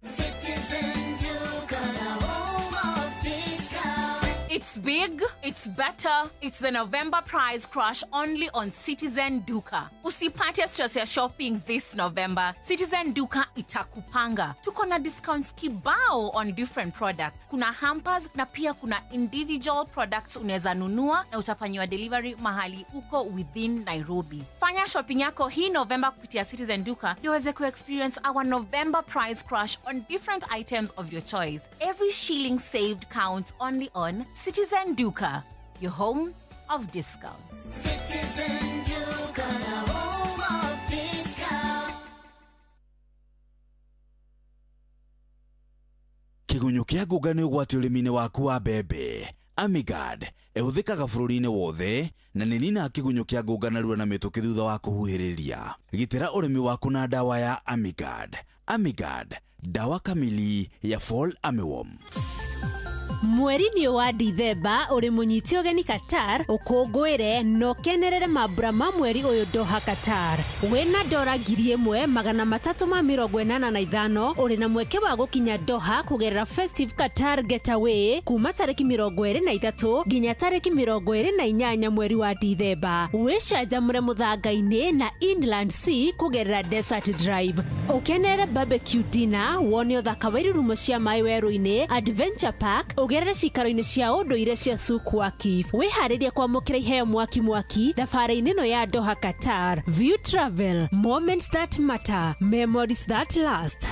Citizen Duka, the home of discount. It's big, it's better, it's the November prize crush only on Citizen Duka. Usipate stress ya shopping this November. Citizen Duka itakupanga. Tuko na discounts kibao on different products. Kuna hampers na pia kuna individual products unaweza nunua na utafanyiwa delivery mahali uko within Nairobi. Fanya shopping yako hii November kupitia Citizen Duka ndio uweze ku-experience our November prize crush on different items of your choice. Every shilling saved counts only on Citizen Duka, your home of discounts. Citizen Duka, the home of discount. Kĩgunyũ kĩa ngũnga nĩ ũgwati ũrĩmi-inĩ waku wa mbembe. Amigard ĩhũthĩkaga bũrũri-inĩ wothe na nĩ ninaga kĩgunyũ kĩa ngũnga narua na mĩtũkĩ thutha wa kũhuhĩrĩria. Gitĩra ũrĩmi waku na ndawa ya Amigard. Amigard, dawa kamili ya fall armyworm. Mweri-inĩ wa Dithemba ũrĩ mũnyite ũgeni Qatar ũkũngũĩre na ũkenerere mambura ma mweri ũyũ Doha Qatar. Wĩna dora 1385 ũrĩ na mweke wa gũkinya Doha kũgerera Festive Qatar Getaway kuma tarĩki 23 nginya tarĩki 28 mweri wa Dithemba. Wĩcanjamũre mũthanga-inĩ na Inland Sea kũgerera Desert Drive. Ũkenerere barbecue dinner, wone ũthaka wa irurumo cia maĩ werũ-inĩ, Adventure Park, ũgerere cikaro-inĩ cia ũndũire cia Souk Waqif. Wĩharĩrie kwamũkĩra iheo mwaki mwaki thabarĩ-inĩ ĩno ya Doha Qatar. View Travel, moments that matter, memories that last.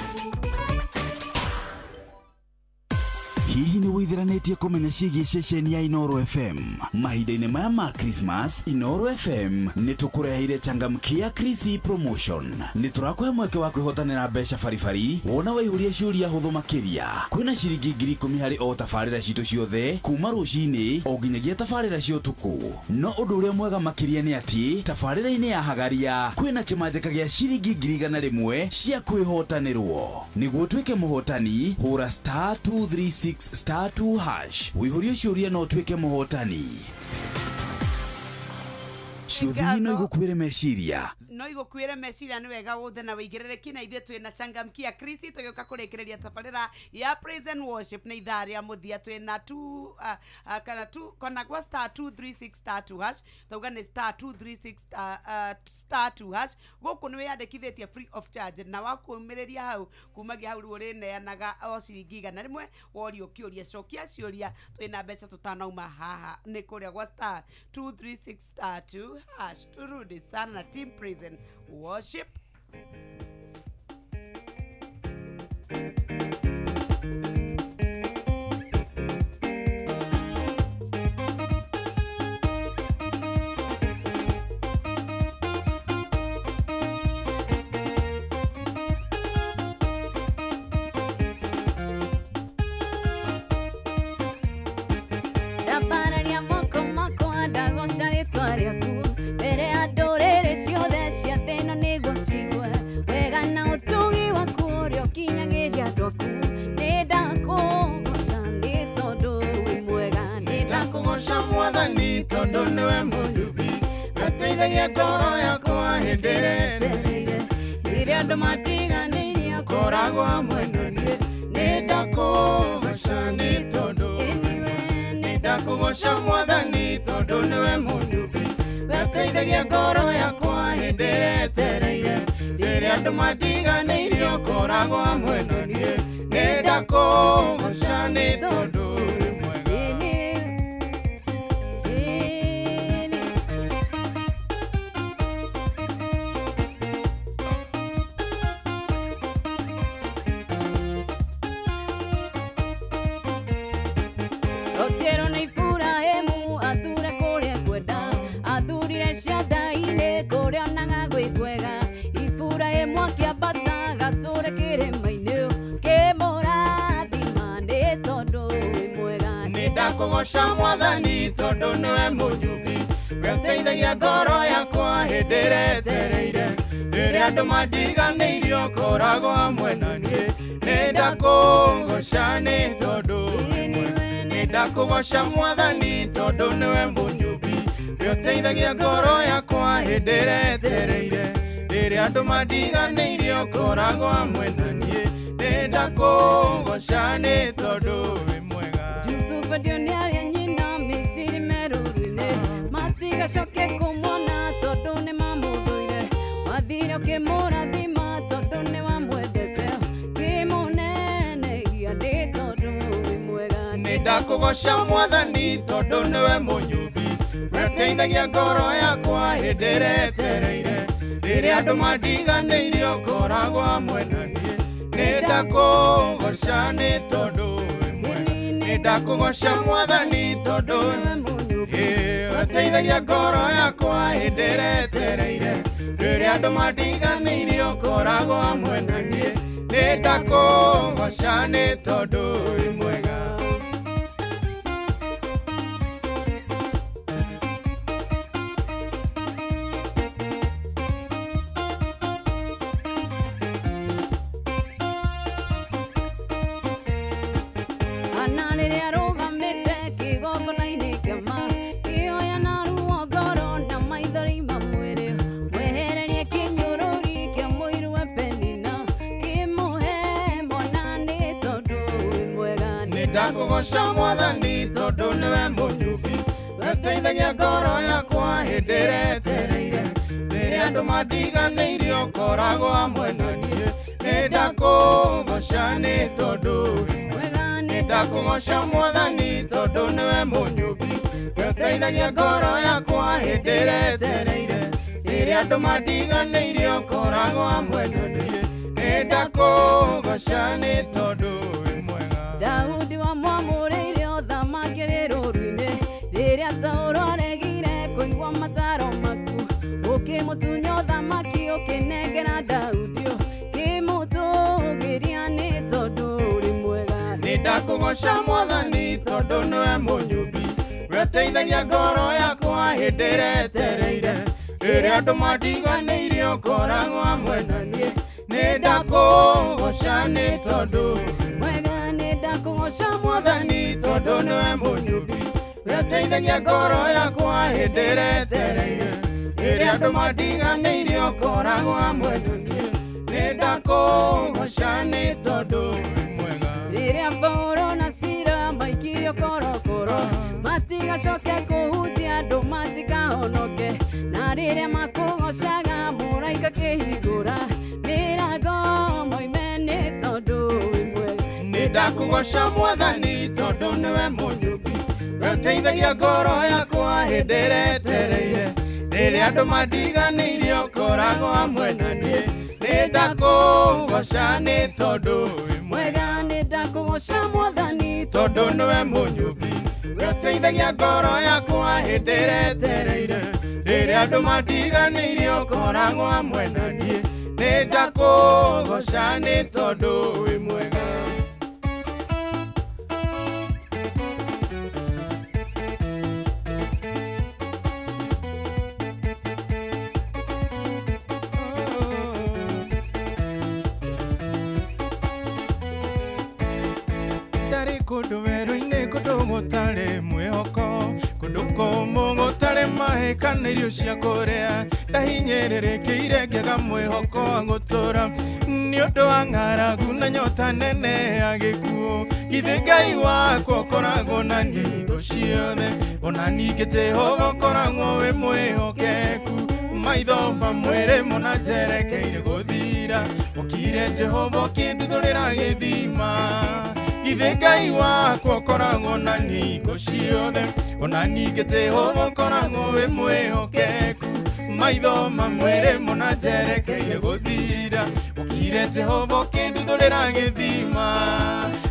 Hihi nĩ wĩithiranĩtie kũmenya ciĩgiĩ ceceni ya Inooro FM? Mahinda-inĩ maya ma Christmas, Inooro FM nĩ tũkũreheire changamkia Krisi promotion. Nĩ tũrakũhe mweke wa kwĩhotanĩra mbeca baribari wona waihũria ciũria hũthũ makĩria. Kwĩna ciringi 10,000 harĩ o tabarĩra citũ ciothe kuma rũcinĩ o nginyagia tabarĩra cia ũtukũ. No ũndũ ũrĩa mwega makĩria nĩ atĩ tabarĩra-inĩ ya Hagaria kwĩna kĩmanjĩka gĩa ciringi 100,000 cia kwĩhotanĩrwo. Nĩguo ũtuĩke mũhotani, hũra star 236 star 2 hash. Wĩihũrie ciũria no ũtuĩke mũhotani. Ciũthini no igũkuĩre meciria. No igũkuĩre meciria nĩ wega wothe na wĩigĩrĩrĩki na ithuĩ twĩna changamkia Krisi tũgĩũka kũrĩkĩrĩria tabarĩra ya praise and worship nĩ ithaa rĩa mũthia twĩna 2 kana 2 kana gwa star 236 star 2 hash tauga nĩ star 236 star 2 hash. Gũkũ nĩ wĩyandĩkithĩtie free of charge na wakumĩrĩria hau kumagia hau rĩu ũrĩneanaga o ciringi 100 worio kĩũria cokia ciũria twĩna mbeca tũtanauma haha nĩ kũrĩa gwa star 236 star 2 hash. Turudi sana na team praise and worship. Ndapararia moko makwa ndagoca rĩtwa rĩaku mbere ya ndũrĩrĩ ciothe cia thĩ ĩno nĩguo cigue wega na ũtugi waku ũrĩa ũkinyagĩria andũ aku. Nĩndakũgoca nĩ tondũ wĩ mwega. Nĩndakũgoca Mwathani tondũ nĩwe mũnyũmbi, ũteithagia ngoro yakwa hĩndĩ ĩrĩa ĩtereire. Rĩrĩa andũ matiganĩirie ũkoragwo hamwe na niĩ. Nĩndakũgoca nĩ tondũ nĩndakũgoca Mwathani tondũ nĩwe mũnyũmbi, ũteithagia ngoro yakwa hĩndĩ ĩrĩa ĩtereire. Rĩrĩa andũ matiganĩirie ũkoragwo hamwe na niĩ. Nĩndakũgoca nĩ tondũ wĩ mwega. Rotierwo nĩ Iburahĩmu athure kũrĩa kwenda, athurire Shaddai-inĩ kũrĩa onaga gwĩ kwega. Iburahĩmu akĩambata gatũre kĩrĩma-inĩ kĩmũrathima nĩ tondũ wĩ mwega. Nĩndakũgoca Mwathani tondũ nĩwe mũnyũmbi, we ũteithagia ngoro yakwa hĩndĩ ĩrĩa ĩtereire. Rĩrĩa andũ mandiganĩirie ũkoragwo hamwe na niĩ. Nĩndakũgoca nĩ tondũ nĩndakũgoca Mwathani tondũ nĩwe mũnyũmbi, we ũteithagia ngoro yakwa hĩndĩ ĩrĩa ĩtereire. Rĩrĩa andũ mandiganĩirie ũkoragwo hamwe na niĩ. Nĩndakũgoca nĩ tondũ wĩ mwega. Jusufu ndionĩ arĩa nyina Matigacoke kũmuona tondũ nĩ mamũthũire. Wathire ũkĩmũrathima tondũ nĩ wamwendete. Kĩmũnenegia ndĩ tondũ wĩ mwega. Nĩndakũgoca mwathani tondũ nĩwe mũnyũmbi ũteithagia ngoro yakwa hĩndĩ ĩrĩa ĩtereire. Rĩrĩa andũ mandiganĩirie ũkoragwo hamwe na niĩ. Nĩndakũgoca nĩ tondũ wĩ mwega. Nĩndakũgoca mwathani tondũ ũteithagia ngoro yakwa hĩndĩ ĩrĩa ĩtereire. Rĩrĩa andũ mandiganĩirie ũkoragwo hamwe na niĩ. Nĩndakũgoca nĩ tondũ wĩ mwega. Ana rĩrĩa arũgamĩte kĩgongona-inĩ kĩama kĩoya na ruo ngoro na maithori ma mwĩrĩ mwehererie kĩnyũrũri kĩa mũiru wa Penina kĩmũhe mwana nĩ tondũ wĩ mwega. Nĩndakũgoca mwathani tondũ nĩwe mũnyũmbi ũteithagia ngoro yakwa hĩndĩ ĩrĩa ĩtereire. Rĩrĩa andũ mandiganĩirie ũkoragwo hamwe na niĩ. Nĩndakũgoca nĩ tondũ wĩ mwega. Nĩndakũgoca mwathani tondũ nĩwe mũnyũmbi ũteithagia ngoro yakwa hĩndĩ ĩrĩa ĩtereire. Rĩrĩa andũ mandiganĩirie ũkoragwo hamwe na niĩ. Nĩndakũgoca nĩ tondũ wĩ mwega. Daudi wamwamũrĩire ũthamaki arĩ rũũru-inĩ rĩrĩa Saũlũ aregire kũigua mataro maku ũkĩmũtunya ũthamaki ũkĩnengera Daudi ũkĩmũtũgĩria nĩ tondũ ũrĩ mwega. Nĩndakũgoca mwathani tondũ nĩwe mũnyũmbi ũteithagia ngoro yakwa hĩndĩ ĩrĩa ĩtereire. Rĩrĩa andũ mandiganĩirie ũkoragwo hamwe na niĩ. Nĩndakũgoca nĩ tondũ mwega. Nĩndakũgoca mwathani tondũ nĩwe mũnyũmbi ũteithagia ngoro yakwa hĩndĩ ĩrĩa ĩtereire. Rĩrĩa andũ mandiganĩirie ũkoragwo hamwe na niĩ. Nĩndakũgoca nĩ tondũ wĩ mwega. Rĩrĩa Paũlũ na Sila maikirio korokoro matigacoke kũhutia andũ matikahonoke na rĩrĩa makũgocaga mũraika kĩhingũra mĩrango moime nĩ tondũ wĩ mwega. Nĩndakũgoca mwathani tondũ nĩwe mũnyũmbi ũteithagia ngoro yakwa hĩndĩ ĩrĩa ĩtereire. Rĩrĩa andũ mandiganĩirie ũkoragwo hamwe na niĩ. Nĩndakũgoca nĩ tondũ wĩ mwega. Nĩndakũgoca mwathani tondũ nĩwe mũnyũmbi ũteithagia ngoro yakwa hĩndĩ ĩrĩa ĩtereire. Rĩrĩa andũ mandiganĩirie ũkoragwo hamwe na niĩ. Nĩndakũgoca nĩ tondũ wĩ mwega. Ndarĩ kũndũ werũ-inĩ kũndũ gũtarĩ mwĩhoko kũndũ kũmũ gũtarĩ maĩ kana irio cia kũrĩa ndahinyĩrĩrĩkĩire ngĩaga mwĩhoko wa gũtũũra nĩ ũndũ wa ng'aragu na nyota nene ya gĩkuũ. Githĩ Ngai wakwa ũkoragwo na niĩ hingo ciothe ona ningĩ Jehova ũkoragwo wĩ mwĩhokeku. Maitho ma mwĩrĩ mũna njerekeire gũthira ũkire Jehova ũkĩnduthũrĩra gĩthima. Githĩ Ngai wakwa ũkoragwo na niĩ hingo ciothe ona ningĩ Jehova ũkoragwo wĩ mwĩhokeku. Maitho ma mwĩrĩ mũna njerekeire gũthira ũkire Jehova ũkĩnduthũrĩra gĩthima.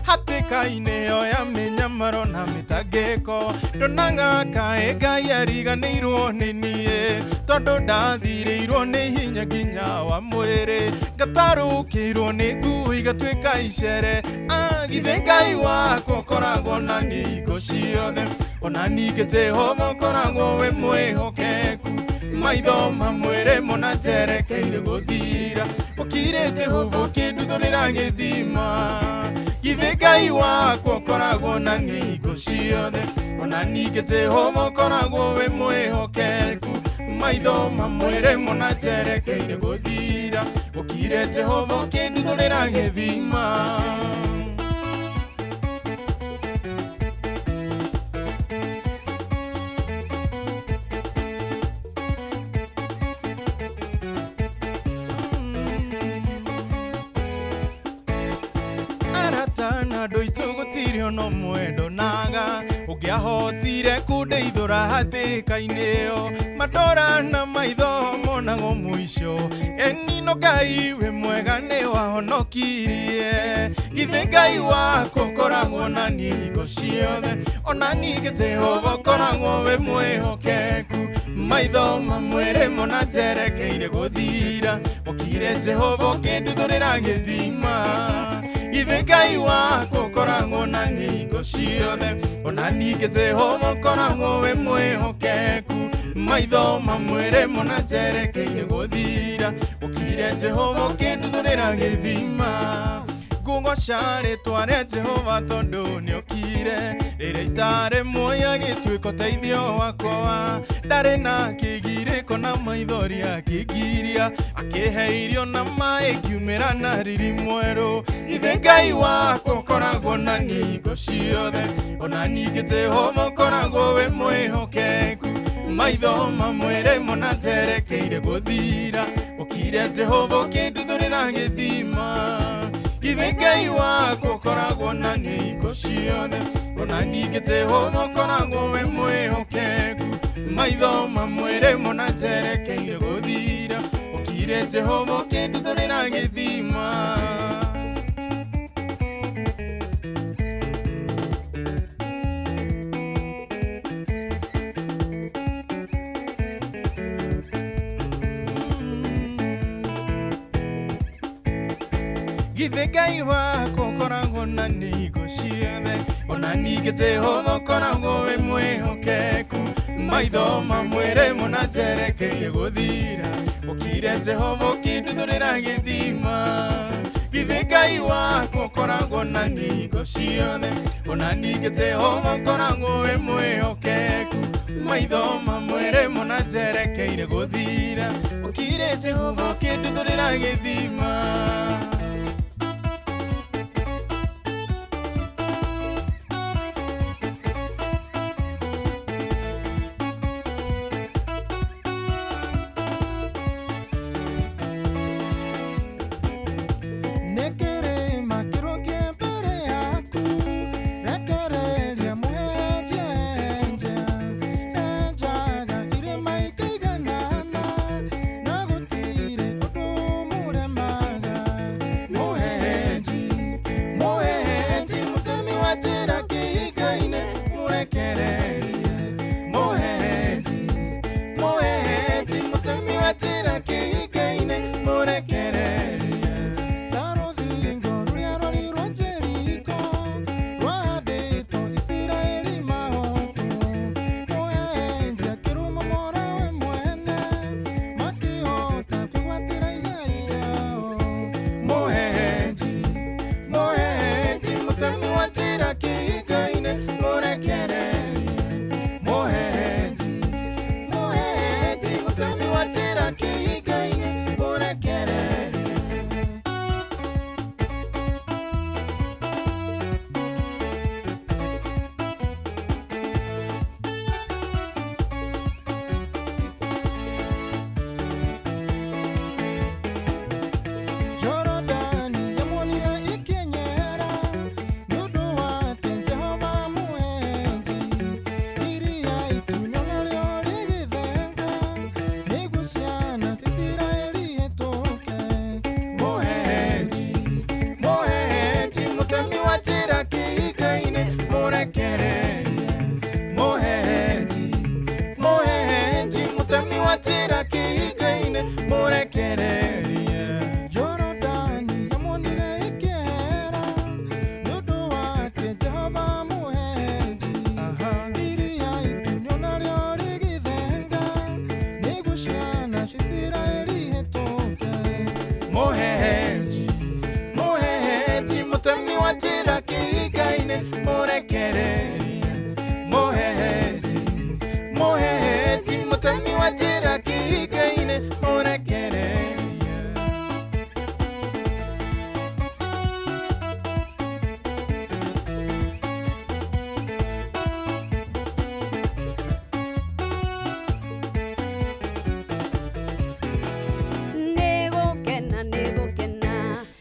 Hatĩka-inĩ ĩyo ya mĩnyamaro na mĩtangĩko ndonaga kaĩ Ngai ariganĩirwo nĩ niĩ tondũ ndathirĩirwo nĩ hinya nginya wa mwĩrĩ ngatarũkĩirwo nĩ nguo igatuĩka icere. Githĩ Ngai wakwa ũkoragwo na niĩ hingo ciothe ona ningĩ Jehova ũkoragwo wĩ mwĩhokeku. Maitho ma mwĩrĩ mũna njerekeire gũthira ũkire Jehova ũkĩnduthũrĩra gĩthima. Githĩ Ngai wakwa ũkoragwo na niĩ hingo ciothe ona ningĩ Jehova ũkoragwo wĩ mwĩhokeku. Maitho ma mwĩrĩ mũna njerekeire gũthira ũkire Jehova ũkĩnduthũrĩra gĩthima. Andũ aitũ gũtirĩ ona ũmwe ndonaga ũngĩahotire kũndeithũra hatĩka-inĩ ĩyo matora na maitho monagwo mũico enino Ngai wĩ mwega nĩ wahonokirie githĩ Ngai wakwa ũkoragwo na niĩ hingo ciothe ona ningĩ Jehova ũkoragwo wĩ mwĩhokeku maitho mamwĩrĩ mona njerekeire gũthira ũkire Jehova ũkĩnduthũrĩra gĩthima githĩ Ngai wakwa ũkoragwo na niĩ hingo ciothe ona ningĩ Jehova ũkoragwo wĩ mwĩhokeku maitho mamwĩrĩ mona njerekeire gũthira ũkire Jehova ũkĩnduthũrĩra gĩthima ngũgoca rĩtwa rĩa Jehova tondũ nĩokire rĩrĩa itarĩ muoyo agĩtuĩka ũteithio wakwa ndarĩ na kĩgirĩko na maithori akĩngiria akĩhe irio na maĩ ngiumĩra na riri mwerũ githĩ Ngai wakwa ũkoragwo na niĩ hingo ciothe ona ningĩ Jehova ũkoragwo wĩ mwĩhokeku maitho mamwĩrĩ mona njerekeire gũthira ũkire Jehova ũkĩnduthũrĩra gĩthima githĩ Ngai wakwa ũkoragwo na niĩ hingo ciothe ona ningĩ Jehova ũkoragwo wĩ mwĩhokeku maitho mamwĩrĩ mona njerekeire gũthira ũkire Jehova ũkĩnduthũrĩra gĩthima. Githĩ Ngai wakwa ũkoragwo na niĩ hingo ciothe ona ningĩ Jehova ũkoragwo wĩ mwĩhokeku maitho mamwĩrĩ mona njerekeire gũthira ũkire Jehova ũkĩnduthũrĩra gĩthima githĩ Ngai wakwa ũkoragwo na niĩ hingo ciothe ona ningĩ Jehova ũkoragwo wĩ mwĩhokeku maitho mamwĩrĩ mona njerekeire gũthira ũkire Jehova ũkĩnduthũrĩra gĩthima.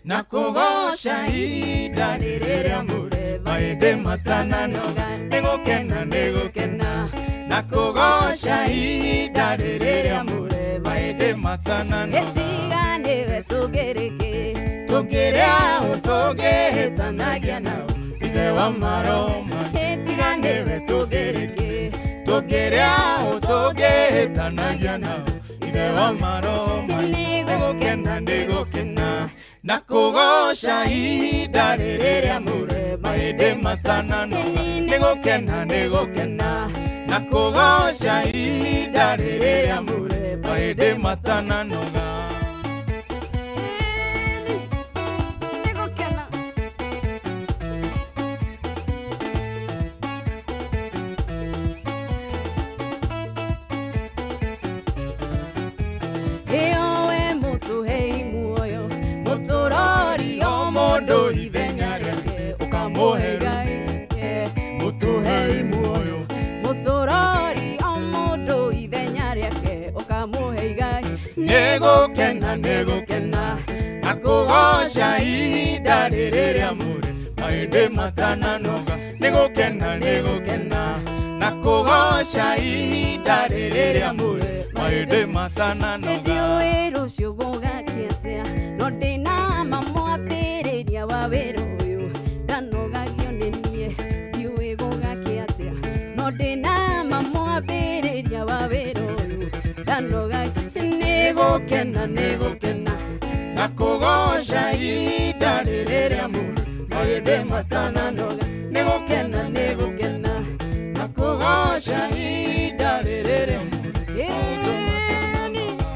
Na kũgoca ihinda rĩrĩa mũremi Maĩndĩ matananoga nĩgũkena nĩgũkena na kũgoca ihinda rĩrĩ rĩamũre maĩndĩ matananoga Ĩtiga nĩwe tũngĩrĩkĩ tũngĩrĩa ũtũngĩhĩtanagia nao ithe wa maroma Ĩtiga nĩwe tũngĩrĩkĩ tũngĩrĩa ũtũngĩhĩtanagia nao ithe wa maroma nĩgũkena nĩgũkena na kũgoca ihinda rĩrĩ rĩamũre maĩndĩ matananoga nĩgũkena nĩgũkena na kũgoca ihinda rĩrĩ rĩamũre maĩndĩ matananoga nĩgũkena Ĩyo we mũtũhei muoyo mũtũrori o mũndũ ithenya rĩake ũkamũhe Ngai mũtũhei muoyo mũtũrori o mũndũ ithenya rĩake ũkamũhe Ngai nĩgũkena nĩgũkena na kũgoca ihinda rĩrĩ rĩamũre maĩndĩ matananoga nĩgũkena nĩgũkena na kũgoca ihinda rĩrĩ rĩamũre maĩndĩ matananoga Nĩnjũĩ rũciũ gũgakĩa atĩa no ndĩna ma mwambĩrĩria wa wĩra ũyũ ndanogagio nĩ niĩ ndiũĩ gũgakĩa atĩa no ndĩna ma mwambĩrĩria wa wĩra ũyũ ndanogagio nĩgũkena nĩgũkena na kũgoca ihinda rĩrĩ rĩamũre maĩndĩ matananoga nĩgũkena nĩgũkena na kũgoca ihinda rĩrĩ rĩamũre maĩndĩ matananoga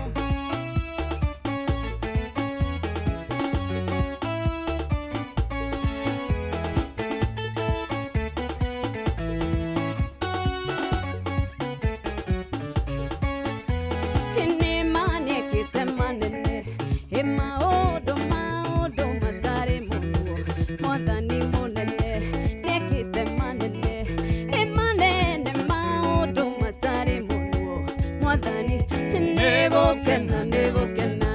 Nĩma nĩekĩte manene ĩ maũndũ maũndũ matarĩ mũguo mwathani mũnene nĩekĩte manene ĩ manene maũndũ matarĩ mũguo mwathani nĩgũkena nĩgũkena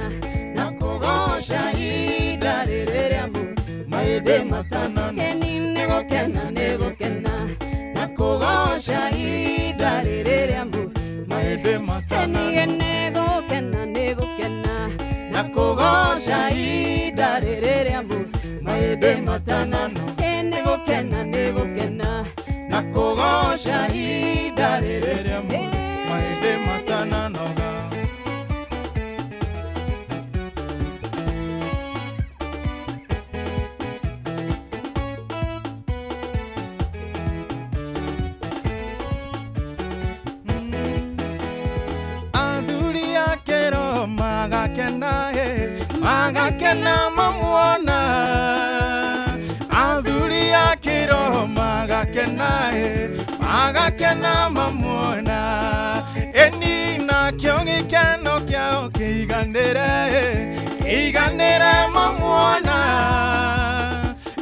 na kũgoca ihinda rĩrĩ rĩamũre maĩndĩ matananoga nĩgũkena nĩgũkena na kũgoca ihinda rĩrĩ rĩamũre maĩndĩ matananoga nĩgũkena nĩgũkena na kũgoca ihinda rĩrĩ rĩamũre maĩndĩ matananoga nĩgũkena nĩgũkena na kũgoca ihinda rĩrĩ rĩamũre maĩndĩ matananoga Athuri a kĩroho magakena magakena mamuona athuri a kĩroho magakena magakena mamuona eni nakĩo gĩkeno kĩao kĩiganĩre kĩiganĩre mamuona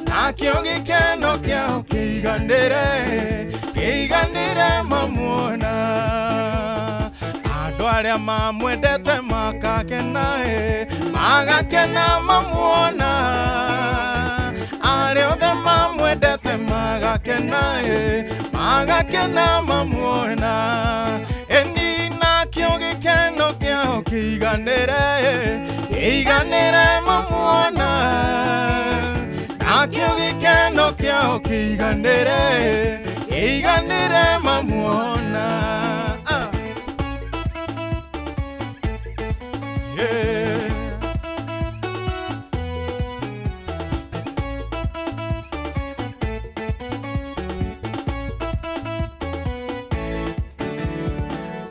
nakĩo gĩkeno kĩao kĩiganĩre kĩiganĩre mamuona andũ arĩa mamwendete makakena magakena mamuona arĩa othe mamwendete magakena magakena mamuona eni nakĩo gĩkeno kĩao kĩiganĩre kĩiganĩre mamuona nakĩo gĩkeno kĩao kĩiganĩre kĩiganĩre mamuona. Yeah.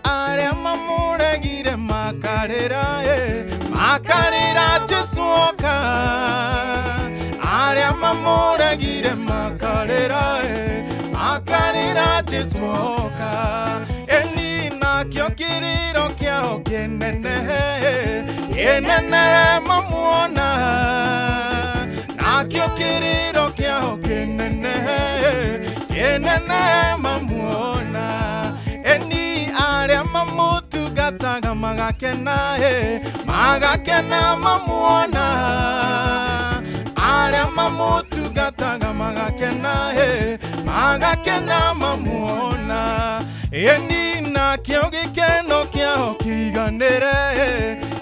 Arĩa mamũregire makarĩra makarĩra Jesũ oka arĩa mamũregire makarĩra makarĩra Jesũ oka eni nakĩo kĩrĩro kĩao kĩnenehe kĩnenehe mamuona nakĩo kĩrĩro kĩao kĩnenehe kĩnenehe mamuona eni arĩa mamũtungataga magakena magakena mamuona arĩa mamũtungataga magakena Magakena mamuona eni nakĩo gĩkeno kĩao kĩiganĩre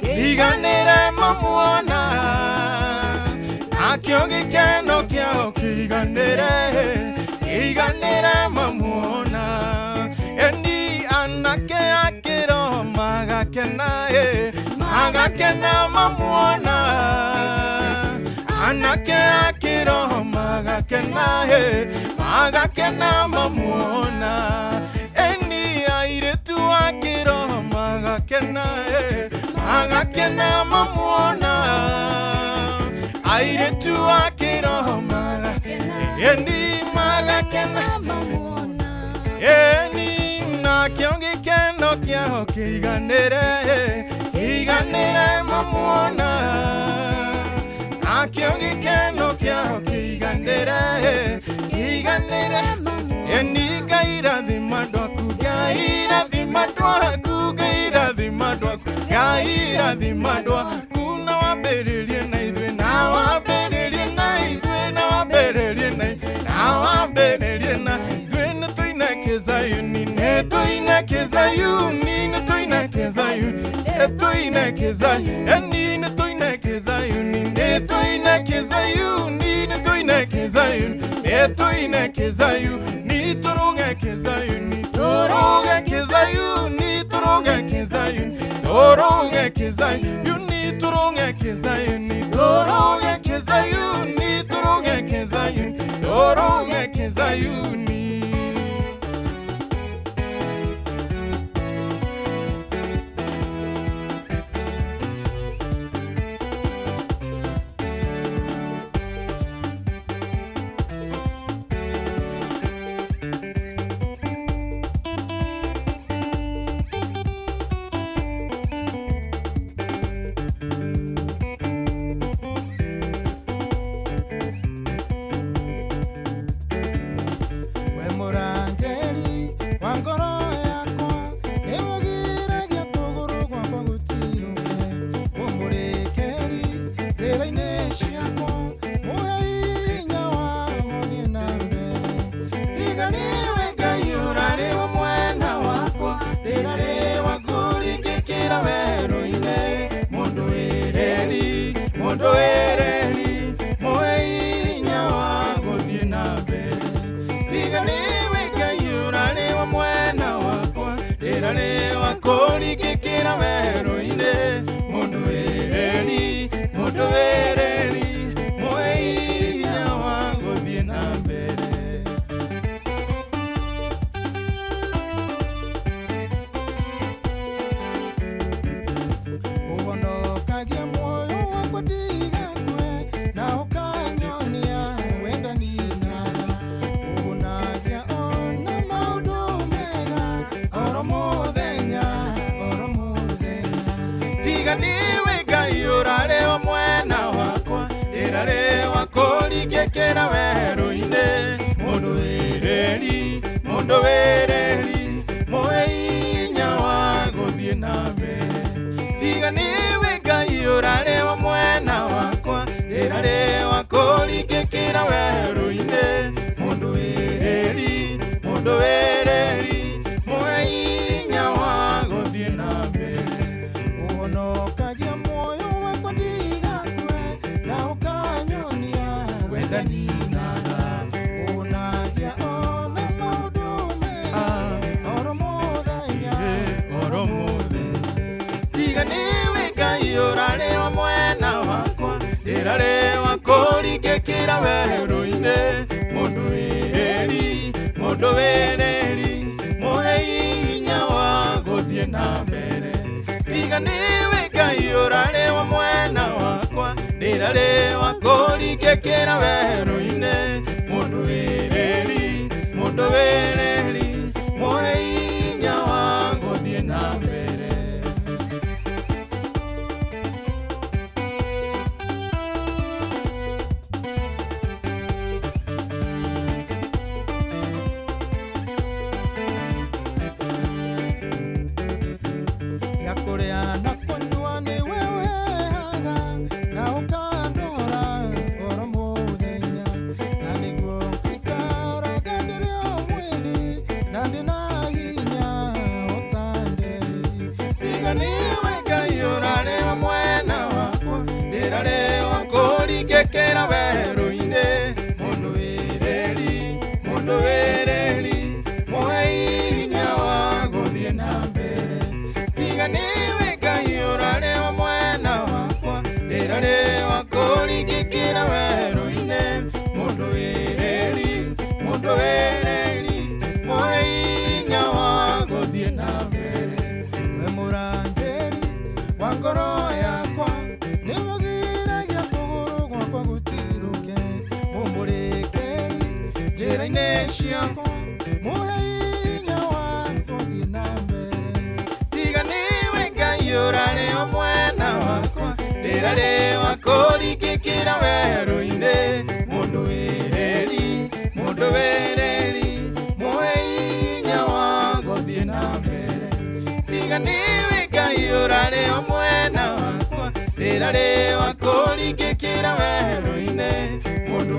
kĩiganĩre mamuona nakĩo gĩkeno kĩao kĩiganĩre kĩiganĩre mamuona eni anake akĩro magakena magakena mamuona anake akĩro magakena magakena mamuona eni airĩtu akĩro magakena magakena mamuona airĩtu akĩro magakena eni magakena mamuona eni nakĩo gĩkeno kĩao kĩiganĩre kĩiganĩre mamuona nakĩo gĩkeno kĩao kĩiganĩre kĩiganĩre eni Ngai rathima andũ aku Ngai rathima andũ aku Ngai rathima andũ aku Ngai rathima andũ aku na wambĩrĩrie na ithuĩ na wambĩrĩrie na ithuĩ na wambĩrĩrie na ithuĩ na wambĩrĩrie na ithuĩ nĩ tũine kĩzayuni nĩ tũine kĩzayuni nĩ tũine kĩzayuni nĩ tũine kĩzayuni eni nĩ tũine kĩzayuni nĩ tũine kĩzayuni nĩ tũine kĩzayuni nĩ tũine kĩzayuni tũrũge kĩzayuni tũrũge kĩzayuni tũrũge kĩzayuni tũrũge kĩzayuni tũrũge kĩzayuni tũrũge kĩzayuni tũrũge kĩzayuni tũrũge kĩzayuni. Njĩra-inĩ ciakwa mũhe hinya wa gũthiĩ na mbere. Tiga nĩwe Ngai ũrarĩ o mwena wakwa, ndĩrarĩ wa kũringĩkĩra werũ-inĩ. Mũndũ wĩrĩri mũhe hinya wa gũthiĩ na mbere. Tiga nĩwe Ngai ũrarĩ o mwena wakwa, ndĩrarĩ wa kũringĩkĩra werũ-inĩ. Mũndũ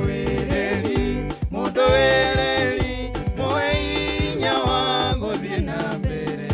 wĩrĩri mũhe hinya wa gũthiĩ na mbere.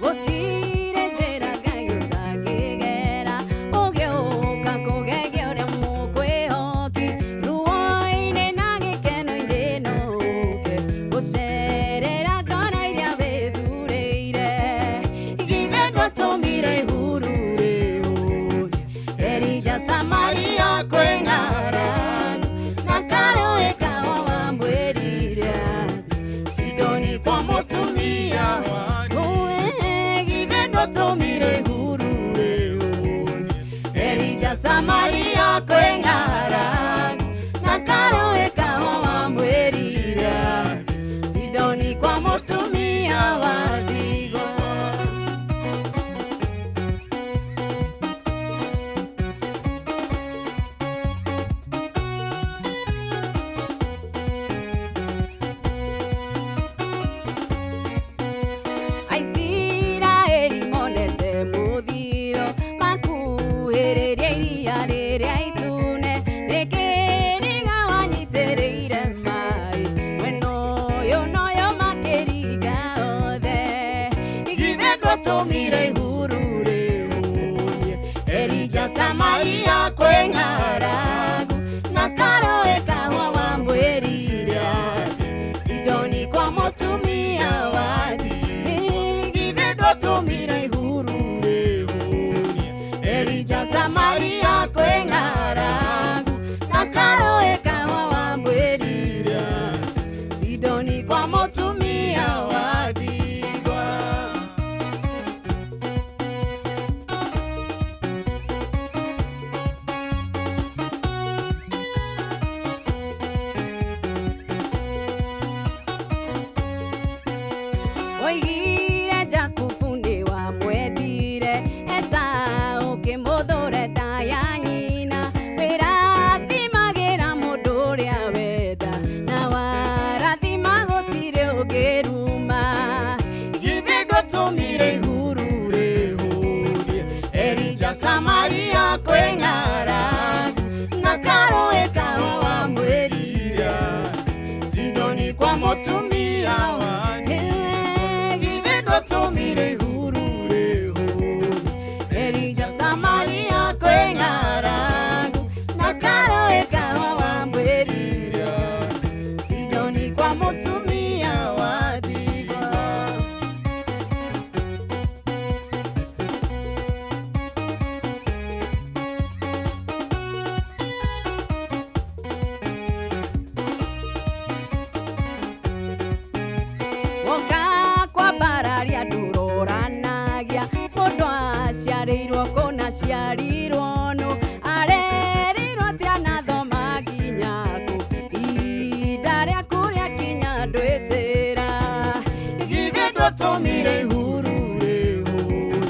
Gũtirĩ njĩra Ngai ũtangĩgera, ũgĩũka kũgegia ũrĩa mũkwĩhoki, ruo-inĩ na gĩkeno-inĩ no ũke gũcerera ngoro iria wĩthurĩire. Githĩ ndwatũmire ihurure hũũre Elija Samaria kwĩ ng'aragu, na karũĩ kawa wamwĩrire athiĩ Sidoni kwa mũtumia githĩ ndwatũmire ihurure hũũre Elija Samaria kwĩ ng'aragu, na karũĩ kawa wamwĩrire athiĩ Sidoni kwa mũtumia wa ndigwa. Aisiraeli monete mũthiro makuhĩrĩria iria rĩrĩa itune, nĩkĩriga wanyitĩrĩire maĩ mwena ũyũ noyo makĩringa othe. Githĩ ndwatũmire ihurure hũũrie Elija Samaria kwĩ ng'aragu, na karũĩ kahũa wamwĩrire athiĩ Sidoni kwa mũtumia wa ndigwa. Githĩ ndwatũmire ihurure hũũrie Elija Samaria kwĩ ng'aragu, na karũĩ kahũa wamwĩrire athiĩ Sidoni kwa mũtumia wa ndigwa. Oigire Jakubu nĩ wamwendire, Esau ũkĩmũthũre nda ya nyina. Wĩrathimagĩra mũndũ ũrĩa wenda, na warathima gũtirĩ ũngĩruma. Githĩ ndwatũmire ihurure hũũrie Elija Samaria kwĩ ng'aragu, na karũĩ kahũa wamwĩrire athiĩ Sidoni kwa mũtumia wa githĩ ndwatũmire ihurure hũũrie Elija Samaria kwĩ ng'aragu, na karũĩ kahũa wamwĩrire athiĩ Sidoni kwa mũtumia wa ndigwa. Woka kwambararia ndũroranagia, mũndũ aciarĩirwo kũna aciarirwo nũ, arerirwo atĩ anathoma nginya kũ, ihinda rĩaku rĩakinya ndwĩtĩra. Githĩ ndwatũmire ihurure hũũre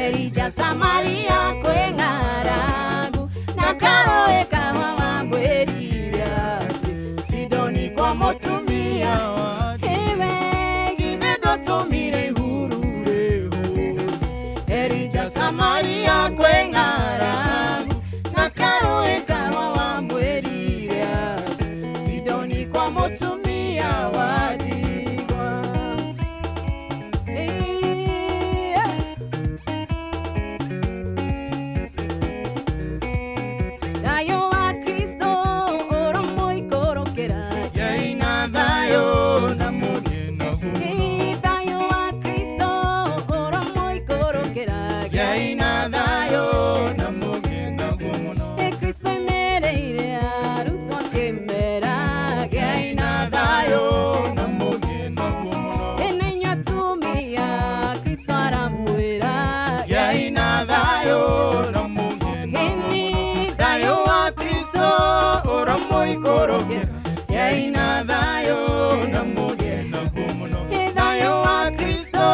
Elija Samaria kwĩ ng'aragu, na karũĩ kahũa wamwĩrire athiĩ Sidoni kwa mũtumia wa Ewe, githĩ ndwatũmire ihurure hũũre Elija Samaria kwĩ ng'aragu, na karũĩ kahũa wamwĩrire athiĩ Sidoni kwa mũtumia wa ndigwa. Thayũ wa Kristo ũromũikũrũkĩra, Gĩai na thayũ ũromoikũrũkĩra gĩai na thayũ na mũgĩe naguo mũno. Thayũ wa Kristo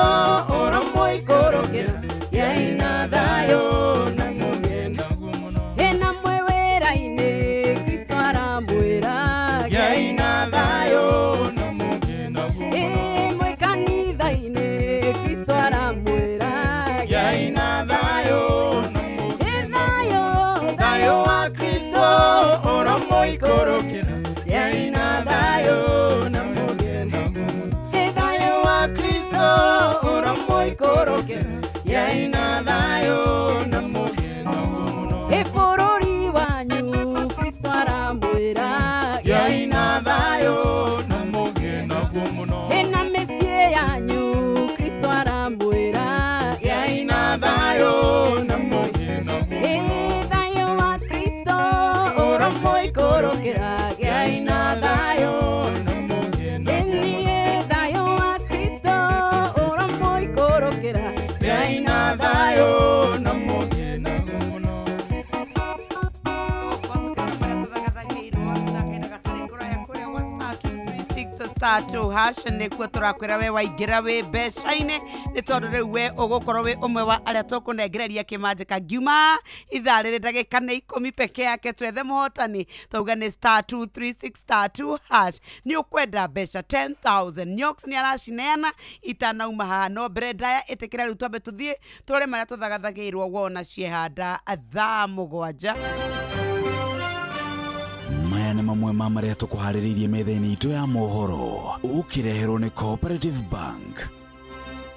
ũromoikũrũkĩra gĩai na thayũ na mũgĩe naguo mũno. Ĩna mwĩ wĩra-inĩ Kristo aramwĩra gĩai na thayũ na mũgĩe naguo mũno. Ĩ mwĩ kanitha-inĩ Kristo aramwĩra gĩai na thayũ na mũgĩe thayũ. Thayũ wa Kristo ũromoikũrũkĩra gĩai na thayũ na mũgĩe naguo mũno. Thayũ wa Kristo ũromoikũrũkĩra gĩai na thayũ na mũgĩe naguo mũno. Ĩ bũrũri wanyu Kristo aramwĩra gĩai na thayũ na mũgĩe naguo mũno. Ĩna mĩciĩ yanyu Kristo aramwĩra gĩai na thayũ na mũgĩe naguo Ĩ thayũ wa Kristo ũromoikũrũkĩra gĩai na thayũ na mũgĩe naguo mũno. Thayũ wa Kristo ũromoikũrũkĩra gĩai na thayũ na mũgĩe naguo mũno. Star 2 hash nĩkuo tũrakwĩra we waingĩra wĩ mbeca-inĩ nĩ tondũ rĩu we ũgũkorwo wĩ ũmwe wa arĩa tũkũnengereria kĩmanjĩka ngiuma ithaa rĩrĩ ndagĩka nĩ 10 peke yake twethe mũhotani twauga nĩ star 236 star 2 hash nĩ ũkwenda mbeca 10,000 Nyox nĩ aracineana itanauma haha no mbere ndaya ĩtĩkĩra rĩu twambe tũthiĩ tũrore marĩa tũthagathagĩirwo wona ciehanda thaa 7. Maya nĩ mamwe ma marĩa tũkũharĩrĩirie metha-inĩ itũ ya mohoro ũkĩreherwo nĩ Cooperative Bank.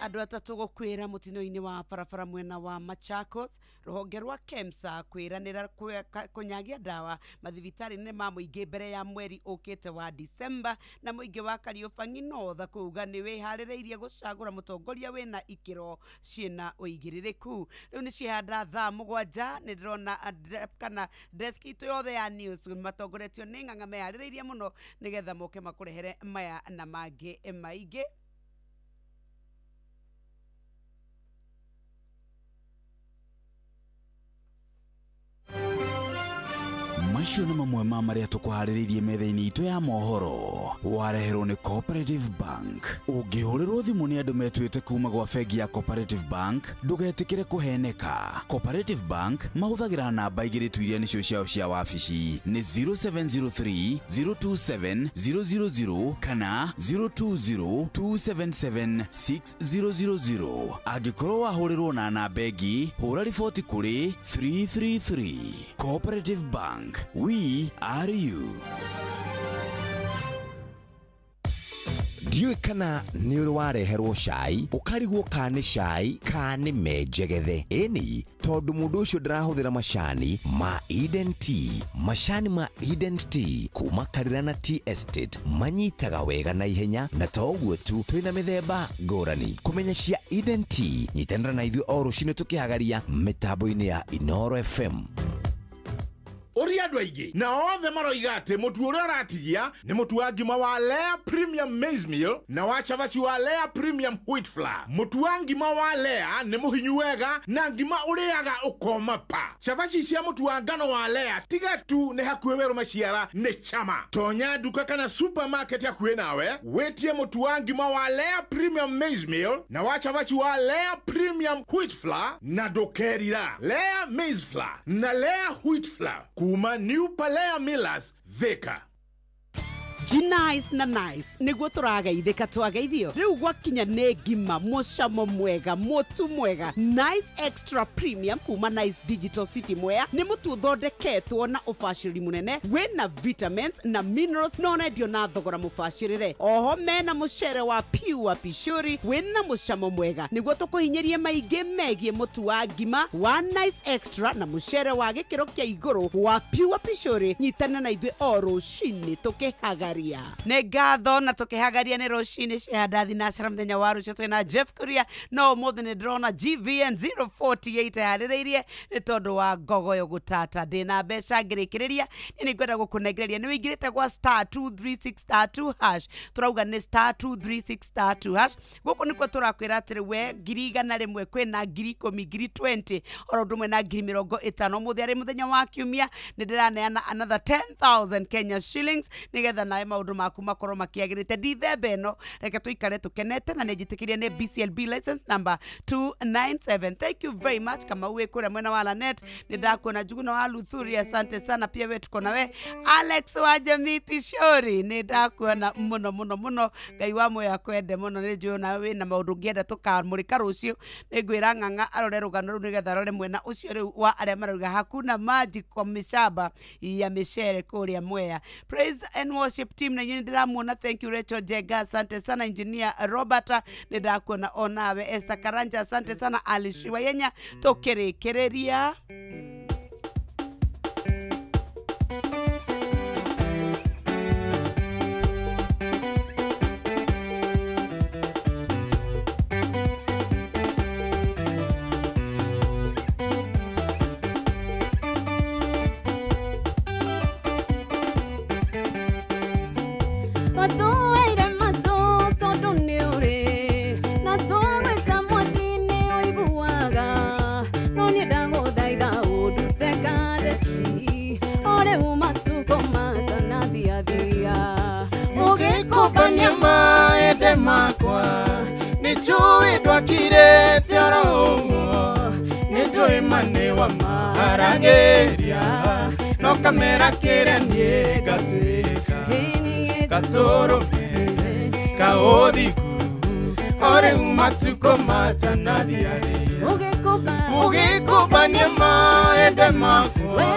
Andũ atatũ gũkuĩra mũtino-inĩ wa barabara mwena wa Machakos. Rũhonge rwa KEMSA kwĩranĩra kũnyagia ndawa mathibitarĩ-inĩ ma mũingĩ mbere ya mweri ũkĩte wa Disemba. Na mũingĩ wa Kariobangi North kuuga nĩ wĩharĩrĩirie gũcagũra mũtongoria wĩna ikĩro ciĩna ũigĩrĩrĩku. Rĩu nĩ ciehanda thaa 7 nĩ ndĩrona kana desk itũ yothe ya news matongoretio nĩ ng'ang'a meharĩrĩirie mũno nĩgetha moke makũrehere maya na mangĩ maingĩ. Macio nĩ mamwe ma marĩa tũkũharĩrĩirie metha-inĩ itũ ya mohoro wareherwo nĩ Cooperative Bank. Ũngĩhũrĩrwo thimũ nĩ andũ metuĩte kuma gwa bengi ya Cooperative Bank ndũgetĩkĩre kũheneka. Cooperative Bank mahũthagĩra namba igĩrĩ tu iria nĩcio ciao cia wabici nĩ 0703 027 000 kana 020 277 6000. Angĩkorwo wahũrĩrwo na namba ĩngĩ hũra riboti kũrĩ 333. Cooperative Bank, we are you. Ndiũĩ kana nĩ ũrĩ wareherwo cai ũkarigwo ka nĩ cai ka nĩ menjegethe. Ĩni tondũ mũndũ ũcio ndarahũthĩra macani ma Eden Tea. Macani ma Eden Tea kuma Karirana Tea Estate manyitaga wega na ihenya, na to ũguo tu twĩna mĩthemba ngũrani. Kũmenya cia Eden Tea nyitanĩra na ithuĩ o rũcinĩ tũkĩhagaria mĩtambo-inĩ ya Inoro FM. Ũria andũ aingĩ na othe maroiga atĩ mũtu ũrĩa ũratigia nĩ mũtu wa ngima wa Lea Premium Maize Meal na wa cabaci wa Lea Premium Wheat Flour. Mũtu wa ngima wa Lea nĩ mũhinyu wega na ngima ũrĩaga ũkoma pa. Cabaci cia mũtu wa ngano wa Lea tiga tu nĩ hakuhĩ werũ maciara nĩ chama. Tonya nduka kana supermarket hakuhĩ nawe wĩtie mũtu wa ngima wa Lea Premium Maize Meal na wa cabaci wa Lea Premium Wheat Flour na ndũkerira. Lea Maize Flour na Lea Wheat Flour kuma New Palea Millers, Thika. G-Nice na Nice nĩguo tũrageithĩka twageithio rĩu gwakinya nĩ ngima mũcamo mwega mũtu mwega. Nice Extra Premium kuma Nice Digital City Mwea nĩ mũtu ũthondeketwo na ũbacĩrĩri mũnene wĩna vitamins na minerals na ũrendio na thogora mũbacĩrĩre. Oho mena mũcere wa Pure Pishuri wĩna mũcamo mwega nĩguo tũkũhinyĩrie maingĩ megiĩ mũtu wa ngima wa Nice Extra na mũcere wa gĩkĩro kĩa igũrũ wa Pure Pishuri. Nyitana na ithuĩ o rũcinĩ tũkĩhagaria. Tũkĩhagaria nĩ ngatho na tũkĩhagaria nĩ rũcinĩ cia thinacara mũthenya wa rũciũ twĩna Jeff Kuria no ũmũthĩ nĩ ndĩrona GVN 048 yarĩrĩirie nĩ tondũ wa ngogoyo gũtata ndĩna mbeca ngĩrĩkĩrĩria niĩ nĩ ngwenda gũkũnengereria nĩ wĩingĩrĩte gwa star 236 star 2 hash tũrauga nĩ star 236 star 2 hash gũkũ nĩkuo tũrakwĩra atĩrĩ we 100,000 kwĩna 10,000 20,000 oro ũndũ ũmwe na 50,000 ũmũthĩ arĩ mũthenya wa kiumia nĩ ndĩraneana another 10,000 Kenya shillings nĩgetha nawe maũndũ maku makorwo makĩagĩrĩte ndithemba ĩno reke tũikare tũkenete na nĩ njĩtĩkĩrie nĩ BCLB license number 297. Thank you very much kama uwe kũrĩa mwena wa Lanet nĩ ndakuona Njuguna wa Luthuri asante sana pia we tuko nawe Alex wa Jamii Pishori nĩ ndakuona mũno mũno mũno Ngai wa muoyo akwende mũno nĩ njũĩ nawe wĩna maũndũ ũngĩenda tũkamũrĩka rũciũ nĩ ngwĩra Ng'ang'a arore rũgano rũu nĩgetha arore mwena ũcio rĩu wa arĩa marauga hakuna maji kwa mishamba ya micere kũrĩa Mwea. Praise and worship team na inyuĩ nĩndĩramuona thank you Rachel Jenga asante sana engineer Robert nĩ ndakuona onawe Esther Karanja asante sana Alice Wayenya tũkĩrĩkĩrĩria. Nĩnjũĩ ndwakirĩte oro ũguo nĩnjũĩ ma nĩ wa maharagĩria no kamera kĩrĩa niĩ ngatuĩka gatũrũme kaũthiku o rĩu matukũ matanathiathia ũgĩkũmbania maende makwa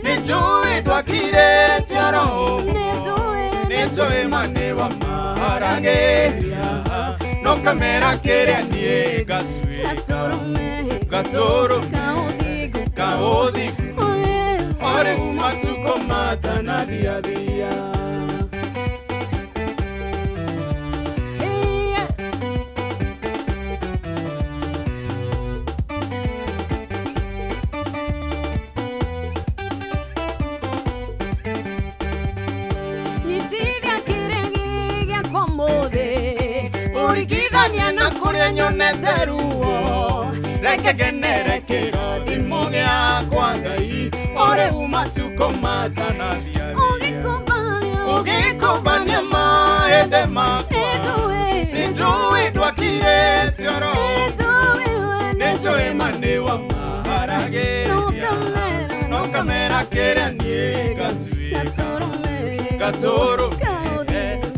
nĩnjũĩ ndwakirĩte oro ũguo nĩnjũĩ ma nĩ wa maharagĩria no kamera kĩrĩa niĩ ngatuĩka gatũrũme kaũthiku o rĩu matukũ matanathiathia. Ũringithania na kũrĩa nyonete ruo reke ngenere kĩrathimo gĩakwa Ngai o rĩu matukũ matanathiathia ũgĩkũmbania maende makwa nĩnjũĩ ndwakirĩte oro nĩnjũĩ ma nĩ wa maharagĩria no kamera kĩrĩa niĩ ngatuĩka gatũrũme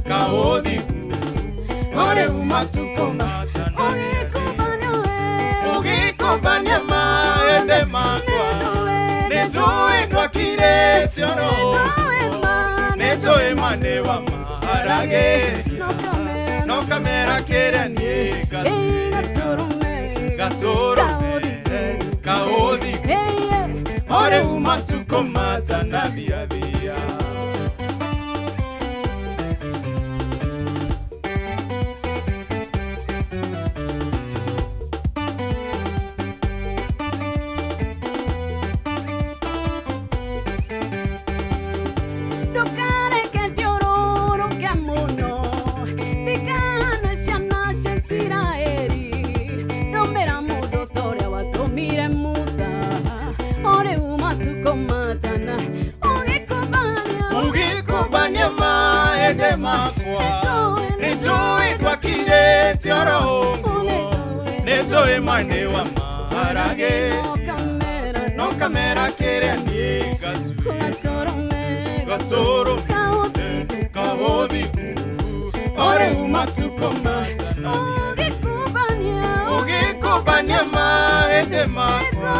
kaũthiku o rĩu matukũ ũgĩkũmbania maende makwa nĩnjũĩ ndwakirĩte oro nĩnjũĩ ma nĩ wa maharagĩria no kamera kĩrĩa niĩ gatũrũme kaũthiku o rĩu matukũ matanathiathia. Nĩnjũĩ ndwakirĩte oro ũguo nĩnjũĩ ma nĩ wa maharagĩria no kamera kĩrĩa niĩ ngatuĩka gatũrũme kaũthiku o rĩu matukũ ũgĩkũmbania maende makwa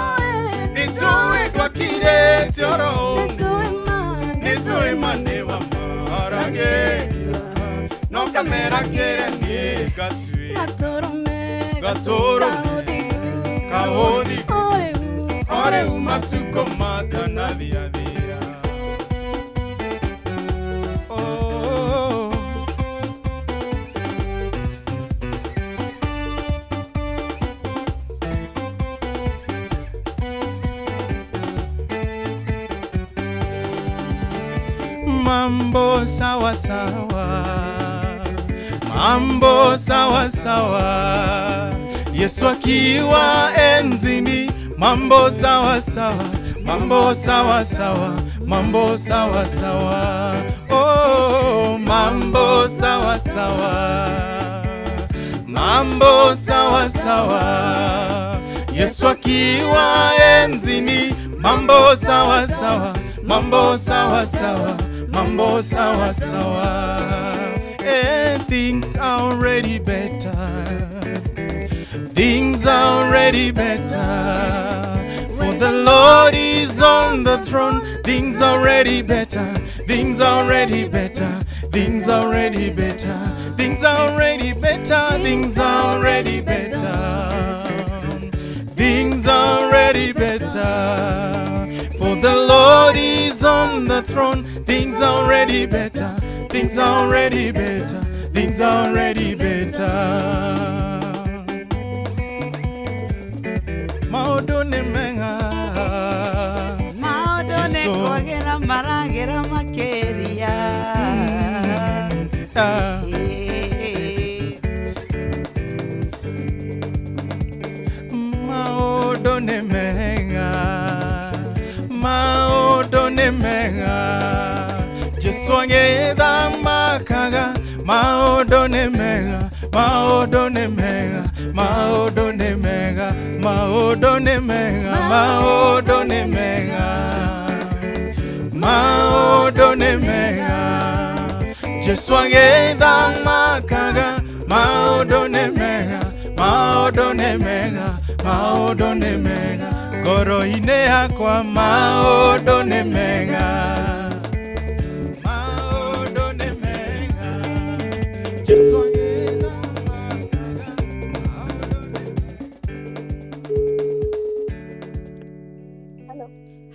nĩnjũĩ ndwakirĩte oro ũguo nĩnjũĩ ma nĩ wa maharagĩria no kamera kĩrĩa niĩ ngatuĩka gatũrũme kaũthiku o rĩu matukũ matanathiathia. Oh. Mambo sawa sawa, mambo sawa sawa, Yesu akiwa enzini, mambo sawa sawa, mambo sawa sawa, mambo sawa sawa, oh, mambo sawa sawa, mambo sawa sawa, Yesu akiwa enzini, mambo sawa sawa, mambo sawa sawa, mambo sawa sawa. And things are already better, things are already better, for the Lord is on the throne. Things are already better, things are already better, things are already better, things are already better, things are already better, things are already better, for the Lord is on the throne. Things are already better, things are already better, things are already better. Maũndũ nĩ mega, maũndũ nĩ kwagĩra maragĩra makĩria. Maũndũ nĩ mega, maũndũ nĩ mega, Jesu agĩthamakaga. Maũndũ nĩ mega, maũndũ nĩ mega, maũndũ nĩ mega, maũndũ nĩ mega, maũndũ nĩ mega, maũndũ nĩ mega, Jesu agĩthamakaga. Maũndũ nĩ mega, maũndũ nĩ mega, maũndũ nĩ mega, ngoro-inĩ yakwa maũndũ nĩ mega, maũndũ nĩ mega, Jesu.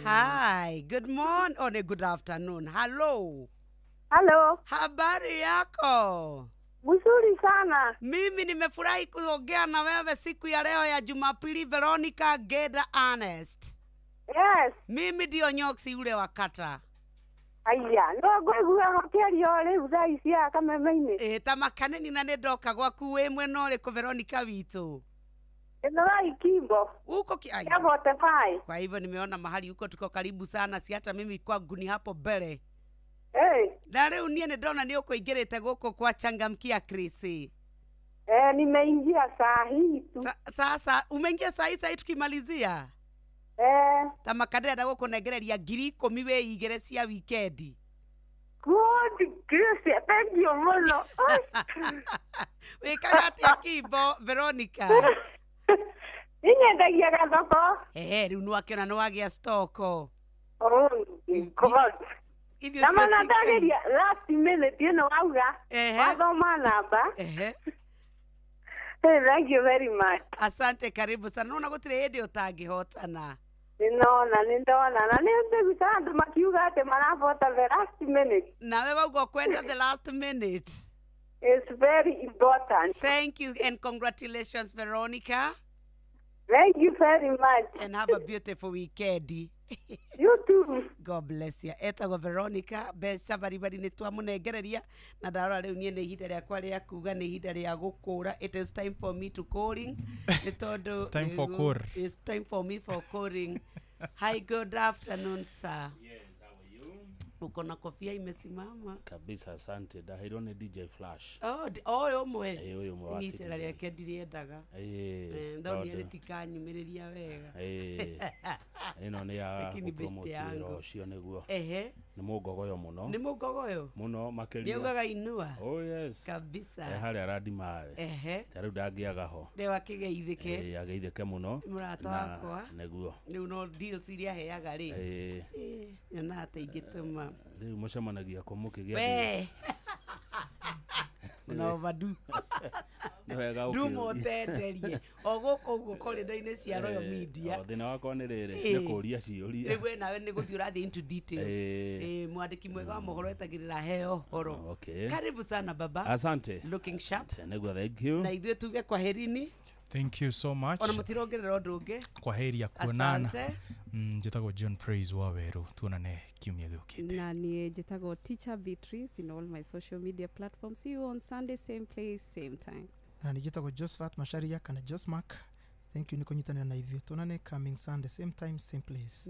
Hi, good morning or good afternoon. Hello. Hello. Habari yako? Mzuri sana. Mimi nimefurahi kuongea na wewe siku ya leo ya Jumapili, Veronica Geda Ernest. Yes. Mimi ndio Nyoksi ule wa kata. Aya, no ngwigua gũkĩario rĩu thaa ici ya Kameme-inĩ. Ta makaneni na nĩ ndoka gwaku wĩ mwena ũrĩkũ Veronica witũ? Githurai Kimbo. Uko ki ya 45. Kwa hivyo nimeona mahali huko tuko karibu sana, si hata mimi kwangu ni hapo mbele. Eh. Na rĩu niĩ nĩ ndona nĩ ũkũingĩrĩte gũkũ kwa Changamkia Chris. Nimeingia saa hii tu. Sasa umeingia saa hii saa hii tukimalizia? Ta makandĩrenda gũkũnengereria 10,000 wĩigĩre cia wikendi. Good grace, thank you mũno. Wĩkaga atĩa Kimbo, Veronica? Ninyendagia gathoko. Rĩu nĩwakĩona nĩwagĩa stoko. Oh, God. Na mana ndageria last minute ĩno wauga. Wathoma namba. Thank you very much. Asante, karibu sana. Nona gũtirĩ hĩndĩ ũtangĩhotana. Nĩndona na nĩ andũ makiuga atĩ marabota the last minute. Nawe wauga ũkwenda the last minute. It's very important. Thank you and congratulations, Veronica. Thank you very much. And have a beautiful weekend. You too. God bless you. Etagwo Veronica mbeca baribari nĩ twamũnengereria na ndarora rĩu niĩ nĩ ihinda rĩakwa rĩa kuga nĩ ihinda rĩa gũkũra. It is time for me to calling. Nĩ tondũ It's time for call. It's time for me for calling. Hi, good afternoon, sir. Yes, how are you? Uko na kofia imesimama kabisa, asante. Ndaheirwo nĩ DJ Flash. Oh, ũyũ ũmwe. Ũyũ ũmwe wa Niĩ icera Citizen. rĩake ndirĩendaga. Ndonire rĩtikanyumĩrĩria wega. Ĩno nĩ ya Lakini best gũpromote wĩra yangu. ũcio nĩguo. Ehe. Nĩ mũngogoyo mũno. Nĩ mũngogoyo? Mũno makĩria. Nĩaugaga inua. Oh yes. Kabisa. Harĩa arandimawe. Ehe. Ta rĩu ndangĩaga ho. Rĩu akĩgeithĩke. Ageithĩke mũno. Mũrata Na wakwa. Nĩguo. Rĩu no deals iria aheaga rĩ. Nyonaga ta ingĩtũma. Rĩu mũcemanagia kũ mũkĩgĩa We. Na overdo. Nĩ wega ũkĩũria. Ndũmũtenderie. O gũkũ ũguo corridor-inĩ cia Royal Media. O thĩna wakwa nĩ rĩrĩ, nĩ kũũria ciũria. Rĩu we nawe nĩ gũthiĩ ũrathiĩ into details. Mwandĩki mwega wa mohoro etagĩrĩra heo ũhoro. Okay. Karibu sana baba. Asante. Looking sharp. Nĩguo, thank you. Na ithuĩ tuge kwaherini. Thank you so much. Ona mũtirongerera ũndũ ũngĩ. Kwa heri ya kuonana. Asante. Njĩtagwo John Praise wa Weru, tuonane kiumia gĩũkĩte. Na niĩ njĩtagwo Teacher Beatrice in all my social media platforms. See you on Sunday, same place, same time. Na nĩ njĩtagwo Josephat Macharia kana Josmark. Thank you nĩ kũnyitanĩra na ithuĩ. Tuonane coming Sunday, same time, same place.